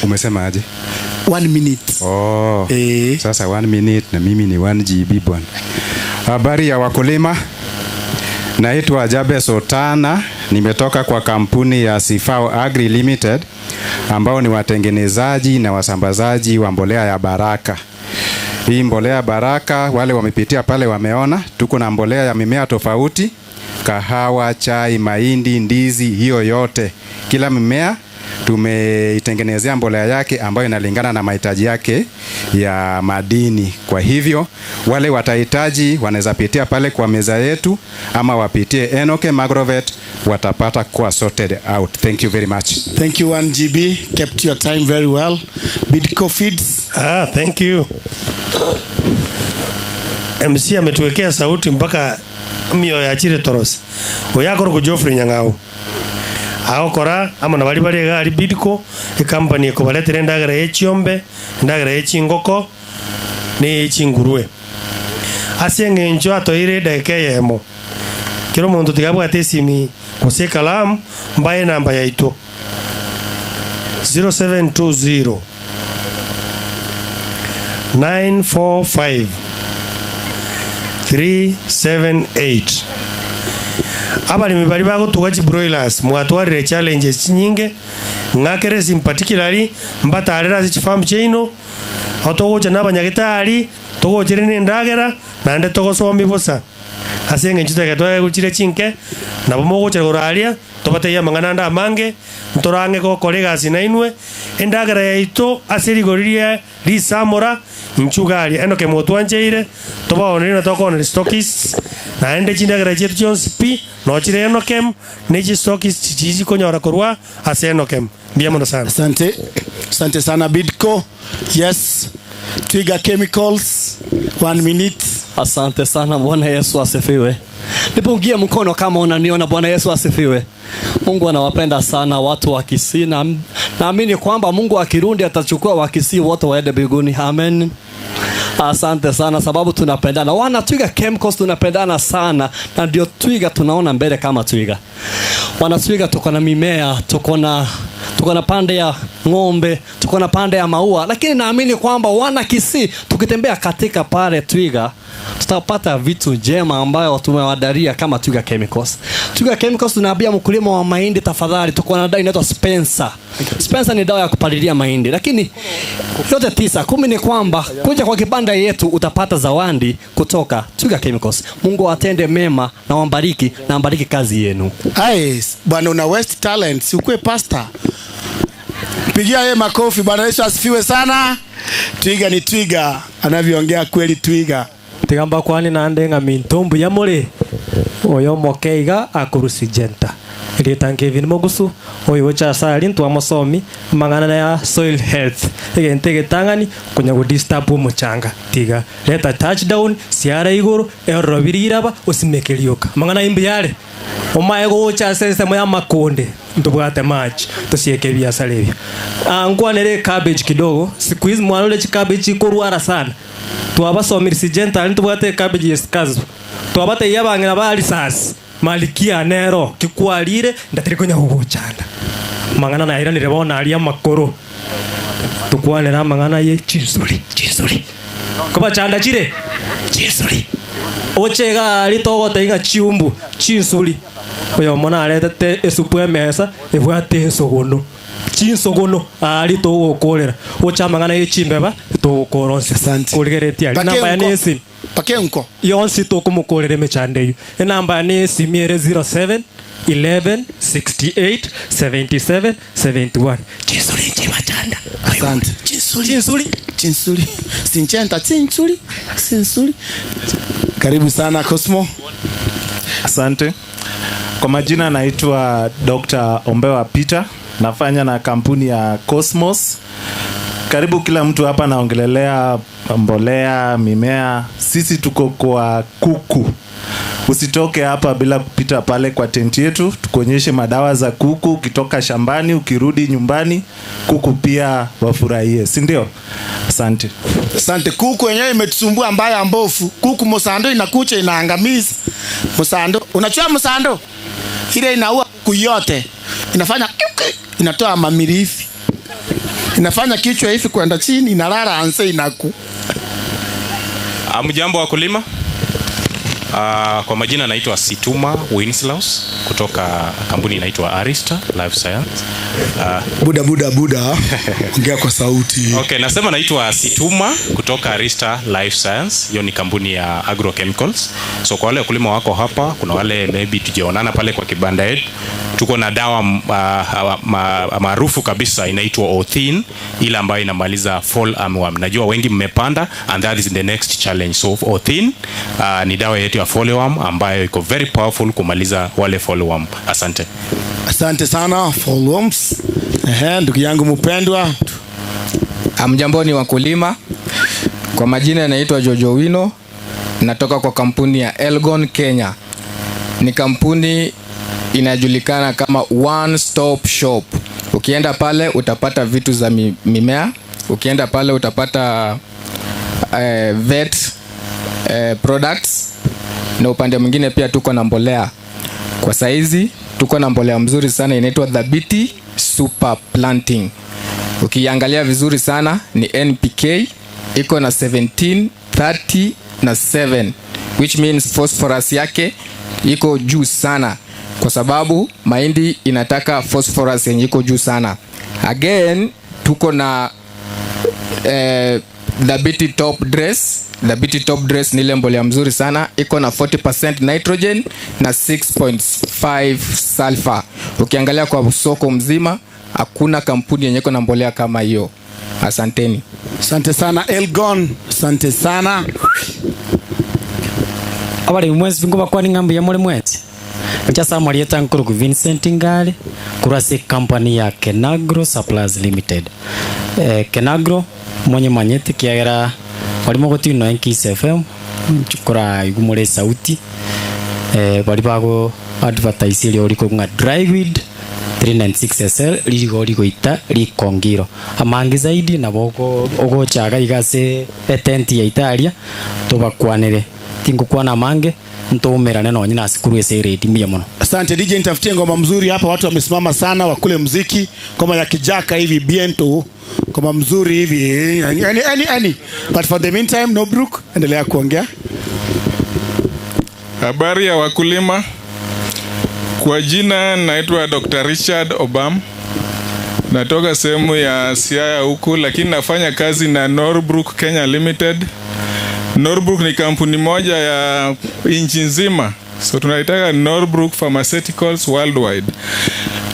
[SPEAKER 24] Umesema aje?
[SPEAKER 3] 1 minute.
[SPEAKER 24] Oh. Sasa 1 minute na mimi ni 1 GB bwana. Habari ya wakulima. Naitwa Jabe Sotana, nimetoka kwa kampuni ya Sifao Agri Limited ambao ni watengenezaji na wasambazaji wa mbolea ya Baraka. Hii mbolea ya Baraka wale wamepitia pale wameona tuko na mbolea ya mimea tofauti, kahawa, chai, mahindi, ndizi, hiyo yote. Kila mimea tumeitengenezea mbolea yake ambayo inalingana na mahitaji yake ya madini. Kwa hivyo wale watahitaji wanaweza pitia pale kwa meza yetu ama wapitie Enokem Agrovet, watapata kuwa sorted out. Thank you very much.
[SPEAKER 3] Thank you 1GB, kept your time very well. Bidco Feeds.
[SPEAKER 25] Thank you. MC ametuwekea sauti mpaka mioyo ya chire toros. Oyakoro ku Geoffrey Nyang'au. Aokora ama nabali bali gari Bidco e company ekobaletere ndagara yechiombe ndagara yechingoko ne yechinguruwe ase eng'encho atoire edageka eyemo kero omonto tigabwate esimi gose ekalamu mbaye enamba yaito
[SPEAKER 1] 0720 945 378. Abalimi bali bagotuga chibroilers mwatwarire challenges chinyinge ng'akeresi in particularly mbatarera ase chifamu chiaino aho togocha na abanyagitari togochere na endagera naende togosomi bosa ase eng'encho tege twaegochire chinke nabo mogochera koraria tobateie amang'ana ande amange ntorang'e gokora egasi nainwe endagera yaito ase rigori ria risamora inchugari eno kemotwancheire tobaonere na tokonere stockists naende chindagera chietu chionsi pi nochire enokem nechi stockists chichikonyora korwa ase enokem. Mbia mono sana.
[SPEAKER 3] Asante. Asante sana Bidco. Yes. Twiga Chemicals, 1 minute.
[SPEAKER 7] Asante sana. Bwana Yesu asifiwe. Nipungie mkono kama unaniona. Bwana Yesu asifiwe. Mungu anawapenda sana watu wa Kisii, na naamini kwamba Mungu akirundi atachukua wa Kisii wote waende mbinguni. Amen. Asante sana sababu tunapendana. Wana Twiga Chemicals tunapendana sana, na ndio Twiga tunaona mbele kama Twiga. Wana Twiga tuko na mimea, tuko na pande ya ng'ombe, tuko na pande ya maua, lakini naamini kwamba wana Kisii tukitembea katika pale Twiga tutapata vitu njema ambayo tumewadaria kama Twiga Chemicals. Twiga Chemicals tunaambia mkulima wa mahindi, tafadhali, tuko na dawa inaitwa Spencer. Spencer ni dawa ya kupalilia mahindi, lakini yote 9 10 ni kwamba kuja kwa kibanda yetu utapata zawadi kutoka Twiga Chemicals. Mungu atende mema na wambariki, na ambariki kazi yenu.
[SPEAKER 3] Ai, bwana una West Talent, ukue pastor. Pigia yeye makofi. Bwana Yesu asifiwe sana. Twiga ni Twiga, anavyoongea kweli Twiga.
[SPEAKER 13] Tigamba kwani naende ng'a mintombu ya muri oyo mokeiga akurusi jenta irieta Kevin Mogusu oyo cha sali ntwa mosomi mang'ana ya soil health egente getang'ani kunya go disturb muchanga tiga leta touchdown siara iguru erobirira osimekelioka mang'ana imbi yale omae gocha system ya makonde ntubwate match tusieke biasara ebyo angwanere cabbage kidogo siku hizi mwanole cabbage ikorwara sana twabasomire gentle ntubwate cabbage yeskazo twabate yabang'ina bali sasi malikia nero kikwalire ndatirikonya kugochanda mang'ana nairanire bona aria makoro tukwanera mang'ana ye chinsuri chinsuri kobachanda chire chinsuri ochega ari togote chiumbu chinsuri oyo mona aretete esupu emesa ebwate ensogono chinsogono ari togokorera ocha mang'ana ye chimbeba togokoronse kurigeretia namba ya nesi
[SPEAKER 3] pakenko
[SPEAKER 13] yonsi tokumukorera emechando eyo enamba ya nesi miere 07 11 68 77 71 chinsuri chimachanda.
[SPEAKER 3] Asante. Chinsuri chinsuri chinsuri sinchenta chinsuri chinsuri. Karibu sana Cosmo.
[SPEAKER 22] Asante. Kwa majina naitwa Dr. Ombewa Peter, nafanya na kampuni ya Cosmos. Karibu kila mtu hapa naongelelea mbolea, mimea. Sisi tuko kwa kuku. Usitoke hapa bila kupita pale kwa tenti yetu, tukuonyeshe madawa za kuku. Ukitoka shambani, ukirudi nyumbani, kuku pia wafurahie, si ndio? Asante.
[SPEAKER 3] Asante. Kuku yenyewe imetusumbua mbaya mbofu. Kuku mosando inakucha inaangamiza. Mosando, unachua mosando? Ile inaua kuku yote. Inafanya inatoa mamirifi. Inafanya kichwa hivi kwenda chini, inalala anse inaku.
[SPEAKER 23] Amjambo wakulima. Kwa majina naitwa Situma Winslaus kutoka kampuni inaitwa Arista Life Science.
[SPEAKER 3] Buda. Ongea kwa sauti.
[SPEAKER 23] Okay, nasema naitwa Situma kutoka Arista Life Science. Hiyo ni kampuni ya agrochemicals. So kwa wale wakulima wako hapa, kuna wale maybe tujaonana pale kwa kibanda yetu. Tuko na dawa maarufu kabisa inaitwa Othin, ile ambayo inamaliza fall armyworm. Najua wengi mmepanda and that is the next challenge. So Othin ni dawa yetu ya fall armyworm ambayo iko very powerful kumaliza wale fall armyworm. Asante.
[SPEAKER 3] Asante sana fall worms. Ndugu yangu mpendwa.
[SPEAKER 26] Amjamboni wakulima. Kwa majina naitwa Jojo Wino, natoka kwa kampuni ya Elgon Kenya. Ni kampuni inajulikana kama one stop shop. Ukienda pale utapata vitu za mimea, ukienda pale utapata vet products, na upande mwingine pia tuko na mbolea. Kwa saizi tuko na mbolea mzuri sana inaitwa Dhabiti Super Planting. Ukiangalia vizuri sana ni NPK iko na 17, 30 na 7, which means phosphorus yake iko juu sana, kwa sababu mahindi inataka phosphorus yenye iko juu sana. Again tuko na Dhabiti top dress. Dhabiti top dress ni ile mbolea mzuri sana, iko na 40% nitrogen na 6.5 sulfur. Ukiangalia kwa soko mzima hakuna kampuni yenye iko na mbolea kama hiyo. Asanteni.
[SPEAKER 3] Asante sana Elgon, asante sana.
[SPEAKER 4] Abali mwezi vingo kwa ngambo ya mole mwezi. Nchasa mwalieta nkuru ku Vincent Ngale kurasi company ya Kenagro Supplies Limited. Kenagro mwenye manyete kiagera walimo gotino Nkis FM chukura igumure sauti bali bago advertise ile oliko nga dryweed 396 SL ligo ligo ita likongiro amangi zaidi na boko ogochaga igase patent ya Italia tobakwanire tingukwana mange ntomerane no nyina sikuru ese redi mbiya mono.
[SPEAKER 3] Asante DJ, nitafutie ngoma mzuri hapa, watu wamesimama sana wakule muziki, ngoma ya kijaka hivi biento, ngoma mzuri hivi any. But for the meantime, Norbrook, endelea kuongea.
[SPEAKER 10] Habari ya wakulima. Kwa jina naitwa Dr. Richard Obam. Natoka sehemu ya Siaya huku, lakini nafanya kazi na Norbrook Kenya Limited. Norbrook ni kampuni moja ya nchi nzima. So tunaitaka Norbrook Pharmaceuticals Worldwide.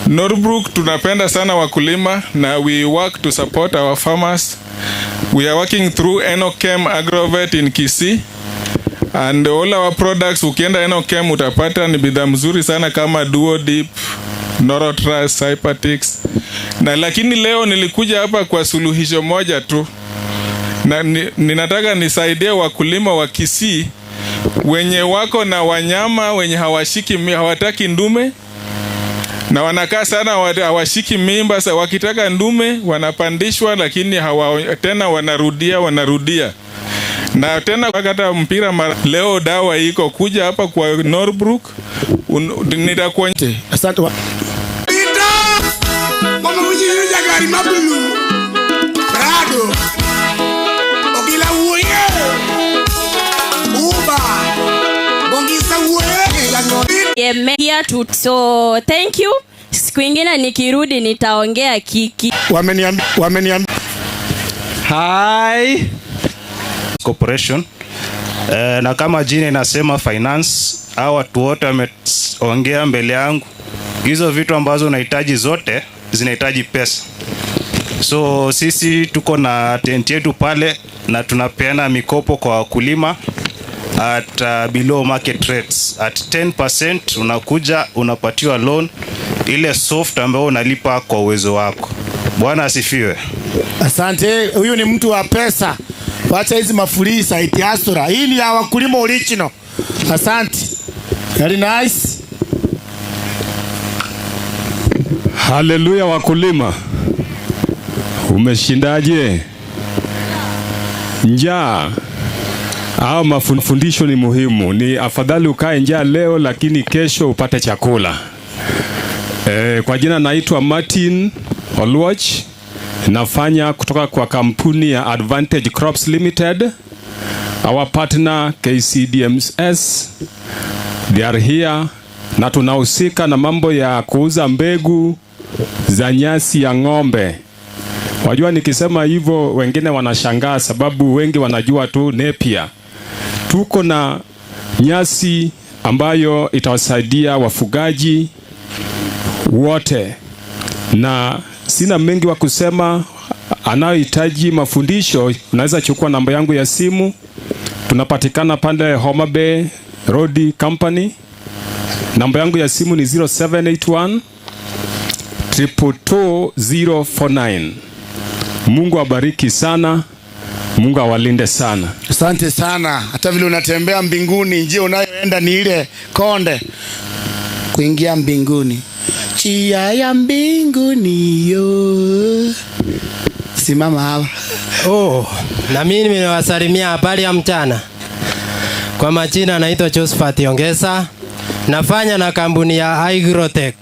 [SPEAKER 10] Norbrook tunapenda sana wakulima na we work to support our farmers. We are working through Enochem Agrovet in Kisii. And all our products, ukienda Enochem utapata ni bidhaa mzuri sana kama Duodip, Norotrust, Cypatix. Na lakini leo nilikuja hapa kwa suluhisho moja tu. Na ninataka nisaidie wakulima wa Kisii wenye wako na wanyama wenye hawashiki, hawataki ndume na wanakaa sana hawashiki mimba. Sasa wakitaka ndume wanapandishwa, lakini tena wanarudia. Na tena hata mpira mara, leo dawa iko kuja hapa kwa Norbrook nitakuonyesha.
[SPEAKER 3] Asante.
[SPEAKER 11] Mama mjini gari mabulu. Prado. Ogila uye. Uba. Bongisa uye.
[SPEAKER 12] Yeah, so thank you. Siku ingine nikirudi nitaongea kiki.
[SPEAKER 3] Wameniambia.
[SPEAKER 14] Hi. Corporation. Na kama jina inasema finance, hawa watu wote wameongea mbele yangu. Hizo vitu ambazo unahitaji zote zinahitaji pesa. So sisi tuko na tent yetu pale na tunapeana mikopo kwa wakulima at below market rates. At 10% unakuja unapatiwa loan ile soft ambayo unalipa kwa uwezo wako. Bwana asifiwe.
[SPEAKER 3] Asante. Huyu ni mtu wa pesa. Wacha hizi mafurisa itiasura. Hii ni ya wakulima original. Asante. Very nice.
[SPEAKER 16] Haleluya wakulima. Umeshindaje? Njaa au mafundisho ni muhimu. Ni afadhali ukae njaa leo lakini kesho upate chakula. Kwa jina naitwa Martin Oluoch. Nafanya kutoka kwa kampuni ya Advantage Crops Limited. Our partner KCDMS, they are here. Na tunahusika na mambo ya kuuza mbegu za nyasi ya ng'ombe. Wajua nikisema hivyo wengine wanashangaa sababu wengi wanajua tu Napier. Tuko na nyasi ambayo itawasaidia wafugaji wote. Na sina mengi wa kusema. Anayohitaji mafundisho unaweza chukua namba yangu ya simu. Tunapatikana pande Homa Bay Road Company. Namba yangu ya simu ni 0781 222 Mungu abariki sana. Mungu awalinde sana.
[SPEAKER 3] Asante sana. Hata vile unatembea mbinguni, njia unayoenda ni ile konde kuingia mbinguni. Chia ya mbinguni yo. Simama hapa.
[SPEAKER 27] Oh, na mimi nimewasalimia habari ya mchana. Kwa majina naitwa Josephat Ongesa. Nafanya na kampuni ya Agrotech.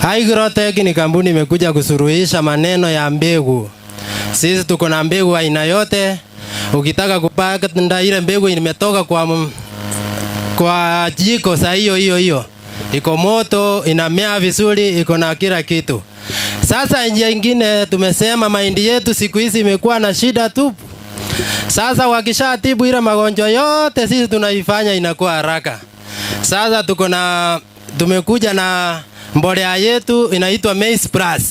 [SPEAKER 27] Agrotech ni kampuni imekuja kusuruhisha maneno ya mbegu. Sisi tuko na mbegu aina yote. Ukitaka kupanda ile mbegu imetoka kwa jiko saa hiyo hiyo hiyo. Iko moto, inamea vizuri, iko na kila kitu. Sasa njia ingine tumesema mahindi yetu siku hizi imekuwa na shida tu. Sasa wakishatibu ile magonjwa yote sisi tunaifanya inakuwa haraka. Sasa tumekuja na mbolea yetu inaitwa Maize Plus.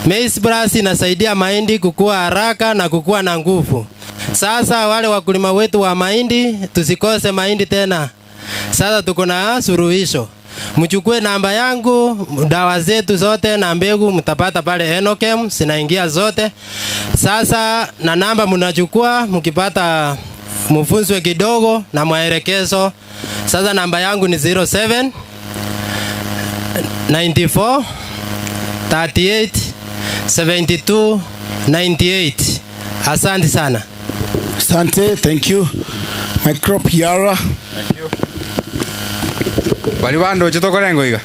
[SPEAKER 27] Maize Plus inasaidia mahindi kukua haraka na kukua na nguvu. Sasa wale wakulima wetu wa mahindi tusikose mahindi tena. Sasa tuko na suluhisho. Mchukue namba yangu, dawa zetu zote na mbegu mtapata pale Enokem, zinaingia zote. Sasa na namba mnachukua mkipata mfunzwe kidogo na maelekezo. Sasa namba yangu ni 07 94 38 72 98. Asante sana.
[SPEAKER 3] Asante, thank you. Microp Yara.
[SPEAKER 6] Thank you. Bali bandochi tokorengo iga.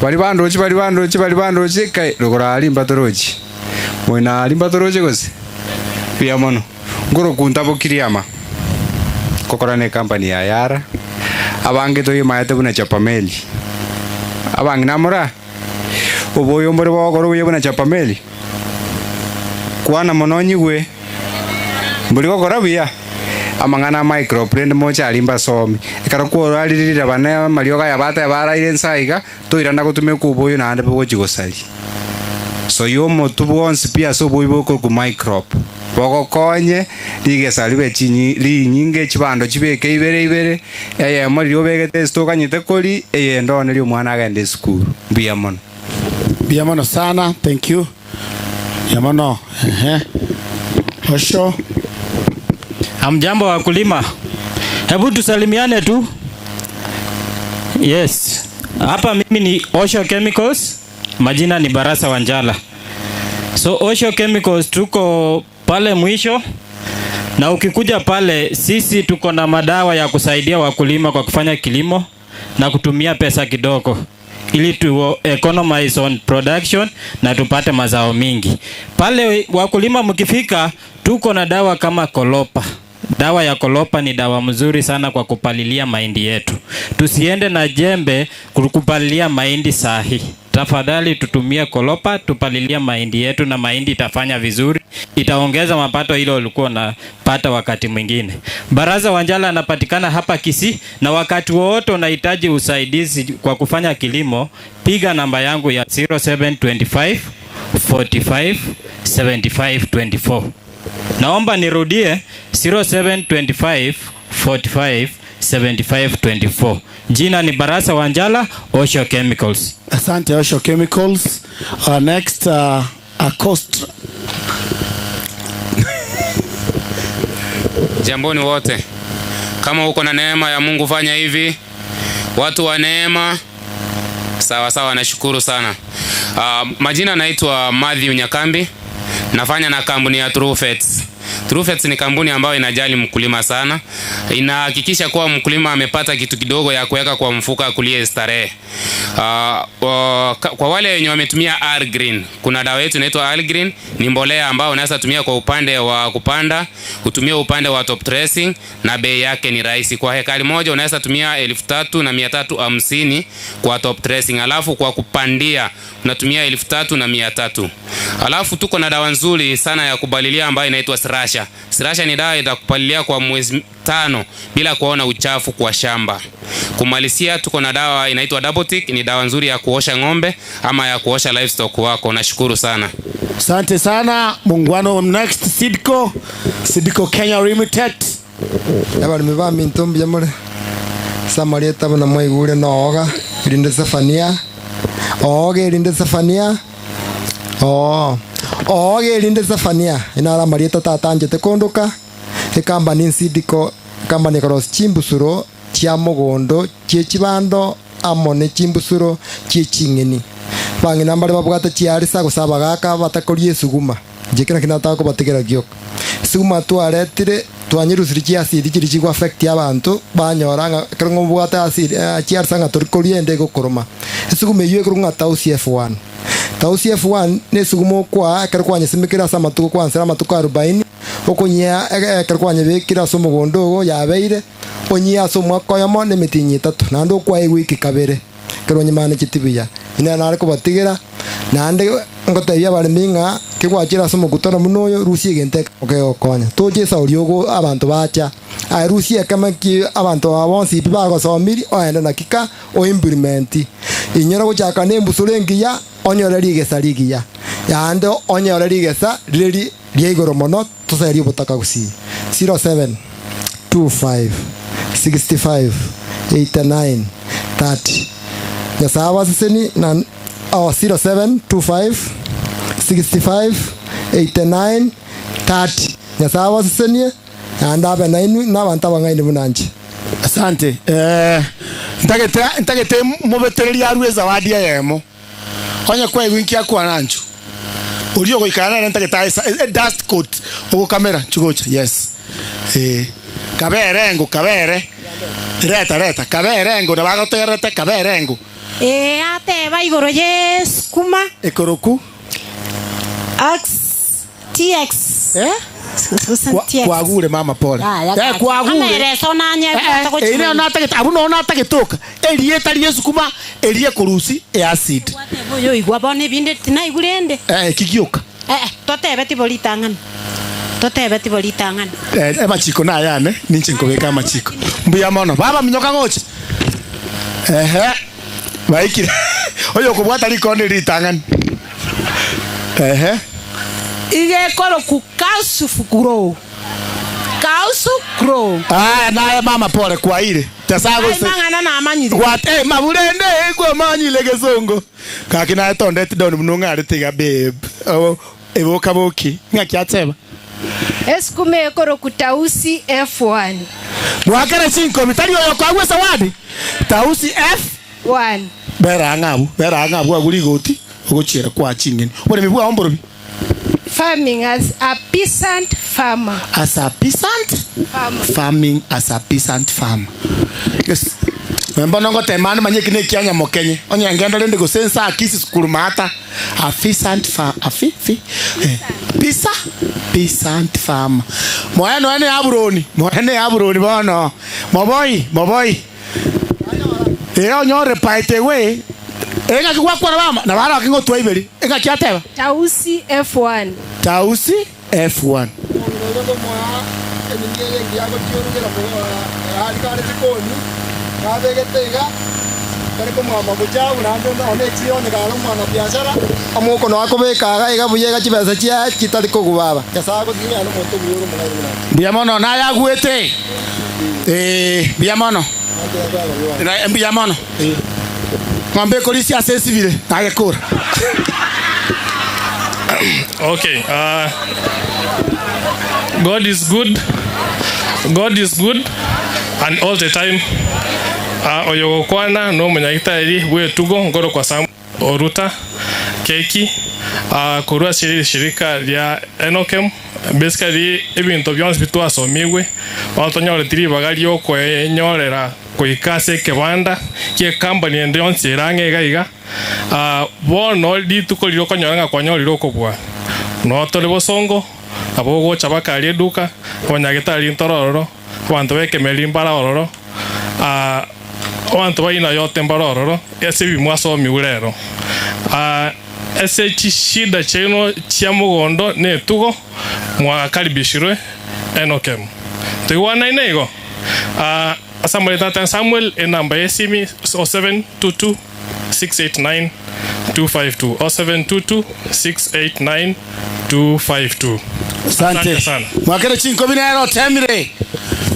[SPEAKER 6] Bali bandochi kai rugora ali mbatorochi. Moina ali mbatorochi gose. Bia mono. Ngoro kuntabo kiriama. Kokora ne company ya Yara. Abange to yimaete buna chapameli. Abange namora. Oboyo mbore bogoro buye buna chapameli. Kwana mononyi gwe. Mburi gokora buya. Amangana microprint mocha alimba somi ekaro kworalirira bana marioga yabata baraire nsaiga toirana gutumia kuboyo na ande bogochigosari so yomo tubwonsi pia so boibo ko ku microp bogokonye rigesari be chinyi rinyinge chibando chibeke ibere ibere eye mori obegete stokanyite kori eye ndone ri omwana agende school mbia mono
[SPEAKER 3] mbia mono sana, thank you yamono. Osho.
[SPEAKER 8] Hamjambo wakulima. Hebu tusalimiane tu. Yes. Hapa mimi ni Osho Chemicals. Majina ni Barasa Wanjala. So Osho Chemicals tuko pale mwisho. Na ukikuja pale sisi tuko na madawa ya kusaidia wakulima kwa kufanya kilimo na kutumia pesa kidogo ili tu economize on production na tupate mazao mingi. Pale wakulima mkifika tuko na dawa kama Kolopa. Dawa ya Kolopa ni dawa mzuri sana kwa kupalilia mahindi yetu. Tusiende na jembe kupalilia mahindi sahi. Tafadhali tutumie Kolopa tupalilia mahindi yetu na mahindi itafanya vizuri. Itaongeza mapato ile ulikuwa unapata wakati mwingine. Baraza Wanjala anapatikana hapa Kisii, na wakati wote unahitaji usaidizi kwa kufanya kilimo, piga namba yangu ya 0725 45 75 24. Naomba nirudie 0725 45 75 24. Jina ni Barasa Wanjala, Osho Chemicals.
[SPEAKER 3] Asante Osho Chemicals. Next Acosta.
[SPEAKER 26] Jamboni wote. Kama uko na neema ya Mungu fanya hivi. Watu wa neema. Sawa sawa, nashukuru sana. Majina naitwa Matthew Nyakambi. Nafanya na kampuni ya Truefets. Truefets ni kampuni ambayo inajali mkulima sana. Inahakikisha kuwa mkulima amepata kitu kidogo ya kuweka kwa mfuka kulie starehe. Kwa wale wenye wametumia R-Green, kuna dawa yetu inaitwa R-Green, ni mbolea ambayo unaweza tumia kwa upande wa kupanda, kutumia upande wa top dressing, na bei yake ni rahisi. Kwa hekari moja unaweza tumia 3,350 kwa top dressing, alafu kwa kupandia unatumia 3,300. Alafu tuko na dawa nzuri sana ya kubalilia ambayo inaitwa Srasha. Srasha ni dawa itakupalilia kwa mwezi 5 bila kuona uchafu kwa shamba. Kumalizia tuko na dawa inaitwa Double Tick, ni dawa nzuri ya kuosha ng'ombe ama ya kuosha livestock wako. Nashukuru sana.
[SPEAKER 3] Asante sana muungano. Next Sidco, Sidco Kenya Limited.
[SPEAKER 9] Yaba nimevaa mintombi yamore. Samaria tabo na mwaigure nooga irinde Safania. Ooge irinde Safania. Oh. Ooge irinde Safania. Inara Maria tata njete kondoka. Ekambani Sidco kambani koros chimbusuro chia mugondo chie chibando amone chimbusuro chie chingeni. Bangina mbare babwate chiarisa gusaba gaka batakorie suguma. Jekina kinataka kubategera giok. Suguma twaretire Twanyirusiri chiacidi chiri chigwa affect abantu banyora ng'a ekero ng'obwate acid chiarsa ng'a tori koria ende egokoroma. Esuguma eywo ekorwa ng'a Tausi F1. Tausi F1 na esuguma okoa ekero kwanyesimekire ase amatuko kwansera amatuko 40 okonyia ekero kwanyebekire ase omogondo ogo yabeire onyia ase omwaka oyomo na emitinyi etato naende okoa ewiki kabere ekero onyemane chitibuya. Ine nare kobatigera naende ngotebia abaremi ng'a kegwachira ase omokutano buna oyo rusia egento kegokonya toche esauri ogo abanto bacha aye rusia ekeme ki abanto aba bonsi pi bagosomiri oende nakika oimplimenti inyora gochaka na embusuro engiya onyore rigesa rigiya yaende onyore rigesa rire ria igoro mono toserie obotaka gusii 07 25 65 89 30 Nyasaye abaseseni na 07 25 65 89 30 Nyasaye abasesenie naende abe nainwe na abanto abang'aini buna inche.
[SPEAKER 3] Asante. Ntagete mubetereria arue zawadi eyemo onye kwaigwa inki akwana nchu oria ogoikara nere ntagete ae dust coat ogokamera chigocha yes kabere engo kabere reta kabere engo nabagotegerete kabere engo
[SPEAKER 2] ateba igoro ye sukuma
[SPEAKER 3] ekoroku
[SPEAKER 2] X TX
[SPEAKER 3] kwagure mama pole kwagure
[SPEAKER 2] amereso nanye
[SPEAKER 3] ine natagete abuno natagetoka erieta rie sukuma erie kurusi e acid
[SPEAKER 2] yo igwa bone binde tinaigurende
[SPEAKER 3] kigioka
[SPEAKER 2] totebe tibolitangana totebe tibolitangana
[SPEAKER 3] amachiko nayane ninche nkobeka amachiko mbuya mono baba minyoka gocha baikire oyo kubwata likonde litangana
[SPEAKER 5] igekoro ku kausu grow kausu grow
[SPEAKER 3] naye mama pole kwa ile tasago se
[SPEAKER 5] mangana na amanyire
[SPEAKER 3] what mabulende kwa manyile gezongo kakina tonde don mununga tiga babe eboka boki ngakyateba
[SPEAKER 15] Esikume ekoro ku Tausi F1
[SPEAKER 3] mwakara chinko mitari oyo kwa sawadi Tausi F1 bera ngabu aguri goti ogochera kwa chingeni obore mibwa omborobi
[SPEAKER 15] Farming as a peasant farmer.
[SPEAKER 3] As a peasant farmer. Farming as a peasant farmer. Yes. Mbona ngote mani manye kine kianya mokenye. Onye ngenda lende go sensa akisi skulu mata. A peasant farm. A fi fi. Pisa peasant farmer. Moeno ene aburoni. Moene aburoni bono. Moboi. Onyore paite we. Enga kigwa na mama na bara kingo twaiberi. Enga kiateba.
[SPEAKER 15] Tausi F1.
[SPEAKER 3] Tausi F1. Biamono na yagwete. Biamono. Biamono. Ng'ombe polisi ase civile agekura.
[SPEAKER 10] Okay, God is good. God is good and all the time. Oyogokwana no munyagitari bwetugo ngoro kwa Sam Oruta keki korwa shirika lya Enokem basically ebinto byonse bitwasomiwe batonyore tiri bagari okwenyorera kuikase kebanda kie company ende yonse erange iga bono rituko rirokonyora nga kwanyorire okobwa no tore bosongo abo gocha bakari eduka abanyagitari ntorororo abantu bekemeri mbara ororo abantu baina yote mbara ororo ese bimwasomiwe rero ese chishida cheno chia mugondo netugo mwakaribishirwe Enokem tuiwana inego Samuel Tata Samuel enamba yesimi 0722 689 252 0722 689 252.
[SPEAKER 3] Asante sana. Mwakere chinko binero temire.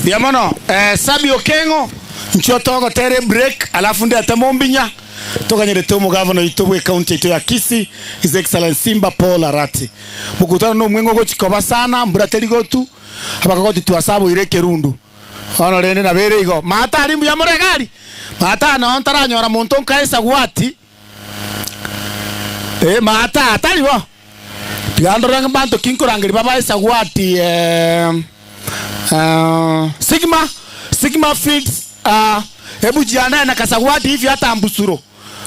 [SPEAKER 3] Biamono Sabi Okengo nchotogo tere break alafu ndi atamombinya tokanyerete omugavana itobwe county ito ya Kisii His Excellency Simba Paul Arati. Mukutano no mwengo gochikoba sana mbura terigotu abakagoti tuasabo ireke rundu. Ono rende na bere igo mata ari mbuya moregari mata no ntaranyora muntu nkaesa gwati mata atari bo tigandoranga bantu kinkorangeri baba esa gwati Sigma Fields, hebu jiandae na kasawadi hivi hata ambusuro.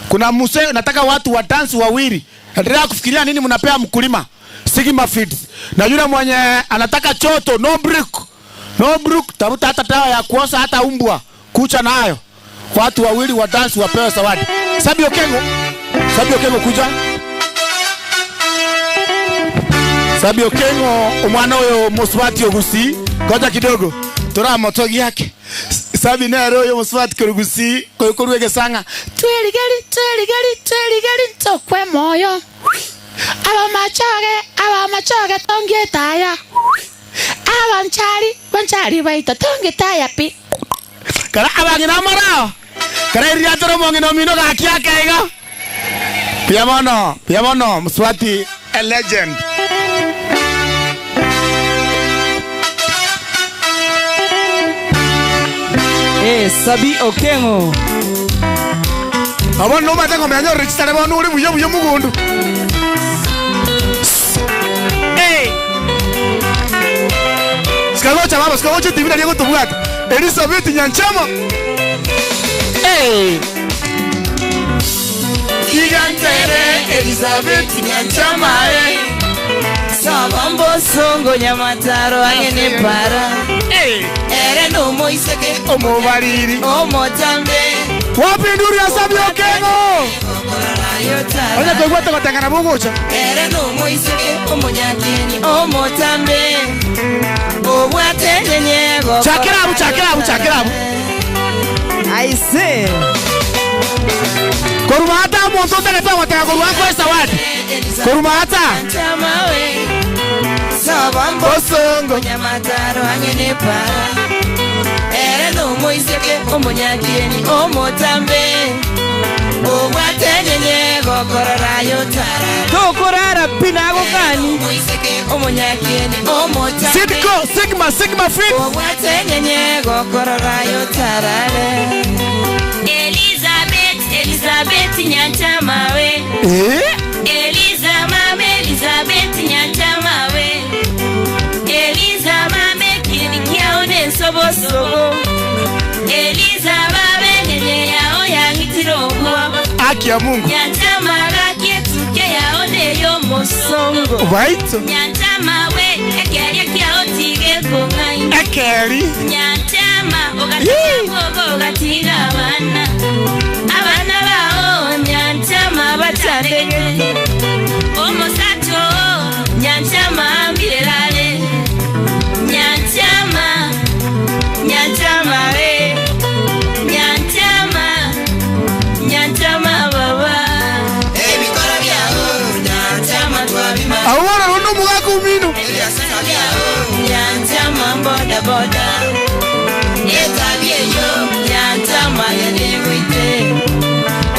[SPEAKER 3] Kuna muse nataka watu wa dance wawili. Endelea kufikiria nini mnapea mkulima. Sigma Feeds. Na yule mwenye anataka choto no break. No break, tafuta hata dawa ya kuosa hata umbwa kucha nayo. Watu wawili wa dance wapewe zawadi. Sabi Okengo. Sabi Okengo kuja. Sabi Okengo omwana oyo muswati ogusi. Ngoja kidogo. Tora motogi yake. Sabi nero oyo muswati korugusi koruwege sanga.
[SPEAKER 5] Tweligeli tweligeli tweligeli tokwe moyo. Aba machoge tongetaya. Aba nchari baita tongetaya pi.
[SPEAKER 3] Kara abangina marao. Kara iria toro mongino mino gakia kaiga. Piamono Mswati a legend.
[SPEAKER 17] Sabi Okengo.
[SPEAKER 3] Abo no matengo menyo register bo nuri buyo buyo mugundu. Skagocha baba, skagocha tibira nigo tubwata. Elizabeth Nyanchama. Hey. Gigantere Elizabeth Nyanchama.
[SPEAKER 18] Sabambo songo nyamataro angene para.
[SPEAKER 3] Hey.
[SPEAKER 18] Ere no moiseke
[SPEAKER 3] omobariri.
[SPEAKER 18] Omotambe.
[SPEAKER 3] Wapi nduri ya Sabi Okengo? Onya kogwata gotangana bogocha.
[SPEAKER 18] Ere no moiseke omonyakeni omotambe. Obwate nyego.
[SPEAKER 3] Chakirabu.
[SPEAKER 17] I say.
[SPEAKER 3] Korumata monto telepa wataka korumata kwa sawadi. Korumata.
[SPEAKER 18] Sabambo songo nyamataro angene para. Ere no moiseke omonyakeni omotambe. Obwate nyego korora yotara.
[SPEAKER 17] Tokorara pinago kani.
[SPEAKER 18] Omonyakeni omotambe.
[SPEAKER 3] Sidco Sigma Fit.
[SPEAKER 18] Obwate nyego korora yotarare. Elizabeth Nyanchama we. Eliza mama Elizabeth Nyanchama we. Eliza mama kini kiaone sobosobo. Eliza mama nyenye yao yangitirogwa.
[SPEAKER 3] Haki ya Mungu.
[SPEAKER 12] Nyanchama raketuke yaone yo mosongo.
[SPEAKER 3] Right.
[SPEAKER 12] Nyanchama we ekeria kiao tige kongai.
[SPEAKER 3] Ekeri.
[SPEAKER 12] Nyanchama ogatiga ogatiga bana. Abana bao Nyanchama batandege. Omosacho Nyanchama ambirelale. Nyanchama Nyanchama we. Nyanchama Nyanchama baba.
[SPEAKER 18] Ebikora byao Nyanchama twabima.
[SPEAKER 3] Awona rundo mugako umino.
[SPEAKER 18] Nyanchama boda boda. Etabieyo Nyanchama yedewite.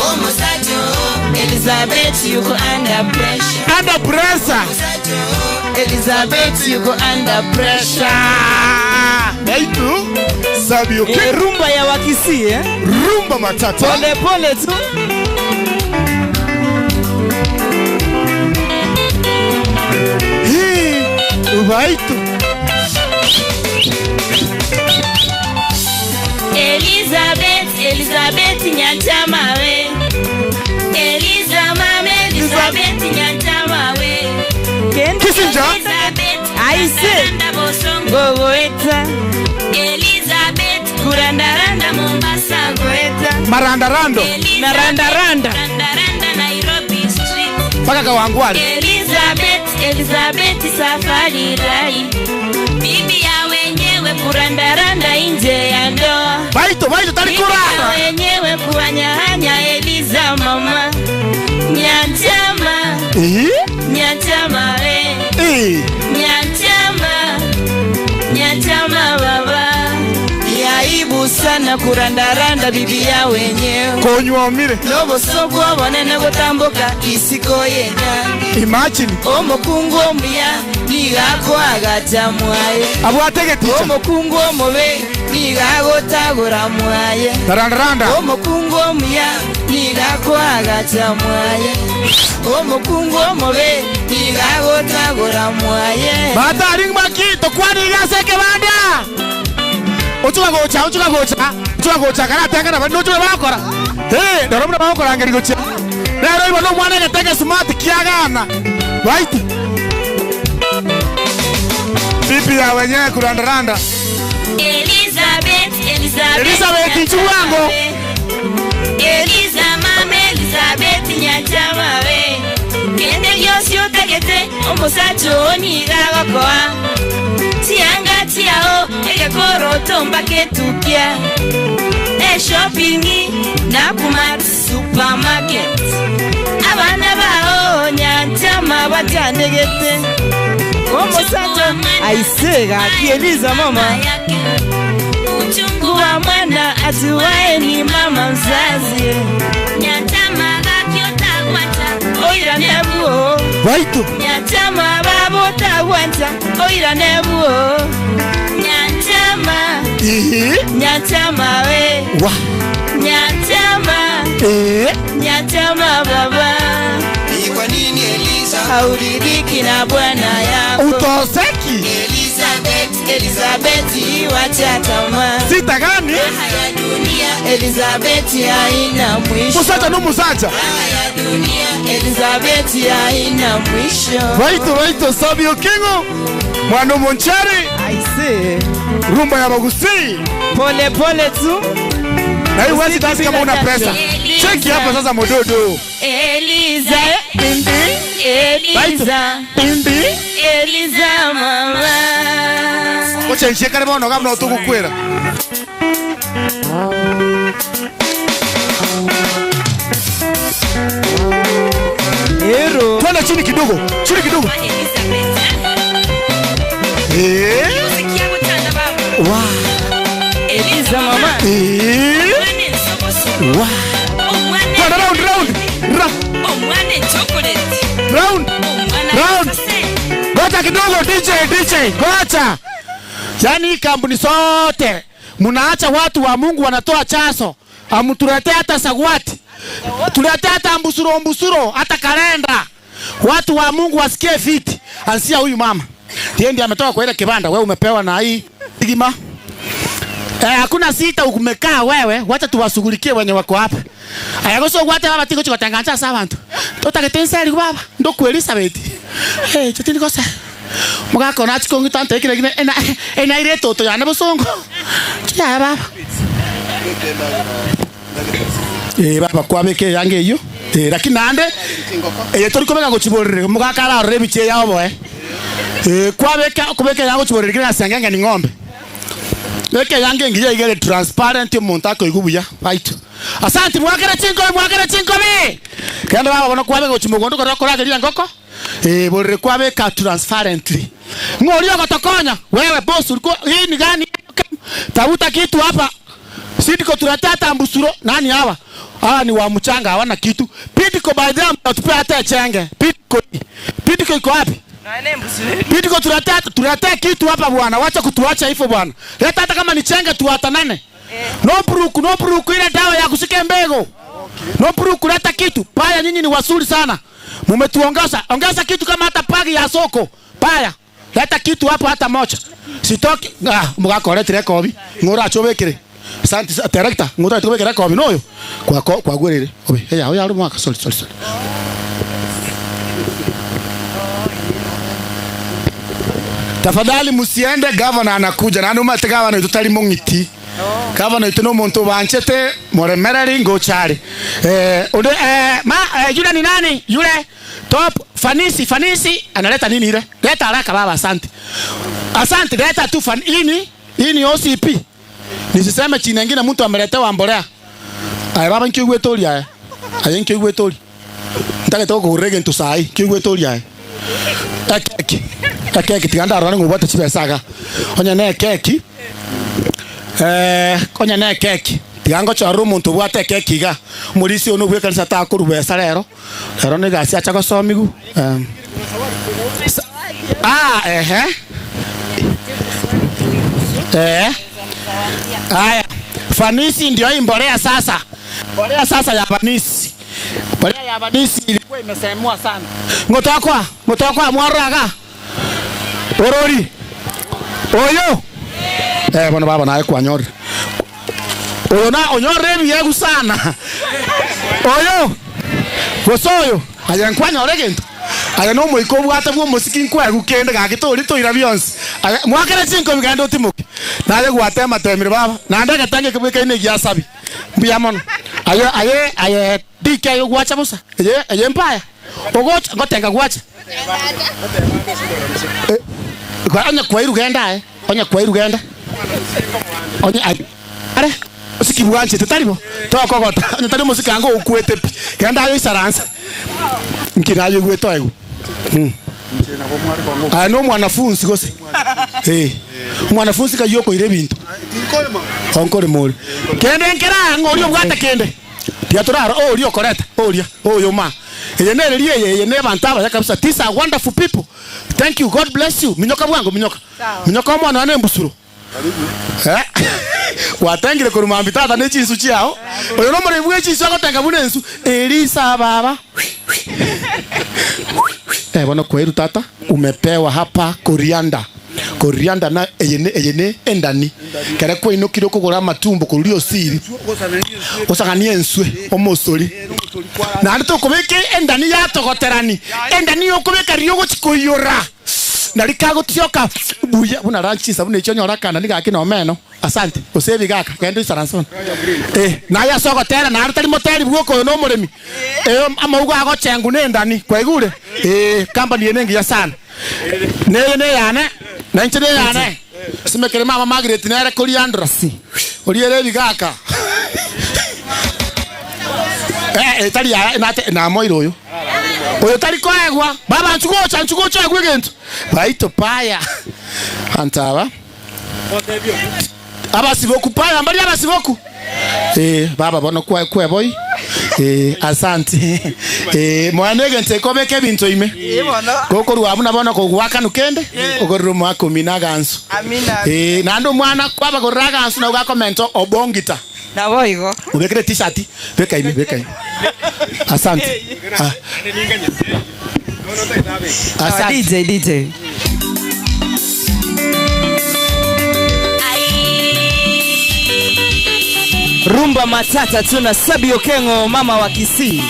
[SPEAKER 18] Omosacho Elizabeth you go under pressure.
[SPEAKER 3] Under pressure.
[SPEAKER 18] Elizabeth you go under pressure.
[SPEAKER 3] Naitu Sabi Okengo.
[SPEAKER 17] Rumba ya Wakisi eh?
[SPEAKER 3] Rumba matata.
[SPEAKER 17] Pole pole tu.
[SPEAKER 3] Hii ubaitu.
[SPEAKER 12] Elizabeth Nyanchama we. Eliza mama Elizabeth Nyanchama we.
[SPEAKER 3] Kissinger.
[SPEAKER 18] I say. Gogoeta.
[SPEAKER 12] Elizabeth kurandaranda Mombasa goeta.
[SPEAKER 3] Marandarando.
[SPEAKER 17] Narandaranda.
[SPEAKER 12] Narandaranda Nairobi street.
[SPEAKER 3] Paka kawangwale.
[SPEAKER 12] Elizabeth safari rai. Bibi ya wenyewe kurandaranda nje ya ndoa.
[SPEAKER 3] Baito tali kurara.
[SPEAKER 12] Wenyewe kuwanyahanya Eliza mama. Nyanchama. Nyanchama we. Nyanchama. Nyanchama baba.
[SPEAKER 18] Ni aibu sana kurandaranda bibi ya wenyewe.
[SPEAKER 3] Konywa mire.
[SPEAKER 18] Lobo sogwa wanene gotamboka isiko yenya.
[SPEAKER 3] Imagine.
[SPEAKER 18] Omukungu omuya nigako agatamwaye.
[SPEAKER 3] Abwatege teacher.
[SPEAKER 18] Omukungu omube Nigagotagora mwaye.
[SPEAKER 3] Randa.
[SPEAKER 18] Omukungu omuya nigakwagacha mwaye. Omukungu omobe nigagotagora mwaye.
[SPEAKER 3] Bata ring makito kwani gaseke banda. Ochuka gocha kana tenga na nochuka bakora. Eh, ndoro bakora ngeri gocha. Rero ibo no mwana gatege smart kiagana. Right? Bibi ya wenyewe kurandaranda.
[SPEAKER 12] Elizabeth
[SPEAKER 3] Nchuwango.
[SPEAKER 12] Eliza mama Elizabeth Nyachamawe. Kende gyosi otagete omusacho onigagokoa. Tianga tiao egekoro tombake tukia. E shopping na kuma supermarket. Abana bao Nyachama batanegete.
[SPEAKER 18] Omusacho aisega Eliza mama.
[SPEAKER 12] Uchungu wa mwana atuwae ni mama mzazi. Nyachama gakiotagwata oira nebuo.
[SPEAKER 3] Waitu.
[SPEAKER 12] Nyachama babotagwata oira nebuo. Nyachama. Nyachama we.
[SPEAKER 3] Wa.
[SPEAKER 12] Nyachama. Nyachama baba.
[SPEAKER 18] Ni kwa nini Eliza hauridhiki na bwana yako?
[SPEAKER 3] Utoseki.
[SPEAKER 18] Elizabeth wacha tamaa.
[SPEAKER 3] Sita gani?
[SPEAKER 12] Raha ya dunia
[SPEAKER 18] Elizabeth haina mwisho.
[SPEAKER 3] Musacha no musacha.
[SPEAKER 18] Raha ya dunia Elizabeth haina mwisho.
[SPEAKER 3] Waito Sabio Kingo. Mwana Monchari.
[SPEAKER 18] Aise.
[SPEAKER 3] Rumba ya Bagusi.
[SPEAKER 18] Pole pole tu.
[SPEAKER 3] Na hiyo wezi dance kama una pesa. Cheki hapa sasa mododo.
[SPEAKER 12] Eliza Eliza
[SPEAKER 3] Bimbi
[SPEAKER 12] Eliza mama.
[SPEAKER 3] Oche nshekare bono gamno tugukwera.
[SPEAKER 18] Hero.
[SPEAKER 3] Twende chini kidogo. Chini kidogo. Eh. Wa.
[SPEAKER 18] Eliza mama.
[SPEAKER 3] Eh. Wa. Twende round round. Round. Round. Gocha kidogo DJ. Gocha. Yaani kampuni sote mnaacha watu wa Mungu wanatoa chaso. Amtuletee hata sagwati. Tuletee hata mbusuro hata kalenda. Watu wa Mungu wasikie fiti. Ansia huyu mama. Ndiye ndiye ametoka kwa ile kibanda. Wewe umepewa na hii sigima. Hakuna sita umekaa wewe, wacha tuwashughulikie wenye wako hapa. Aya goso gwate baba tiko chiko sa abantu. Totakete baba, ndo ku Elizabeth. Eh, chotini kosa. Mugako na chiko ngitante kile kile ena ena ile toto ya nabosongo. Chia baba. Eh baba kwabeke yange iyo. Eh lakini nande eh tori kobeka gochiborere mugakara rore biche yabo eh. Eh kwabeka kubeka yango chiborere kile nasanganga ni ng'ombe. Leke yange ngiye igere transparent omuntu akoigubuya. Right. Asante mwakere chinko bi. Kenda baba bono kwabe gochimugondo korageria ngoko. Eh borere kwabeka transparently. Ngorio gotokonya wewe boss ulikuwa hii ni gani? Tafuta kitu hapa. Sidiko tunatata mbusuro nani hawa? Hawa ni wa mchanga hawana kitu. Pidiko by them tupea hata chenge. Pidiko. Pidiko iko wapi? Pidiko tunataka kitu hapa bwana. Wacha kutuacha hivyo bwana. Leta hata kama ni chenge tuatanane. No brook ile dawa ya kushika mbegu. No brook leta kitu. Paya nyinyi ni wasuri sana. Mmetuongeza. Ongeza kitu kama hata pagi ya soko. Paya. Leta kitu hapo hata moja. Sitoki. Ah, mugako leta rekobi. Ngora chobekere. Asante director, ngora chobekere rekobi noyo. Kwa gwerere. Obe, heya, oya ru mwaka sorry. Tafadhali musiende, governor anakuja. Na numa governor itutali mungiti. Governor ituno muntu banchete moremereri ngochari. Ma yule ni nani? Yule top fanisi analeta nini ile? Leta haraka baba, asante. Asante, leta tu hii ni OCP. Nisiseme chini nyingine mtu ameletewa mbolea. Ai baba nkigwe tori aya. Ai nkigwe tori. Ntake toko kurege ntu sai, nkigwe tori aya. Keki. Keki tiganda rana ngubata chibesaga. Onya ne keki. Onya ne keki. Tigango cha muntu bwate keki ga. Mulisi ono bwe kanisa ta kurubesa lero. Lero ne gasi acha gosomigu. Haya, fanisi ndio hii mbolea sasa. Mbolea sasa ya fanisi. Mbolea ya fanisi ilikuwa imesemwa sana. Ngotokwa mwaraga. Orori. Oyo. Bwana baba naye kwa nyori. Oyo na onyore biegu sana. Oyo. Gosoyo. Aya nkwanyore gento. Aya no moiko bwate bwo musiki nkwegu kende gagitori toira bionsi. Mwakere chinko bigando timuke. Naye gwatema temire baba. Na ndege tange kibweka ine giasabi. Mbuya mono. Aye aye aye DK yo gwacha busa. Eye eye mpaya. Ogocha ngotenga gwacha. Kwa onya kwairu genda onya kwairu genda. Onya are musiki bwanche tetaribo. Tokogota. Onya tari musiki ango ukwete pi. Genda ayo isaransa. Nkirayo gweto ego. Ah no mwanafunzi gose. Mwanafunzi kayoko ire bintu. Onkore mole. Kende nkera ngori obwate kende. Tiatoraro ori okoreta oria oyo ma. Eye nere eye ne bantaba kabisa. These are wonderful people. Thank you. God bless you. Minyoka bwangu minyoka. Minyoka mwana wane mbusuro. Watangire kurumambi tata nechinsu chiao. Oyo no muri bwe chinsu agotenga bune nsu. Elisa baba. Bwana kweru tata umepewa hapa korianda. Korianda na eyene endani. Kare kwa ino kiroko gora matumbo kurio siri. Osanganie enswe omosori. Na ndo kobeke endani ya togoterani. Endani yokobeka riogo chikoyora. Narikago tioka buya buna ranchi sabune ichonyora kana nigaki no meno. Asante. Osebi gaka kendo isaranson. Na ya sogotera na arutari moteri bwoko no muremi. Amaugo agochengu nendani kwaigure. Company yenengi ya sana. Ne yane. Na nche ne yane. Simekere mama Margaret nere koriandra. Oriere bigaka. Tari ya na moiro oyo. Oyo tari koegwa. Baba nchugocha nchugocha egwe baito paya. Antaba. Abasiboku paya mbali abasiboku. Baba bono kwa kwa boy. Asante. Mwanege ntekobeke bintu ime. Koko ruwa bona ko gwaka nukende. Ogorro mwako minaganso.
[SPEAKER 18] Amina.
[SPEAKER 3] Nando mwana kwaba goraganso na ugakomento obongita.
[SPEAKER 18] Na boigo.
[SPEAKER 3] Ubekere t-shirt. Beka ime beka ime. Asante. Asante.
[SPEAKER 18] DJ. Rumba matata tuna Sabi Okengo mama wa Kisii.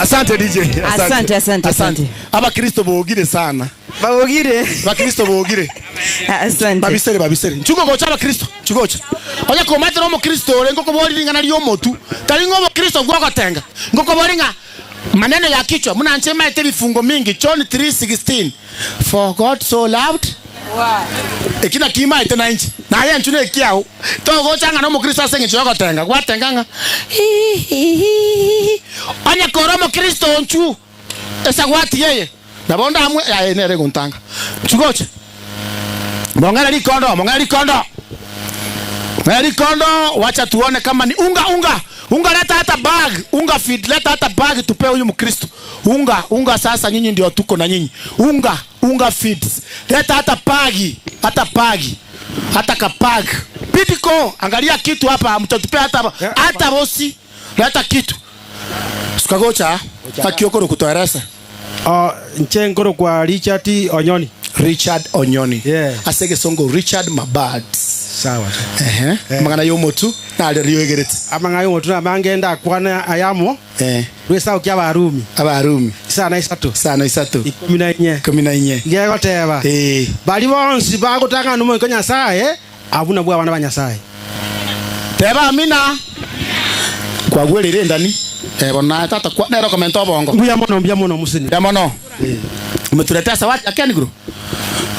[SPEAKER 3] Asante DJ.
[SPEAKER 18] Asante asante asante.
[SPEAKER 3] Abakristo bogire sana.
[SPEAKER 18] Babogire.
[SPEAKER 3] Bakristo bogire.
[SPEAKER 18] Asante.
[SPEAKER 3] Babisere babisere. Nchuko gocha abakristo. Chugocha. Onya komatira omukristo ore ngoko bori ngana ryomotu. Tari ngobo Kristo gwogotenga. Ngoko bori nga maneno ya kichwa. Muna nchema ete vifungo mingi. John 3:16. For God so loved. Ekina kima ete na inchi. Na ye nchune kiao. Togo changa no mukristo asenge chogotenga. Gwatenganga. Onya koromo Kristo nchu. Esagwati yeye. Nabonda amwe ya enere gontanga. Chugocha. Mongala likondo, mongala likondo. Mongala likondo, wacha tuone kama ni unga unga. Unga leta hata bag, unga feed leta hata bag tupe huyu Mkristo. Unga, unga sasa nyinyi ndio tuko na nyinyi. Unga, unga feeds. Leta hata pagi, hata pagi. Hata kapag. Pitiko, angalia kitu hapa, mtatupea hata hata bosi. Leta kitu. Sukagocha, takiokoro kutoeresa.
[SPEAKER 1] Nchengoro kwa Richard Onyoni.
[SPEAKER 3] Richard Onyoni.
[SPEAKER 1] Yeah.
[SPEAKER 3] Asege songo Richard Mabad.
[SPEAKER 1] Sawa.
[SPEAKER 3] Mangana yomotu na riogerete.
[SPEAKER 1] Amanga yomotu na mangenda kwana ayamo. Rwesa ukia Abarumi.
[SPEAKER 3] Abarumi.
[SPEAKER 1] Sana isatu.
[SPEAKER 3] Sana isatu.
[SPEAKER 1] 14.
[SPEAKER 3] 14.
[SPEAKER 1] Ngegoteba. Bali bonsi bagotanga numo ko Nyasaye, abuna bwa bana ba Nyasaye.
[SPEAKER 3] Teba amina. Kwa gwelere ndani. Bona tata kwa nero komento bongo.
[SPEAKER 1] Mbuya mono musini.
[SPEAKER 3] Ya mono. Umetuletea zawadi ya Ken Group.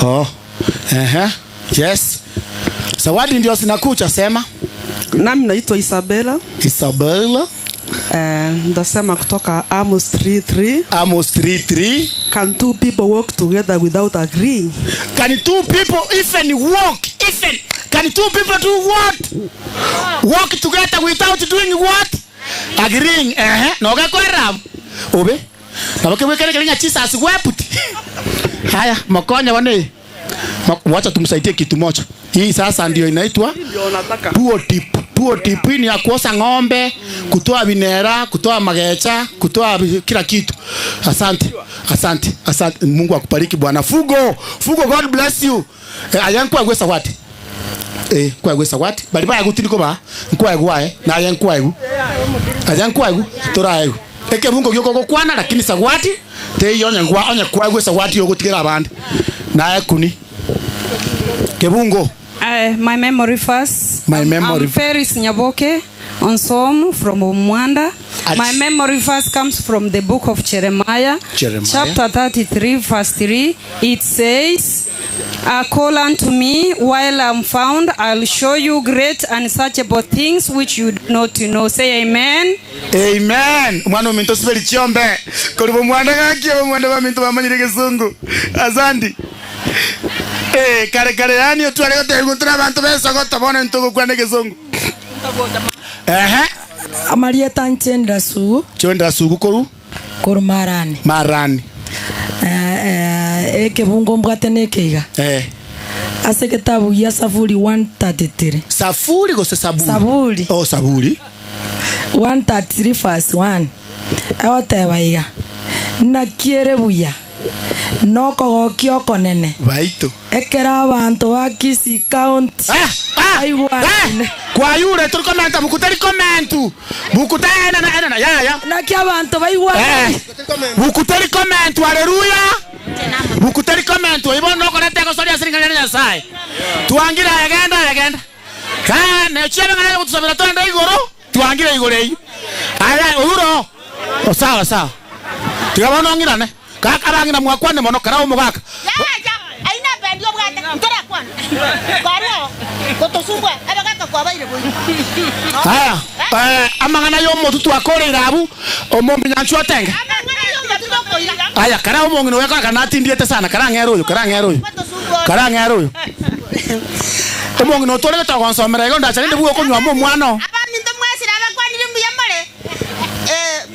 [SPEAKER 3] Oh. Yes. Zawadi ndio zinakuja sema.
[SPEAKER 7] Nami naitwa Isabella.
[SPEAKER 3] Isabella.
[SPEAKER 7] Ndasema kutoka Amos 3:3.
[SPEAKER 3] Amos 3:3.
[SPEAKER 7] Can two people walk together without agreeing?
[SPEAKER 3] Can two people even walk? Even can two people do what? Walk together without doing what? Agreeing. No gakwera. Obe. Na wakiweka kile Jesus wept. Haya, makonya wane. Wacha tumsaidie kitu moja. Hii sasa ndio inaitwa poor tip. Poor tip ni ya kuosha ng'ombe, kutoa vinera, kutoa magecha, kutoa kila kitu. Asante. Asante. Asante. Mungu akubariki bwana. Fugo. Fugo, God bless you. Ayanku agwesa what? Kwa gwesa what? Bali ba gutiriko ba. Kwa gwae na ayanku agu. Ayanku agu tora agu. Eke bungo gyoko gokwana lakini sagwati te yonya ngwa onya kwa gwesa what yogutigera abandi. Na ekuni. Kebungo.
[SPEAKER 13] My memory verse.
[SPEAKER 3] My memory.
[SPEAKER 13] I'm Ferris Nyaboke Onsom from Mwanda. My memory verse comes from the book of Jeremiah, chapter 33, verse 3. It says, "Call unto me while I'm found. I'll show you great and searchable things which you do not know." Say amen.
[SPEAKER 3] Amen. Mwana minto sibeli chiombe. Kolibo mwana gakio mwana wa minto bamanyire Kizungu. Asante. Kare kare yani otware gote gutura abantu beso gotabona ntugo kwane Kizungu.
[SPEAKER 19] Amarieta nchendra sugu.
[SPEAKER 3] Chendra sugu koru?
[SPEAKER 19] Koru marani.
[SPEAKER 3] Marani.
[SPEAKER 19] Ekebungo mbwate nekeiga. Ase kitabu ya Safuri 133.
[SPEAKER 3] Safuri gose saburi?
[SPEAKER 19] Saburi.
[SPEAKER 3] Oh, saburi.
[SPEAKER 19] 133 verse 1. Awateba iga. Nakiere buya. Noko gokio nene.
[SPEAKER 3] Baito.
[SPEAKER 19] Ekera abantu ba Kisii County.
[SPEAKER 3] Kwa yule tulikomenta mukutari komentu. Mukutana na na ya ya.
[SPEAKER 19] Na kia abantu baigwa.
[SPEAKER 3] Mukutari komentu haleluya. Mukutari komentu ibo noko nateko sori asiringana na Nyasaye. Tuangira agenda agenda. Kana chiaba ngana kutusabira twende igoro. Tuangira igoro eyi. Aya uhuro. Sawa sawa. Tigabona ngirane. Kaka bangina mwakwane mono karao mugaka.
[SPEAKER 20] Ya ya aina bendio bwate ntora kwana. Kwaro gotosumbwa abagaka kwa baire boyi.
[SPEAKER 3] Haya, amangana yo motu twakorera abu omombi nyanchu atenga. Aya karao mongino weka kana tindiete sana karangero uyu karangero uyu. Karangero uyu. Omongino tore tagonsomera igo ndachane ndibuo kunywa mu mwana.
[SPEAKER 20] Abaminto mwesira abakwanire mbuya mole.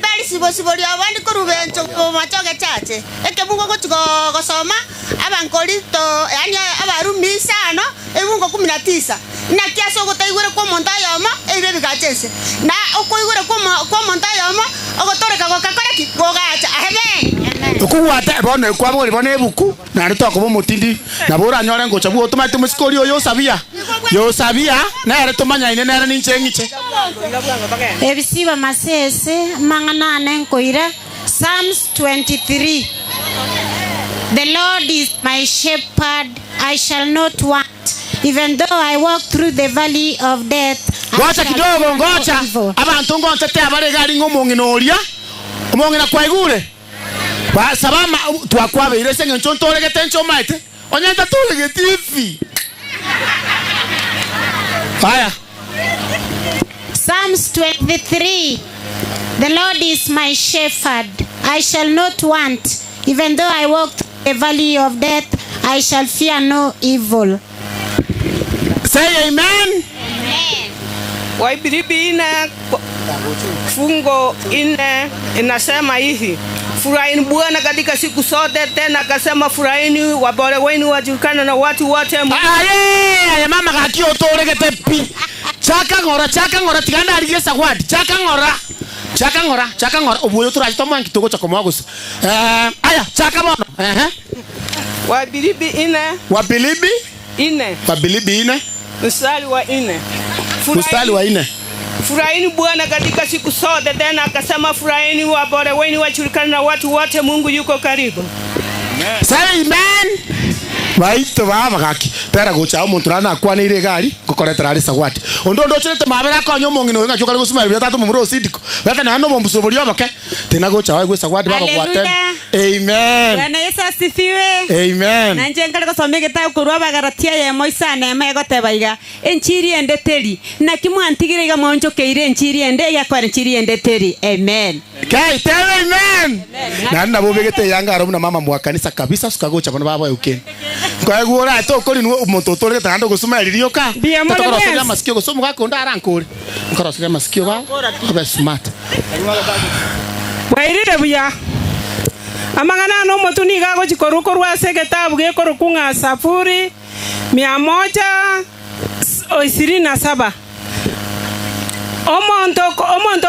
[SPEAKER 20] Bali sibo sibo lyo abandi korubencho machoge chache. Ekebungo gochiko gosoma abankorito yani abarumi sano ebungo 19. Na kiaso gotaigure kwa monta yoma ebe bigachese. Na okoigure kwa monta yoma ogotoreka gokakoreki gogacha. Amen.
[SPEAKER 3] Okuwate bone kwa bori bone ebuku na ritoko bo mutindi na bora nyore ngocha bwo tumate musikori oyo sabia. Yo sabia na ere tumanya ine nere ninche ngiche.
[SPEAKER 2] Ebisiba masese mangana nenkoira Psalms 23. The Lord is my shepherd, I shall not want. Even though I walk through the valley of death.
[SPEAKER 3] Ngocha kidogo ngocha. Abantu ngonte te abare gari ngomongino oria. Omongina kwaigure. Ba sabama twakwabeire senge nchontoregete nchomaite. Onyenta turegete ifi. Haya.
[SPEAKER 2] Psalms 23. The Lord is my shepherd, I shall not want. Even though I walk through the valley of death, I shall fear no evil.
[SPEAKER 3] Say amen.
[SPEAKER 2] Amen.
[SPEAKER 17] Waibiribi ine fungo ine inasema hivi: furahini Bwana katika siku zote, tena akasema furahini, wabore wenu wajulikane na watu wote.
[SPEAKER 3] Aye, mama gakio toregete pi. Chaka ngora tiganda arigie sagwadi. Chaka ngora. Chaka ngora obuyo turaje tomwa kitoko cha komwa gusa. Aya chaka bono.
[SPEAKER 17] Wabilibi ine.
[SPEAKER 3] Wabilibi
[SPEAKER 17] ine.
[SPEAKER 3] Wabilibi ine.
[SPEAKER 17] Mstari wa 4.
[SPEAKER 3] Mstari wa 4.
[SPEAKER 17] Furahini Bwana katika siku zote, tena akasema furahini, wabore wenu wajulikane na watu wote, Mungu yuko karibu.
[SPEAKER 3] Say amen. Baito baba gaki tera gocha omuntu rana kwanire gari gokoretera ari sagwati ondo ndochirete mabera konyo omong'ina oyo ng'aki okare gosuma bia tatu momuro osidiko bata na no mombuso bori oboke tena gocha wae gwesagwati baba gwate. Amen.
[SPEAKER 21] Bwana Yesu asifiwe.
[SPEAKER 3] Amen.
[SPEAKER 21] Na nje ngare gosoma egetabu korwa abagaratia yemo isana ema egoteba iga enchiri ende teri na kimwantigire iga mwanchokeire enchiri ende yakwara enchiri ende teri. Amen.
[SPEAKER 3] Okay, tell amen. Na nabo begete yanga aromuna mama mwa kanisa kabisa sukagocha bana baba yukeni. Kwa hiyo ora to kori nu omuntu otorete ando gosoma ririoka. Tokoro masikio gosoma gakonda arankore. Nkoro masikio ba. Abe smart.
[SPEAKER 17] Wairire buya. Amangana no motu niga gochikorukorwa ase egetabu gekoroku ng'a Safuri 127. Omonto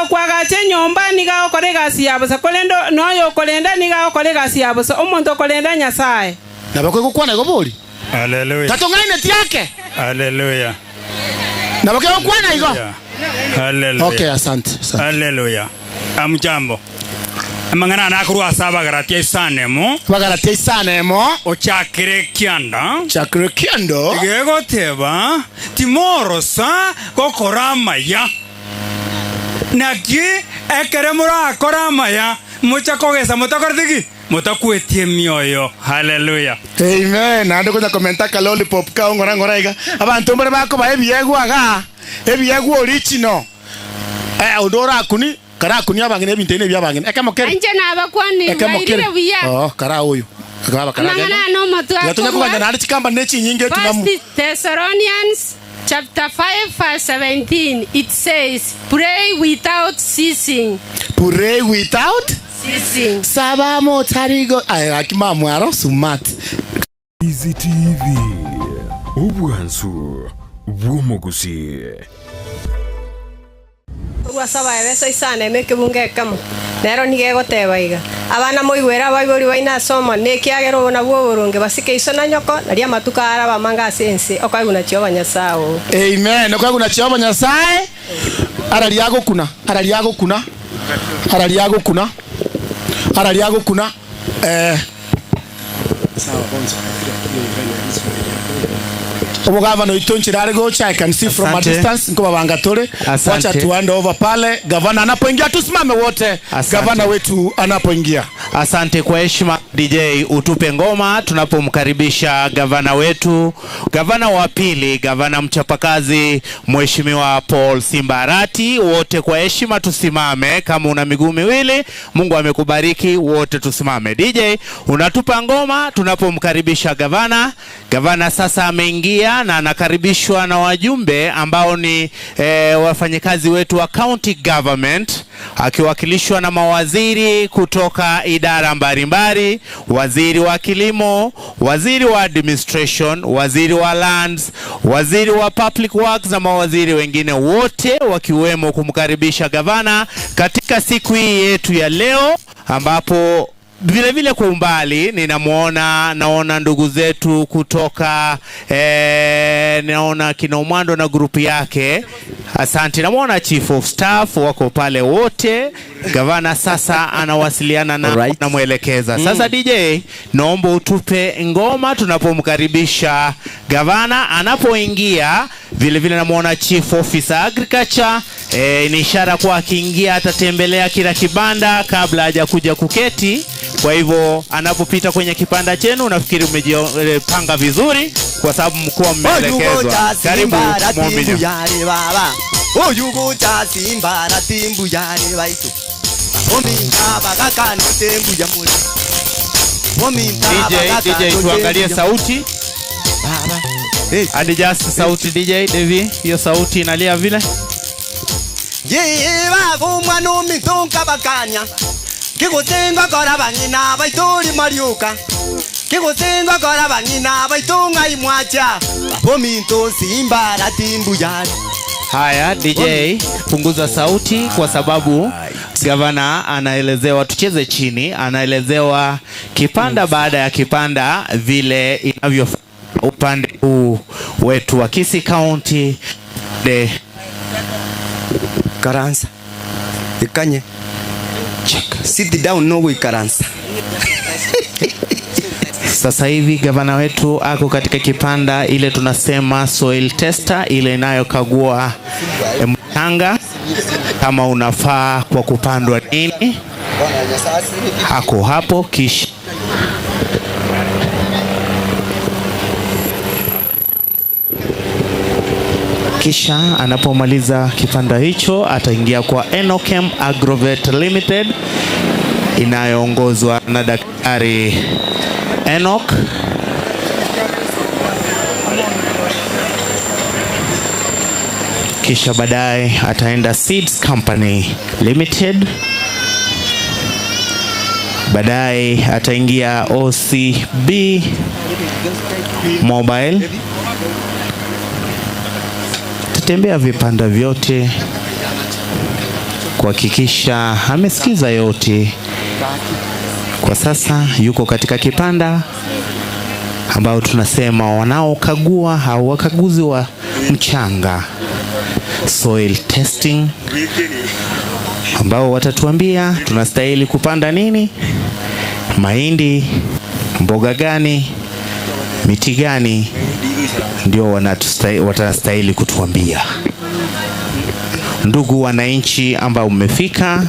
[SPEAKER 17] kwagache nyomba niga okore gasi yabo sakolendo noyo okolenda niga okore gasi yabo so omonto okolenda Nyasaye.
[SPEAKER 3] Na bakwe gukwana igobori.
[SPEAKER 4] Hallelujah.
[SPEAKER 3] Tatongane tiake.
[SPEAKER 4] Hallelujah.
[SPEAKER 3] Na bakwe gukwana igo.
[SPEAKER 4] Hallelujah.
[SPEAKER 3] Okay, asante.
[SPEAKER 4] Hallelujah. Amjambo. Amangana nakurwa saba garatia isanemo.
[SPEAKER 3] Bagaratia isanemo.
[SPEAKER 4] Ochakire kianda.
[SPEAKER 3] Chakire kiando.
[SPEAKER 4] Igegoteba timorosa gokorama ya. Naki ekere murakora ya muchakogesa mutakorthigi mutakuetie mioyo. Hallelujah.
[SPEAKER 3] Amen. Ando kuja komenta ka lollipop ka ngora ngora iga. Abantu mbere bako ba ebiegwa ga. Ebiegwa original. Odora kuni kara kuni abangene ebintene ebyabangene. Ekamokere.
[SPEAKER 15] Anje nabakwani bairire buya.
[SPEAKER 3] Oh, kara oyo. Akaba kara.
[SPEAKER 15] Mangana no matu akwa.
[SPEAKER 3] Yatonya kubanya nari chikamba nechi nyinge tunamu.
[SPEAKER 15] First Thessalonians chapter 5 verse 17, it says, pray without ceasing.
[SPEAKER 3] Pray without
[SPEAKER 15] ceasing.
[SPEAKER 3] Saba motarigo ay akima mwaro sumat.
[SPEAKER 11] Easy TV. Ubwansu bw'omuguzi.
[SPEAKER 15] Rwasaba ebeso isane meke bunge kamo. Nero nige goteba iga. Abana moigwera abaibori baina soma nekiagero bona bwo basike isona nyoko naria matuka araba manga sense okaiguna chioba Nyasaye.
[SPEAKER 3] Amen. Okaiguna chioba Nyasaye. Araria gokuna, araria gokuna. Araria gokuna. Araria gokuna. Sawa bonzo. Omugavana itonchirare gocha, I can see from a distance nko babanga tore. Wacha tuande over pale gavana anapoingia tusimame wote. Gavana wetu anapoingia.
[SPEAKER 14] Asante kwa heshima DJ, utupe ngoma tunapomkaribisha gavana wetu, gavana wa pili, gavana mchapakazi Mheshimiwa Paul Simba Arati. Wote kwa heshima tusimame, kama una miguu miwili Mungu amekubariki, wote tusimame. DJ unatupa ngoma tunapomkaribisha gavana. Gavana sasa ameingia na anakaribishwa na wajumbe ambao ni wafanyikazi wetu wa county government, akiwakilishwa na mawaziri kutoka idara mbalimbali, waziri wa kilimo, waziri wa administration, waziri wa lands, waziri wa public works na mawaziri wengine wote wakiwemo kumkaribisha gavana katika siku hii yetu ya leo, ambapo vile vile kwa umbali ninamuona, naona ndugu zetu kutoka naona Kinomwando na grupu yake. Asante. Namuona Chief of Staff wako pale wote. Gavana sasa anawasiliana na namuelekeza. Sasa DJ, naomba utupe ngoma tunapomkaribisha gavana anapoingia. Vile vile namuona Chief Officer Agriculture. Ni ishara kwa akiingia atatembelea kila kibanda kabla hajakuja kuketi. Kwa hivyo anapopita kwenye kipanda chenu nafikiri umejipanga vizuri kwa sababu mkuu mmeelekezwa. Karibu muumini.
[SPEAKER 22] Oyugocha Simba na timbu yare baitu.
[SPEAKER 14] DJ tuangalie sauti. Adjust sauti DJ Devi, hiyo sauti inalia vile.
[SPEAKER 22] Ye ba mwana mitonka bakanya. Kigusenga kora bangina baituri mariuka. Kigusenga kora bangina baitunga imwacha. Ominto Simba na timbu yare.
[SPEAKER 14] Haya DJ, punguza sauti kwa sababu gavana anaelezewa tucheze chini, anaelezewa kipanda baada ya kipanda vile inavyo upande huu wetu wa Kisii County. De
[SPEAKER 22] Karansa. Ikanye. Check. Sit down no we Karansa.
[SPEAKER 14] Sasa hivi gavana wetu ako katika kipanda ile tunasema soil tester, ile inayokagua mchanga kama unafaa kwa kupandwa nini. Hako hapo kisha anapomaliza kipanda hicho ataingia kwa Enochem Agrovet Limited inayoongozwa na Daktari Enoch. Kisha baadaye ataenda Seeds Company Limited. Baadaye ataingia OCB Mobile. Tutembea vipanda vyote kuhakikisha amesikiza yote. Kwa sasa yuko katika kipanda ambao tunasema wanaokagua au wakaguzi wa mchanga, soil testing, ambao watatuambia tunastahili kupanda nini, mahindi, mboga gani, miti gani, ndio watastahili kutuambia. Ndugu wananchi ambao mmefika,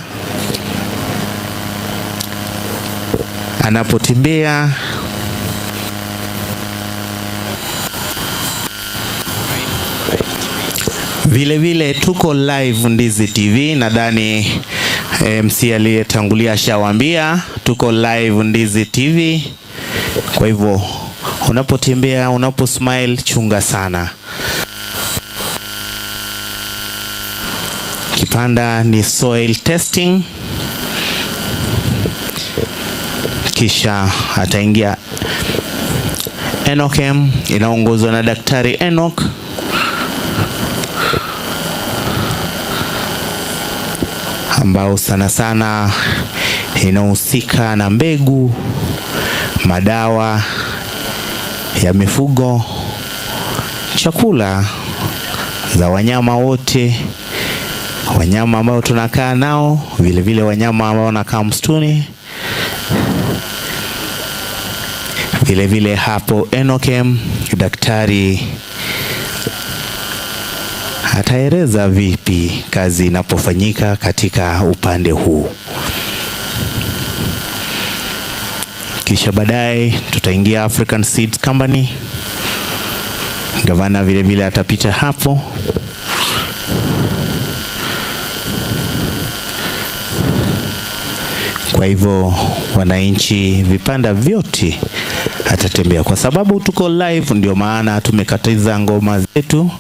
[SPEAKER 14] anapotembea vile vile tuko live Ndizi TV, nadhani MC aliyetangulia ashawaambia tuko live Ndizi TV. Kwa hivyo unapotembea, unapo smile, chunga sana. Kipanda ni soil testing, kisha ataingia Enokem inaongozwa na Daktari Enoch. Ambao sana sana inahusika na mbegu, madawa ya mifugo, chakula za wanyama wote, wanyama ambao tunakaa nao, vile vile wanyama ambao wanakaa msituni. Vile vile hapo Enokem daktari ataeleza vipi kazi inapofanyika katika upande huu. Kisha baadaye tutaingia African Seeds Company. Gavana vile vile atapita hapo. Kwa hivyo wananchi, vipanda vyote atatembea. Kwa sababu tuko live, ndio maana tumekatiza ngoma zetu.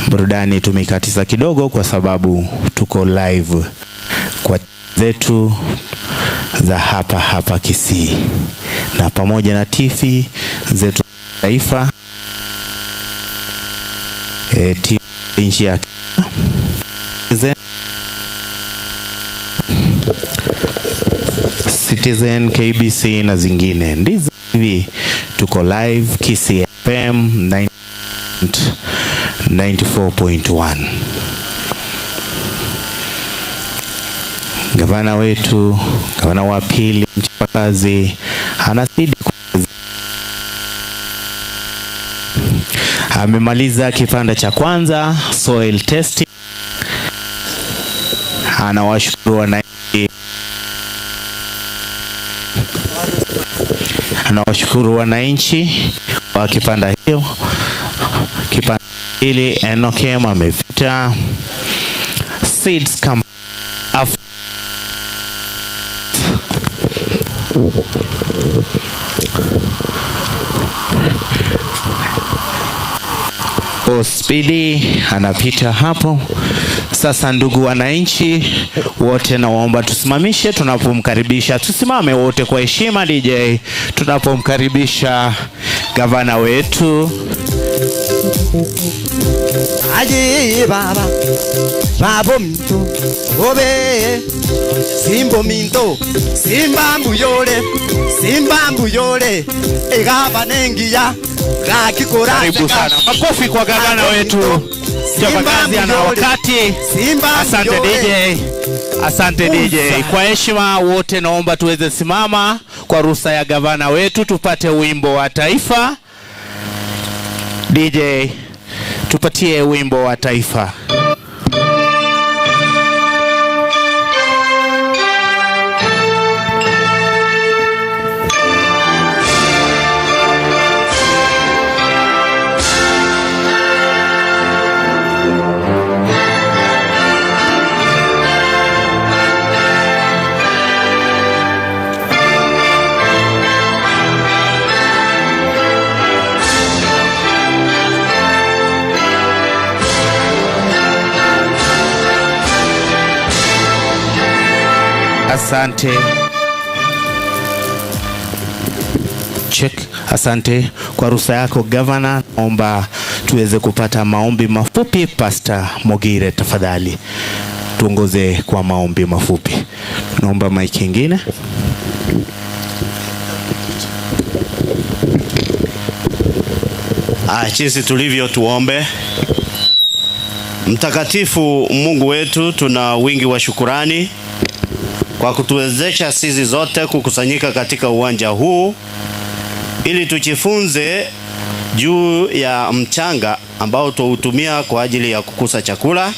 [SPEAKER 14] Burudani tumekatiza kidogo kwa sababu tuko live kwa zetu za hapa hapa Kisii, na pamoja na TV zetu taifa, TV nchi ya Citizen, KBC na zingine. Ndizi TV tuko live Kisii FM 94.1. Gavana wetu, gavana wa pili mchapakazi, anazidi amemaliza kipanda cha kwanza soil testing. Anawashukuru wananchi, anawashukuru wananchi kwa kipanda hiyo. Kipanda hili Enokem amepita Seeds Company. Ospidi anapita hapo. Sasa ndugu wananchi wote, naomba tusimamishe tunapomkaribisha. Tusimame wote kwa heshima DJ tunapomkaribisha gavana wetu.
[SPEAKER 22] Aje baba babo mto obe simbo minto simba mbuyore simba mbuyore egaba nengiya gakikora.
[SPEAKER 14] Karibu sana, makofi kwa gavana wetu. Chapakazi ana wakati. Asante DJ, asante DJ. Kwa heshima wote naomba tuweze simama kwa ruhusa ya gavana wetu tupate wimbo wa taifa. DJ, tupatie wimbo wa taifa. Asante. Check. Asante. Kwa ruhusa yako Governor, naomba tuweze kupata maombi mafupi. Pastor Mogire, tafadhali tuongoze kwa maombi mafupi. Naomba mic nyingine.
[SPEAKER 6] Jinsi tulivyo tuombe. Mtakatifu Mungu wetu, tuna wingi wa shukurani kwa kutuwezesha sisi zote kukusanyika katika uwanja huu ili tujifunze juu ya mchanga ambao tuutumia kwa ajili ya kukusa chakula.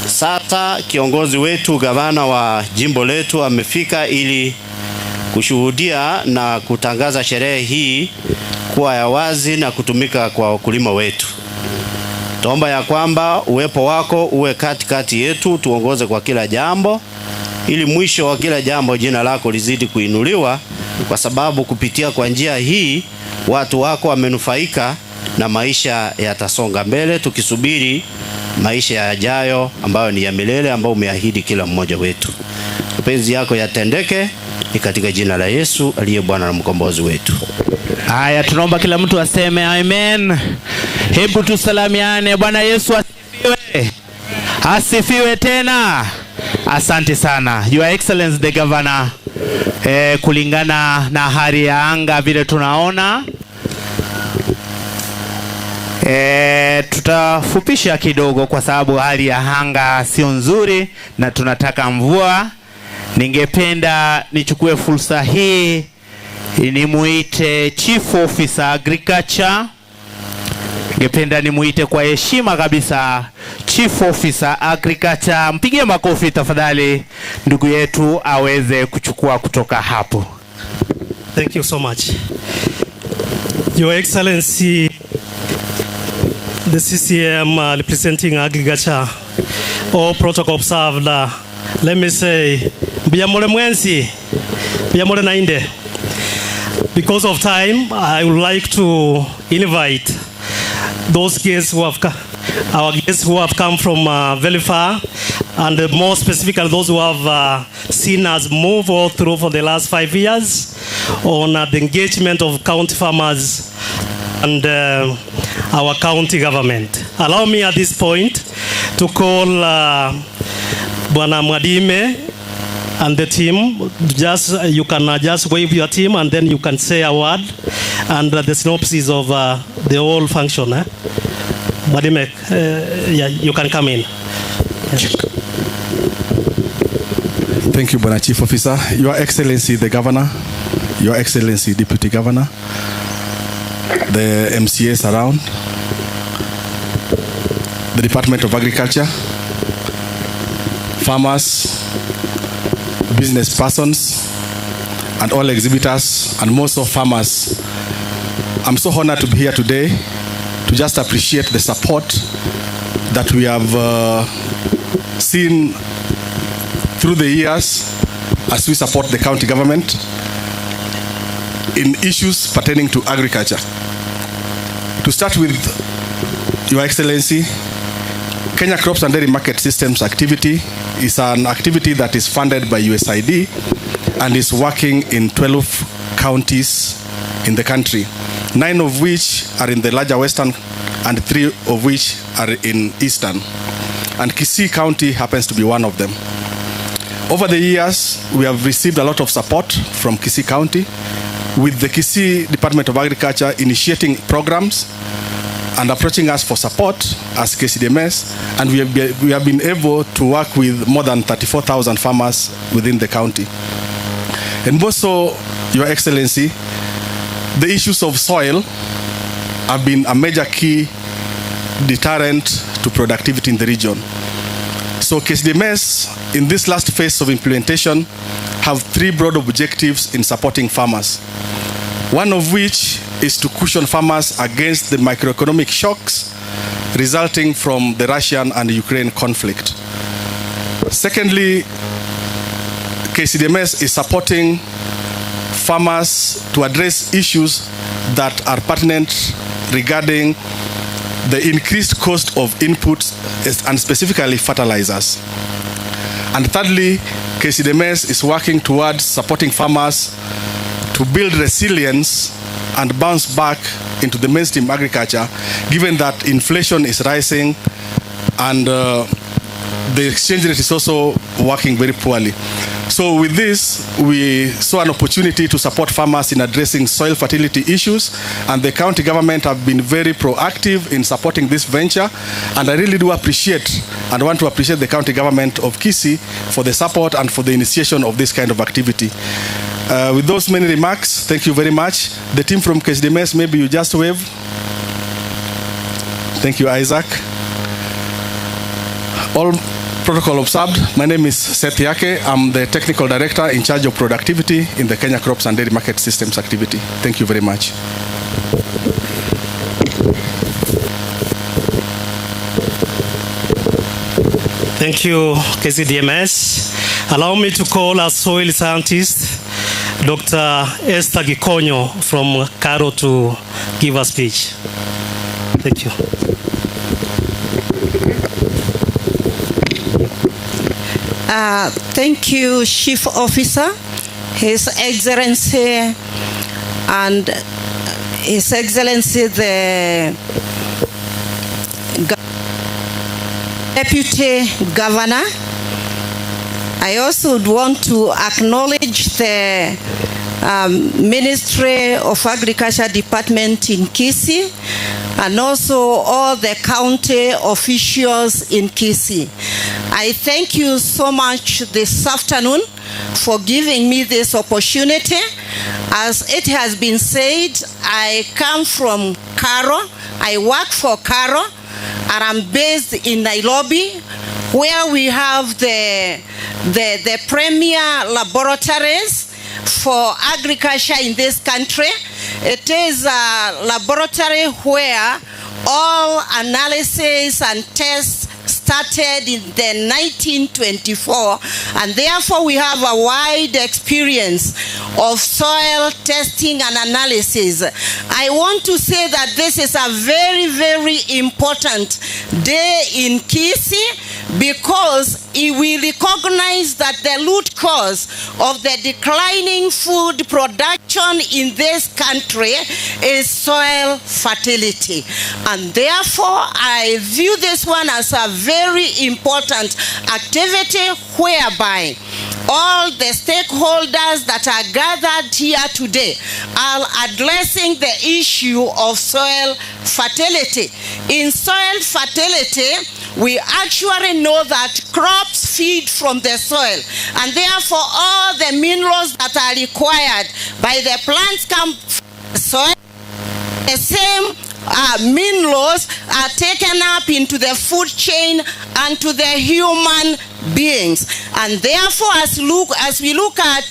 [SPEAKER 6] Sasa kiongozi wetu, gavana wa jimbo letu, amefika ili kushuhudia na kutangaza sherehe hii kuwa ya wazi na kutumika kwa wakulima wetu. Tuomba ya kwamba uwepo wako uwe katikati yetu, tuongoze kwa kila jambo, ili mwisho wa kila jambo jina lako lizidi kuinuliwa, kwa sababu kupitia kwa njia hii watu wako wamenufaika na maisha yatasonga mbele, tukisubiri maisha yajayo ambayo ni ya milele, ambayo umeahidi kila mmoja wetu. Mapenzi yako yatendeke, ni katika jina la Yesu aliye Bwana na mkombozi wetu.
[SPEAKER 14] Haya, tunaomba kila mtu aseme amen. Hebu tusalamiane. Bwana Yesu asifiwe. Asifiwe tena. Asante sana Your Excellency the Governor. Kulingana na hali ya anga vile tunaona, tutafupisha kidogo kwa sababu hali ya anga sio nzuri na tunataka mvua. Ningependa nichukue fursa hii nimuite Chief Officer Agriculture. Ningependa nimuite kwa heshima kabisa Chief Officer Agriculture. Mpigie makofi tafadhali ndugu yetu aweze kuchukua kutoka hapo.
[SPEAKER 8] Thank you so much. Your Excellency, the CCM representing agriculture, all protocol observed. Let me say, Biyamole mwensi, Biyamole nainde. Because of time, I would like to invite those guests who have our guests who have come from very far, and more specifically those who have seen us move all through for the last 5 years on the engagement of county farmers and our county government. Allow me at this point to call Bwana Mwadime and the team. Just you can just wave your team and then you can say a word and the synopsis of the whole function. Mwadime, yeah, you can come in. Yeah.
[SPEAKER 16] Thank you, Bwana Chief Officer. Your Excellency the Governor, Your Excellency Deputy Governor, the MCAs around, the Department of Agriculture, farmers, business persons, and all exhibitors, and most of farmers. I'm so honored to be here today to just appreciate the support that we have seen through the years as we support the county government in issues pertaining to agriculture. To start with, Your Excellency, Kenya Crops and Dairy Market Systems activity is an activity that is funded by USAID and is working in 12 counties in the country, 9 of which are in the larger Western and 3 of which are in Eastern. And Kisii County happens to be one of them. Over the years, we have received a lot of support from Kisii County, with the Kisii Department of Agriculture initiating programs and approaching us for support as KCDMS, and we have been able to work with more than 34,000 farmers within the county. And also, Your Excellency, the issues of soil have been a major key deterrent to productivity in the region. So KCDMS, in this last phase of implementation, have 3 broad objectives in supporting farmers. One of which is to cushion farmers against the microeconomic shocks resulting from the Russian and Ukraine conflict. Secondly, KCDMS is supporting farmers to address issues that are pertinent regarding the increased cost of inputs and specifically fertilizers. And thirdly, KCDMS is working towards supporting farmers to build resilience and bounce back into the mainstream agriculture, given that inflation is rising and the exchange rate is also working very poorly. So with this, we saw an opportunity to support farmers in addressing soil fertility issues, and the county government have been very proactive in supporting this venture, and I really do appreciate and want to appreciate the county government of Kisii for the support and for the initiation of this kind of activity. With those many remarks, thank you very much. The team from KCDMS, maybe you just wave. Thank you, Isaac. All protocol observed. My name is Seth Yake. I'm the technical director in charge of productivity in the Kenya Crops and Dairy Market Systems activity. Thank you very much.
[SPEAKER 8] Thank you, KCDMS. Allow me to call our soil scientist, Dr. Esther Gikonyo from Karo, to give a speech. Thank you.
[SPEAKER 9] Thank you, Chief Officer, His Excellency, and His Excellency the Deputy Governor. I also would want to acknowledge the Ministry of Agriculture Department in Kisii, and also all the county officials in Kisii. I thank you so much this afternoon for giving me this opportunity. As it has been said, I come from Karo. I work for Karo, and I'm based in Nairobi, where we have the premier laboratories for agriculture in this country. It is a laboratory where all analysis and tests started in the 1924, and therefore we have a wide experience of soil testing and analysis. I want to say that this is a very, very important day in Kisii, because we recognize that the root cause of the declining food production in this country is soil fertility. And therefore, I view this one as a very important activity whereby all the stakeholders that are gathered here today are addressing the issue of soil fertility. In soil fertility, we actually know that crops feed from the soil, and therefore all the minerals that are required by the plants come from the soil. The same minerals are taken up into the food chain and to the human beings. And therefore, as we look at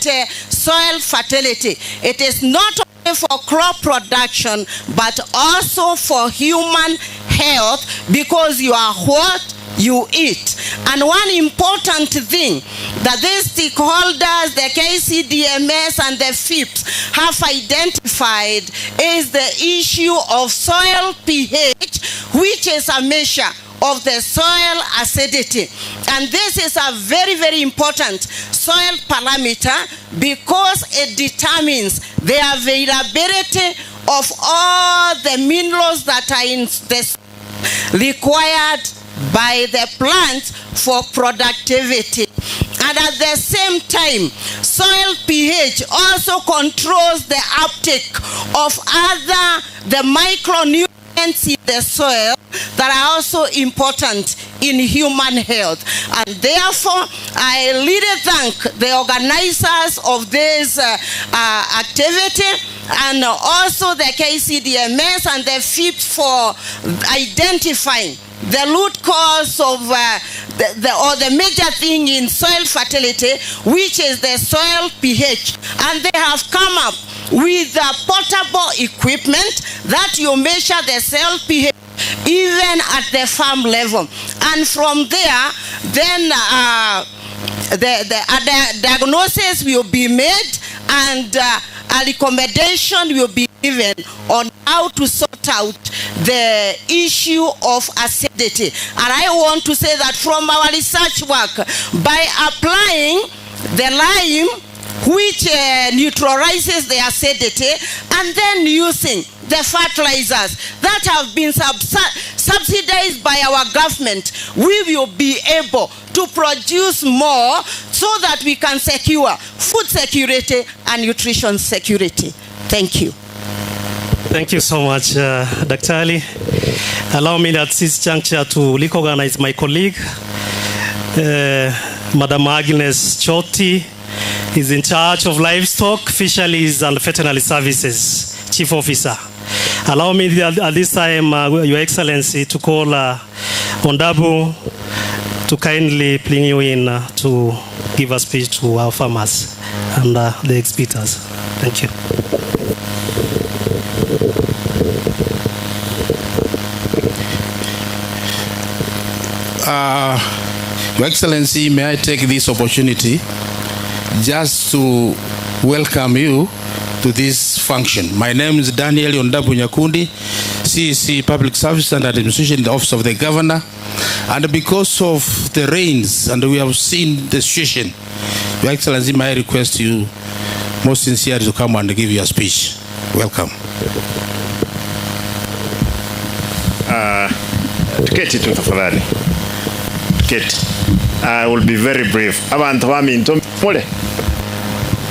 [SPEAKER 9] soil fertility, it is not only for crop production, but also for human health, because you are what you eat. And one important thing that these stakeholders, the KCDMS and the FIPS, have identified is the issue of soil pH, which is a measure of the soil acidity. And this is a very, very important soil parameter because it determines the availability of all the minerals that are in the soil required by the plant for productivity. And at the same time, soil pH also controls the uptake of the micronutrients in the soil that are also important in human health. And therefore, I really thank the organizers of this activity, and also the KCDMS and the FIPS for identifying the root cause of the major thing in soil fertility, which is the soil pH. And they have come up with a portable equipment that you measure the soil pH even at the farm level. And from there, then the diagnosis will be made, and a recommendation will be given on how to sort out the issue of acidity. And I want to say that from our research work, by applying the lime which neutralizes the acidity, and then using the fertilizers that have been subsidized by our government, we will be able to produce more so that we can secure food security and nutrition security. Thank you.
[SPEAKER 8] Thank you so much, Dr. Ali. Allow me at this juncture to recognize my colleague, Madam Agnes Choti, is in charge of livestock, fisheries, and veterinary services, Chief Officer. Allow me at this time, Your Excellency, to call Ondabu to kindly bring you in to give a speech to our farmers and the exhibitors. Thank you.
[SPEAKER 5] Your Excellency, may I take this opportunity just to welcome you to this function. My name is Daniel Ondabu Nyakundi, CEC Public Service and Administration in the Office of the Governor. And because of the rains, and we have seen the situation, Your Excellency, may I request you most sincerely to come and give your speech. Welcome.
[SPEAKER 10] Tuketi tu tafadhali. Tuketi. I will be very brief. Abantu baminto mule.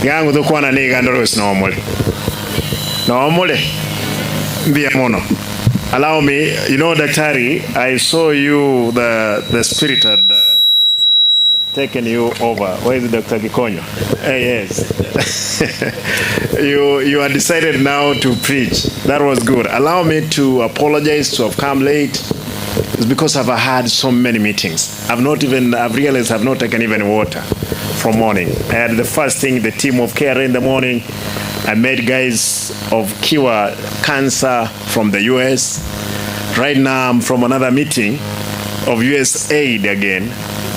[SPEAKER 10] Ngangu tukwana ni gandoro no mule. No mule. Mbia mono. Allow me, you know, Daktari, I saw you, the spirit had taken you over. Where is Dr. Gikonyo? Yes. You had decided now to preach. That was good. Allow me to apologize to have come late. It's because I've had so many meetings. I've realized I've not taken even water from morning. I had the first thing, the team of KRA in the morning. I met guys of Kiwa Cancer from the US. Right now I'm from another meeting of USAID again,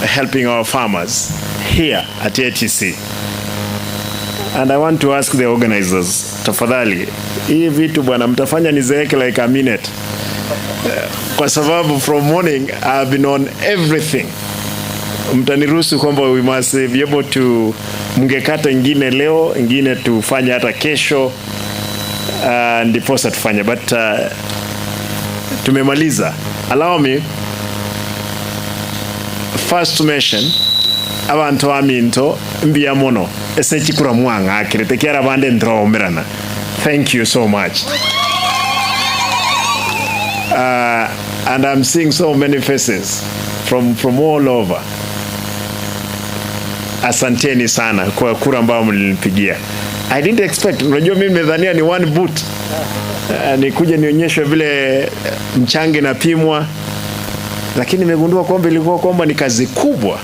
[SPEAKER 10] helping our farmers here at ATC. And I want to ask the organizers, tafadhali, hii vitu bwana mtafanya nizeeke like a minute. Kwa sababu from morning I've been on everything. Mtaniruhusu kwamba we must be able to mngekata ingine leo, ingine tufanye hata kesho, ndiposa tufanye, but tumemaliza. Allow me first to mention abantu aminto mbia mono ese chikura mwanga akirete kiara bande ndromerana. Thank you so much. And I'm seeing so many faces from all over. Asanteni sana kwa kura ambayo mlinipigia. I didn't expect. Unajua mimi nimedhania ni one boot. Nikuje nionyeshwe vile mchanga inapimwa. Lakini nimegundua kwamba ilikuwa kwamba ni kazi kubwa.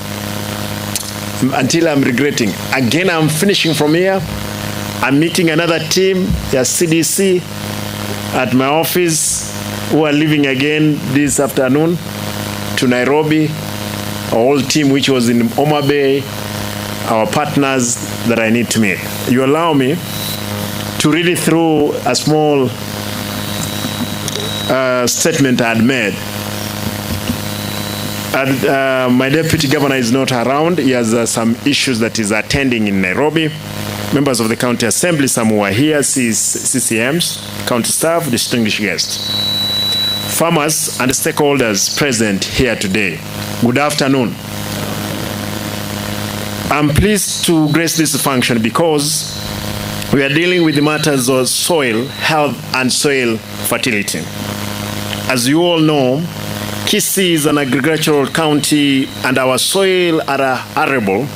[SPEAKER 10] Until I'm regretting. Again, I'm finishing from here. I'm meeting another team, ya CDC, at my office, who are leaving again this afternoon to Nairobi. Our whole team which was in Homa Bay, our partners that I need to meet. You allow me to read it through a small statement I had made. And, my deputy governor is not around. He has some issues that he's attending in Nairobi. Members of the county assembly, some who are here, CCMs, county staff, distinguished guests, farmers and stakeholders present here today. Good afternoon. I'm pleased to grace this function because we are dealing with the matters of soil health and soil fertility. As you all know, Kisii is an agricultural county and our soil are arable,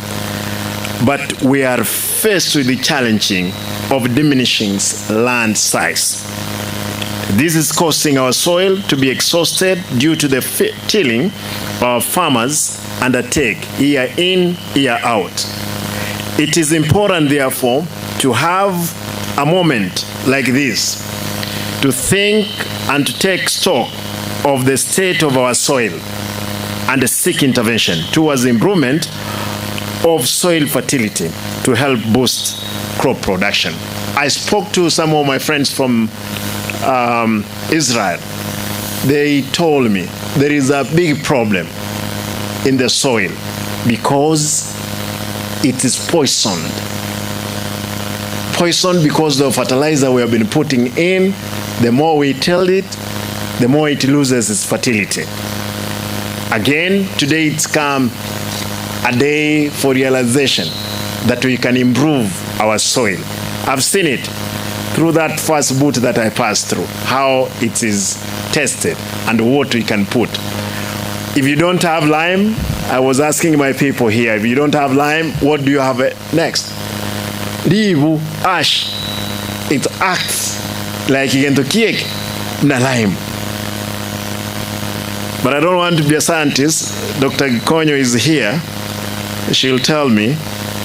[SPEAKER 10] but we are faced with the challenging of diminishing land size. This is causing our soil to be exhausted due to the tilling our farmers undertake year in, year out. It is important, therefore, to have a moment like this to think and to take stock of the state of our soil and seek intervention towards improvement of soil fertility to help boost crop production. I spoke to some of my friends from Israel. They told me there is a big problem in the soil because it is poisoned. Poison because the fertilizer we have been putting in, the more we till it, the more it loses its fertility. Again, today it's come a day for realization that we can improve our soil. I've seen it through that first boot that I passed through, how it is tested and what we can put. If you don't have lime, I was asking my people here, if you don't have lime, what do you have next? Ribu, ash. It acts like igentokiek na lime. But I don't want to be a scientist. Dr. Konyo is here. She'll tell me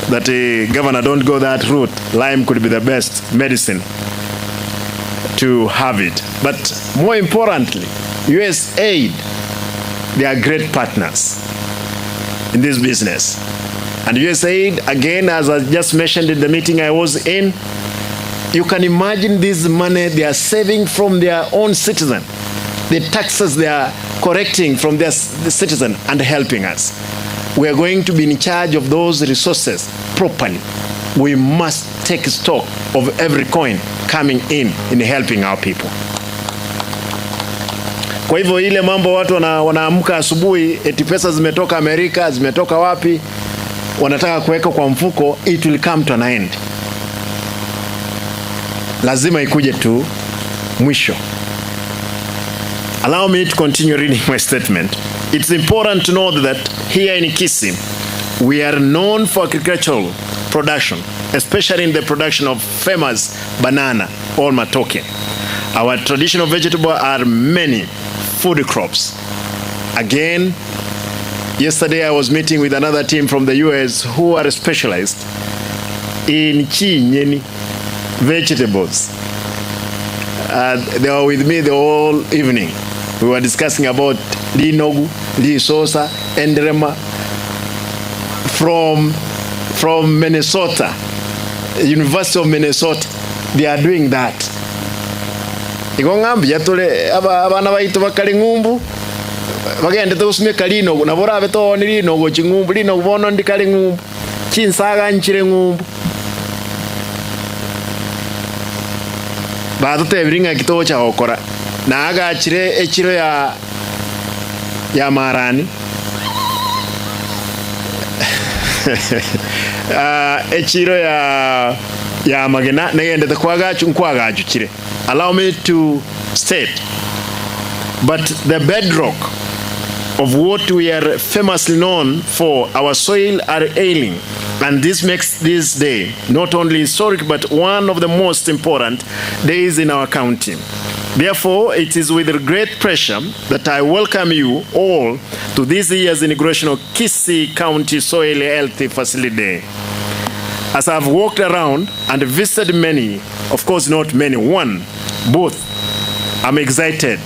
[SPEAKER 10] that, Governor, don't go that route. Lime could be the best medicine to have it. But more importantly, USAID, they are great partners in this business. And USAID, again, as I just mentioned in the meeting I was in, you can imagine this money they are saving from their own citizen, the taxes they are collecting from their the citizen and helping us. We are going to be in charge of those resources properly. We must take stock of every coin coming in helping our people. Kwa hivyo ile mambo watu wanaamka asubuhi eti pesa zimetoka Amerika, zimetoka wapi, wanataka kuweka kwa mfuko, it will come to an end. Lazima ikuje tu mwisho. Allow me to continue reading my statement. It's important to note that here in Kisii, we are known for agricultural production, especially in the production of famous banana or matoke. Our traditional vegetables are many food crops. Again, yesterday I was meeting with another team from the US who are specialized in chinyeni vegetables. They were with me the whole evening. We were discussing about linogu, lisosa, enderema from Minnesota, University of Minnesota. They are doing that. Igo ng'ambi yatule abana baitu bakali ng'umbu bagendete gusumeka linogu nabo orabe toone linogu ching'umbu linogu bono ndikali ng'umbu chinsaga nchire ng'umbu batutebire ng'aki togocha gokora naagachire echiro ya marani echiro ya magena negendete kwagachu nkwagachuchire. Allow me to state, but the bedrock of what we are famously known for, our soil are ailing, and this makes this day not only historic but one of the most important days in our county. Therefore, it is with great pleasure that I welcome you all to this year's inauguration of Kisii County Soil Health Facility Day. As I've walked around and visited many, of course not many, one booth, I'm excited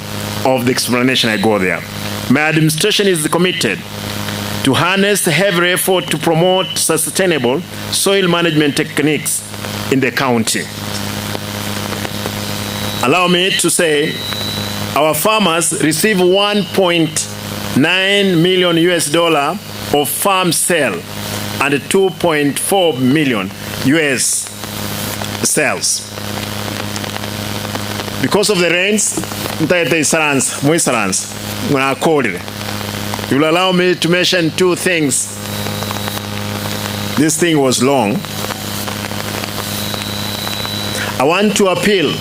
[SPEAKER 10] of the explanation I go there. My administration is committed to harness every effort to promote sustainable soil management techniques in the county. Allow me to say, our farmers receive $1.9 million US of farm sale and 2.4 million US sales. Because of the rains, you will allow me to mention two things. This thing was long. I want to appeal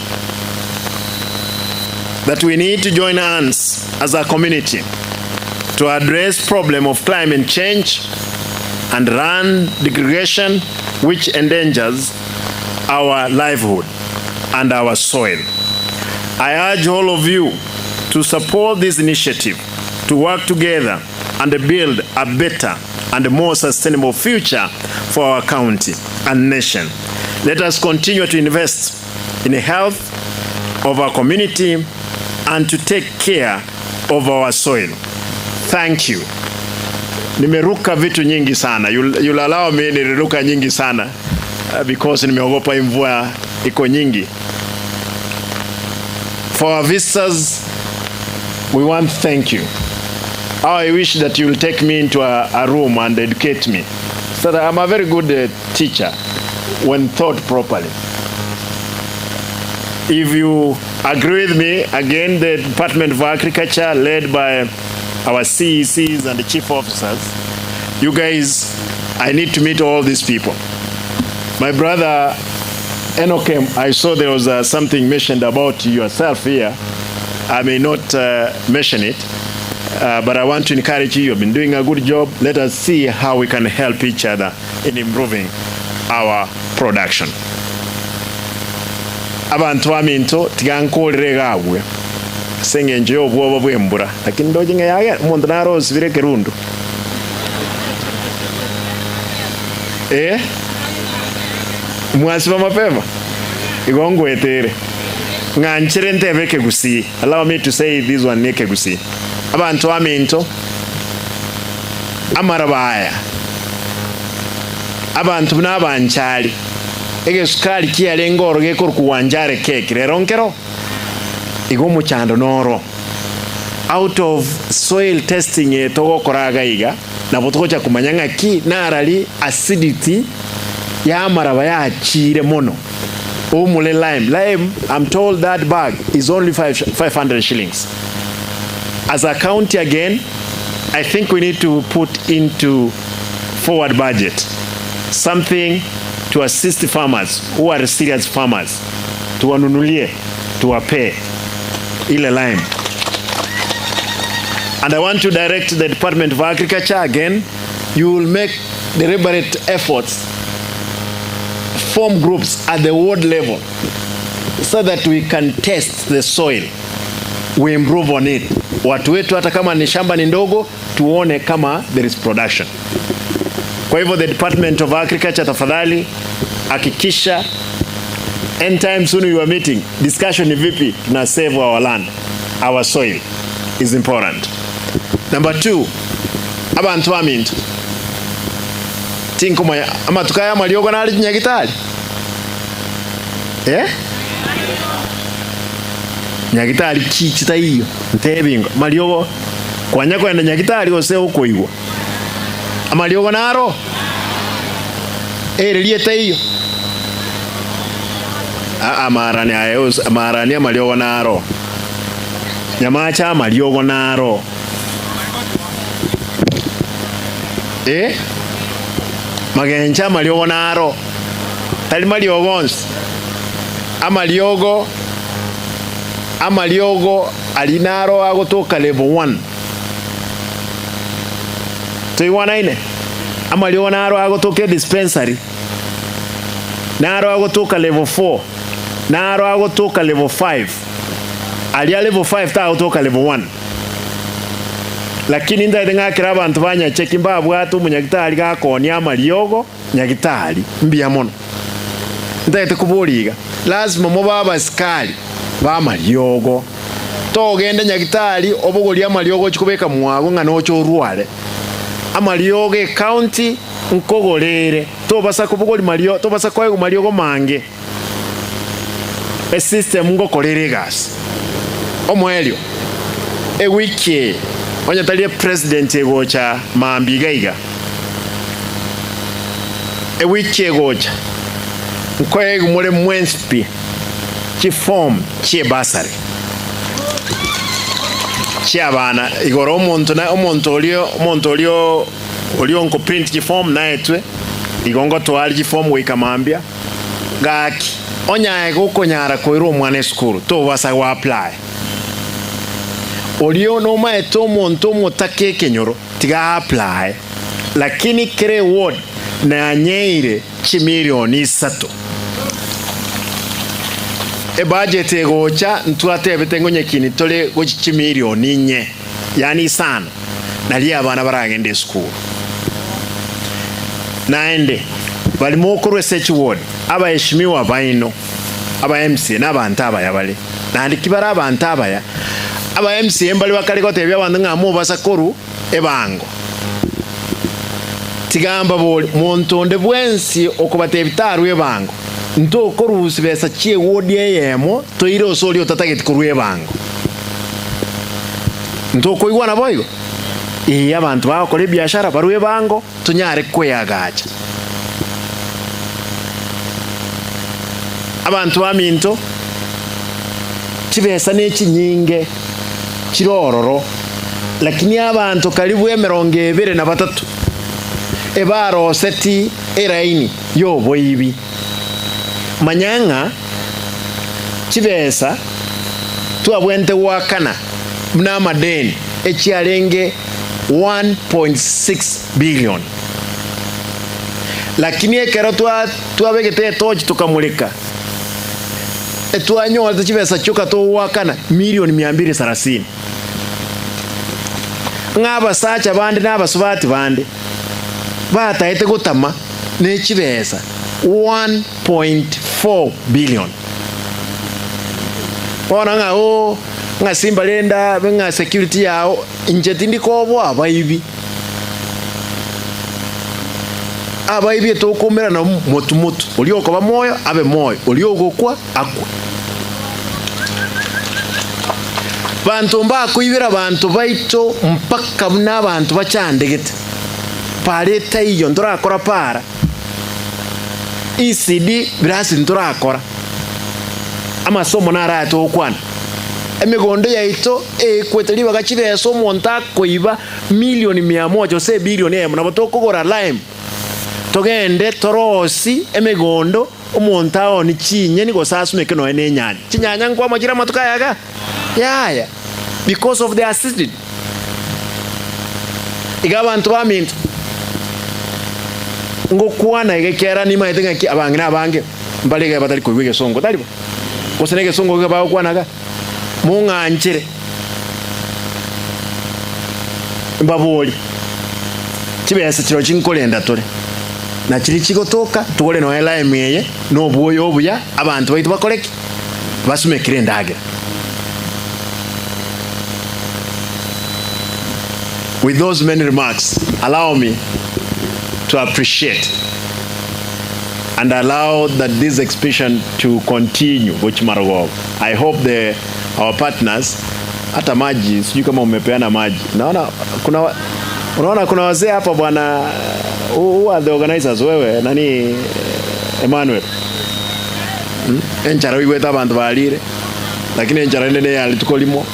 [SPEAKER 10] that we need to join hands as a community to address problem of climate change and land degradation, which endangers our livelihood and our soil. I urge all of you to support this initiative, to work together and build a better and more sustainable future for our county and nation. Let us continue to invest in the health of our community and to take care of our soil. Thank you. Nimeruka vitu nyingi sana. You'll allow me niliruka nyingi sana because nimeogopa mvua iko nyingi. For our visitors, we want to thank you. I wish that you will take me into a room and educate me. So that I'm a very good teacher when taught properly. If you agree with me, again, the Department of Agriculture, led by our CECs and the chief officers, you guys, I need to meet all these people. My brother Enokem, I saw there was something mentioned about yourself here. I may not mention it, but I want to encourage you. You've been doing a good job. Let us see how we can help each other in improving our production. Abantu baminto tigankorere gabwe sengenje obwoba bwembura lakini ndojinga yage umuntu narosibire kerundu mwasiba mapema igongwetere ng'anchire ntebe kegusi. Allow me to say this one ne kegusi. Abantu baminto amarabaya abantu n'abanchali egesukali kiyalengoro gekor kuwanjare keke rero nkero igo muchando noro out of soil testing etogokoraga iga nabo tugocha kumanya ng'aki narali acidity ya maraba yachire mono umule lime I'm told that bag is only 500 shillings. As a county again, I think we need to put into forward budget something to assist the farmers who are serious farmers, tuwanunulie, tuwape ile lime. And I want to direct the Department of Agriculture again, you will make deliberate efforts, form groups at the ward level so that we can test the soil, we improve on it. Watu wetu hata kama ni shamba ni ndogo, tuone kama there is production. Kwa hivyo the Department of Agriculture, tafadhali hakikisha anytime soon you are meeting, discussion ni vipi tuna save our land, our soil is important. Number 2, abantu baminto tinkumanya amatuka ya maliogo nali nyagitali nyagitali chichita iyo ntebingo maliogo kwanya kwenda nyagitali ose ukoigwa amaliogo naro erelieta iyo amarani ayo amarani amaliogo naro nyamacha amaliogo naro magencha amaliogo naro tali maliogo onsi amaliogo alinaro agotoka level 1 tuiwanaine amaliogo naro agotoka dispensary naro agotoka level 4 naro agotoka level 5 alia level 5 ta agotoka level 1 lakini ndaite ng'akira abantu banyacheki mbabwate omunyagitari gakonia amariogo nyagitari mbuya mono ndaite kuboriga lazima muba abasikari ba amariogo togende nyagitari obogoria amariogo chikobeka mwago ng'a nocho orware amariogo ecounty nkogorere tobasa kobogori mario tobasa kwaego mariogo mange esystem ngokorere egasi omwelio ewiki onye president egocha mambi gaiga ewiki egocha nkoyego mure mwenspi chi form chi basari chi abana igoro omuntu na omuntu olio nko print chi form na etwe igongo twali chi form wikamambia gaki onyae gukonyara koirwo mwana school to basa wa apply olio no maeto omuntu omotake ekenyoro tiga apply lakini kere ward na nyeire chimilioni 3 e budget egocha ntwatebete ngonyekini tole gochi chimilioni 4 yani sana nali abana baragende school naende balimo research ward abaheshimiwa baino aba MC n'abantu abaya bale nandi kibara abantu abaya aba MC mbali bakali kotebya abantu ng'amu basakoru ebango tigamba boli montonde bwensi okubate ebitaru ebango ntokorusi besa chie wodi eyemo toire osoli otatageti koru ebango ntokoigwana boigo iya abantu bakora ebiashara baru ebango tunyare kweyagacha abantu baminto Chibesa ne chinyinge chirororo lakini abantu karibu 23 ebaroseti eraini yoboibi manyanga chibesa twabwente wakana mna madeni echiarenge 1.6 billion lakini ekero twabegete tochi tukamulika etwanyola chibesa choka towakana milioni 230 ng'aba sacha bande n'abasubati bande bataete gutama n'echibesa 1.4 billion. Ona nga o nga simba lenda nga security yao inje tindiko abaibi abaibi tokomera na motu motu uliokoba moyo abe moyo uliogokwa akwe bantu mbakuibira bantu baito mpaka n'abantu bachandegete pareta iyo ndorakora para ECD birasi ndorakora amasomo narato okwana emigondo yaito ekweteli bakachibeso omonto akoiba milioni 100 ose bilioni emo nabo tokogora lime togende torosi emigondo omonto aoni chinyeni gosasumeke noe nenyanya chinyanya nkwamachira amatuka yaga yaya because of the assisted iga abantu baminto ngokwana igekera nimaete ng'aki abange na abange mbalige batari koigwa egesongo taribo gose na egesongo iga bagokwanaga mung'anchire mbabori chibesa chiro chinkorenda tore na chiri chigotoka tugore no lime eye no buoyo obuya abantu baitu bakoreki basumekire ndagira. With those many remarks, allow me to appreciate and allow that this exhibition to continue. I hope our partners hata maji sijui kama umepeana maji. Naona kuna unaona kuna wazee hapa bwana, who are the organizers wewe nani Emmanuel. Enchara wigweta abantu balire lakini enchara nene yalitukolimo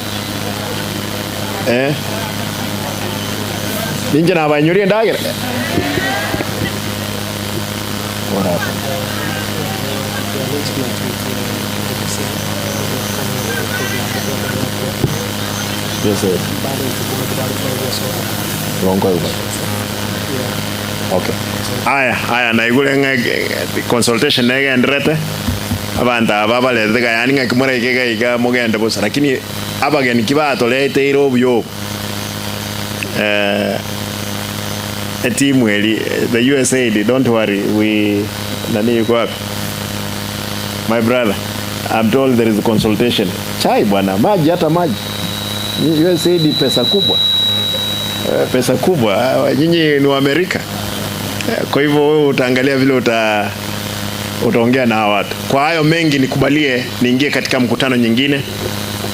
[SPEAKER 10] ninje nabanyurie ndagira. What happened? Yes, sir. Wrong. Okay. Aya na igule consultation nege ndrete abanta ababalete yani ngakimora ikega iga mugende bosa lakini abageni kibatolete iro byo team eli the USAID, don't worry, we nani yuko wapi my brother? I'm told there is a consultation. Chai bwana, maji hata maji. USAID pesa kubwa. Pesa kubwa. Nyinyi ni wa Amerika. Kwa hivyo wewe utaangalia vile utaongea na watu. Kwa hayo mengi nikubalie niingie katika mkutano nyingine.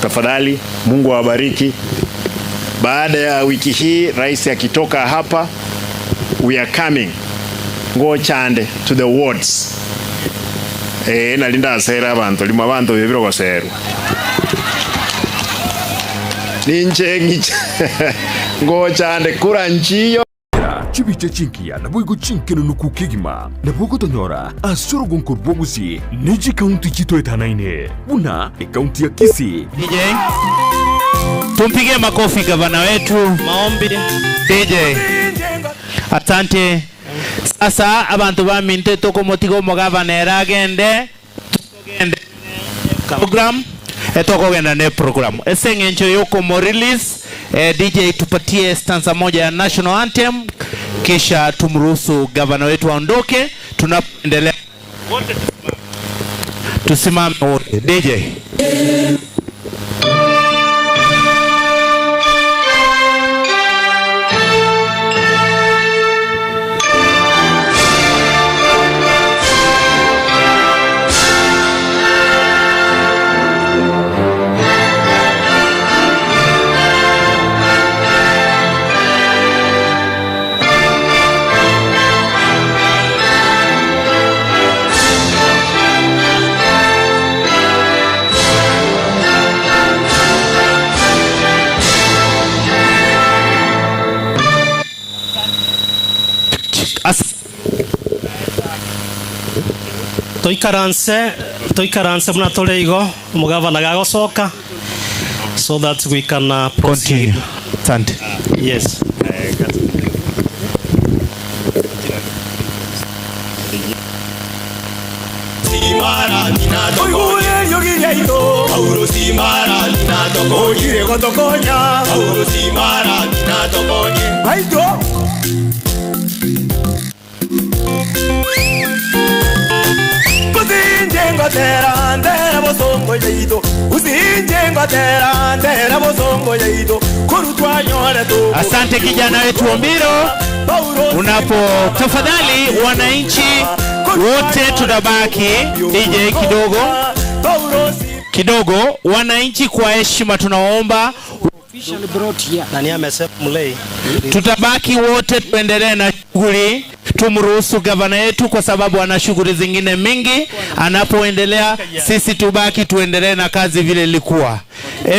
[SPEAKER 10] Tafadhali Mungu awabariki. Baada ya wiki hii rais akitoka hapa, we are coming ngo chande to the wards. Nalinda sera abantu limwa abantu bibiro goserwa. Ninche ngiche ngo chande kura nchiyo
[SPEAKER 11] Chibiche chinkia na boigo chinkeno nuku kigima na bogo tonyora asoro gonko bogusi neji county chito etanaine buna e county ya Kisii.
[SPEAKER 14] DJ tumpigie makofi gavana wetu.
[SPEAKER 12] Maombi
[SPEAKER 14] DJ. Asante. Sasa abantu baminte toko motigo mogavana eragende tugende program etokogenda ne program eseng'encho yoko mo release. DJ tupatie stanza moja ya national anthem kisha tumruhusu gavana wetu aondoke. Tunaendelea wote tusimame wote. DJ.
[SPEAKER 8] Toikaranse toikaranse muna tore igo mugavana gagocoka so that we can proceed.
[SPEAKER 14] Continue. Asante.
[SPEAKER 8] Yes.
[SPEAKER 14] Asante kijana wetu Ombiro. Unapo tafadhali, wananchi wote tunabaki DJ kidogo kidogo, wananchi kwa heshima tunaomba
[SPEAKER 8] Nani amesema Mulei?
[SPEAKER 14] Tutabaki wote tuendelee na shughuli, tumruhusu gavana yetu kwa sababu ana shughuli zingine mingi. Anapoendelea sisi tubaki tuendelee na kazi vile ilikuwa.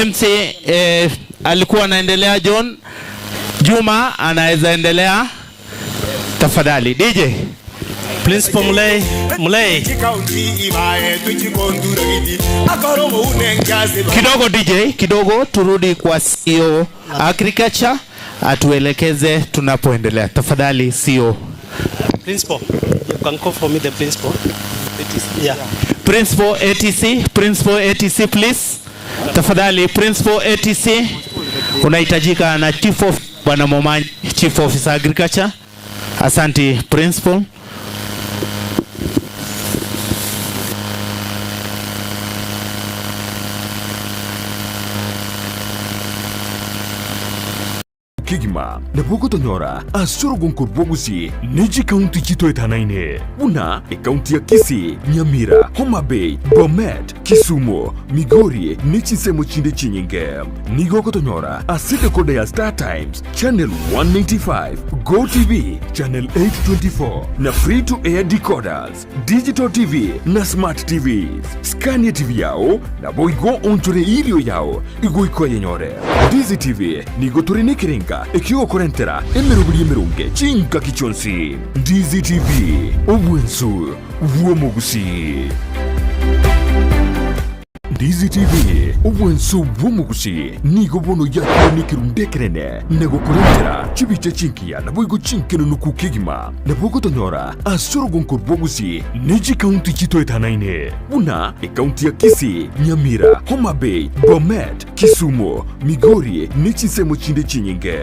[SPEAKER 14] MC alikuwa anaendelea, John Juma anaweza endelea tafadhali. DJ
[SPEAKER 8] Principal Mulei, Mulei.
[SPEAKER 14] Kidogo DJ, kidogo turudi kwa CEO Agriculture atuelekeze tunapoendelea. Tafadhali CEO.
[SPEAKER 8] Principal, you can call for me the principal. Yeah.
[SPEAKER 14] Principal ATC, Principal ATC please. Tafadhali Principal ATC unahitajika na Chief of Bwana Momanyi, Chief Officer Agriculture. Asante Principal.
[SPEAKER 11] Kigima nabo gotonyora ase orogonko rwa Gusii ne chikaunti chitoetanaine buna ekaunti ya Kisii, Nyamira, Homa Bay, Bomet, Kisumu, Migori ne chinsemo chinde chinyinge. Nigo gotonyora ase dekoda ya Star Times channel 195, Go TV channel 824 na free to air decoders, digital TV na smart TVs. Skania TV yao na boigo onchore ilio yao igoiko yenyore. Dizi TV nigo turi nekerenga ekigokorentera emerobiri emerunge chinka kichonsi. Ndizi TV obwensu bw'omugusi. Ndizi TV obwensu bw'omugusi nigo bono yakinikirundekerene negokorentera chibiche chinkiya naboigo chinkenunuku kigima nabogotonyora ase orogonko rwa Gusii ne chikaunti chitoetanaine buna ekaunti ya Kisii, Nyamira, Homa Bay, Bomet, Kisumu, Migori ne chinsemo chinde chinyinge.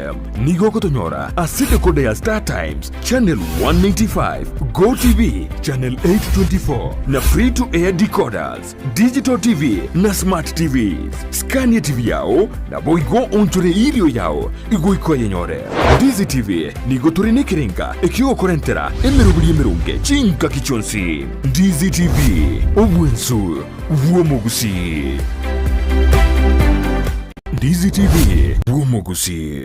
[SPEAKER 11] Nigo gotonyora ase dekoda ya Star Times channel 195, Go TV channel 824 na free to air decoders, digital TV na smart TVs. Skania TV yao na boigo onchore ilio yao igoiko yenyore. Ndizi TV nigo turi nekerenga ekigokorentera emerobiri emerunge chinka kichonsi. Ndizi TV obwensu bw'omugusi. Ndizi TV bw'omugusi.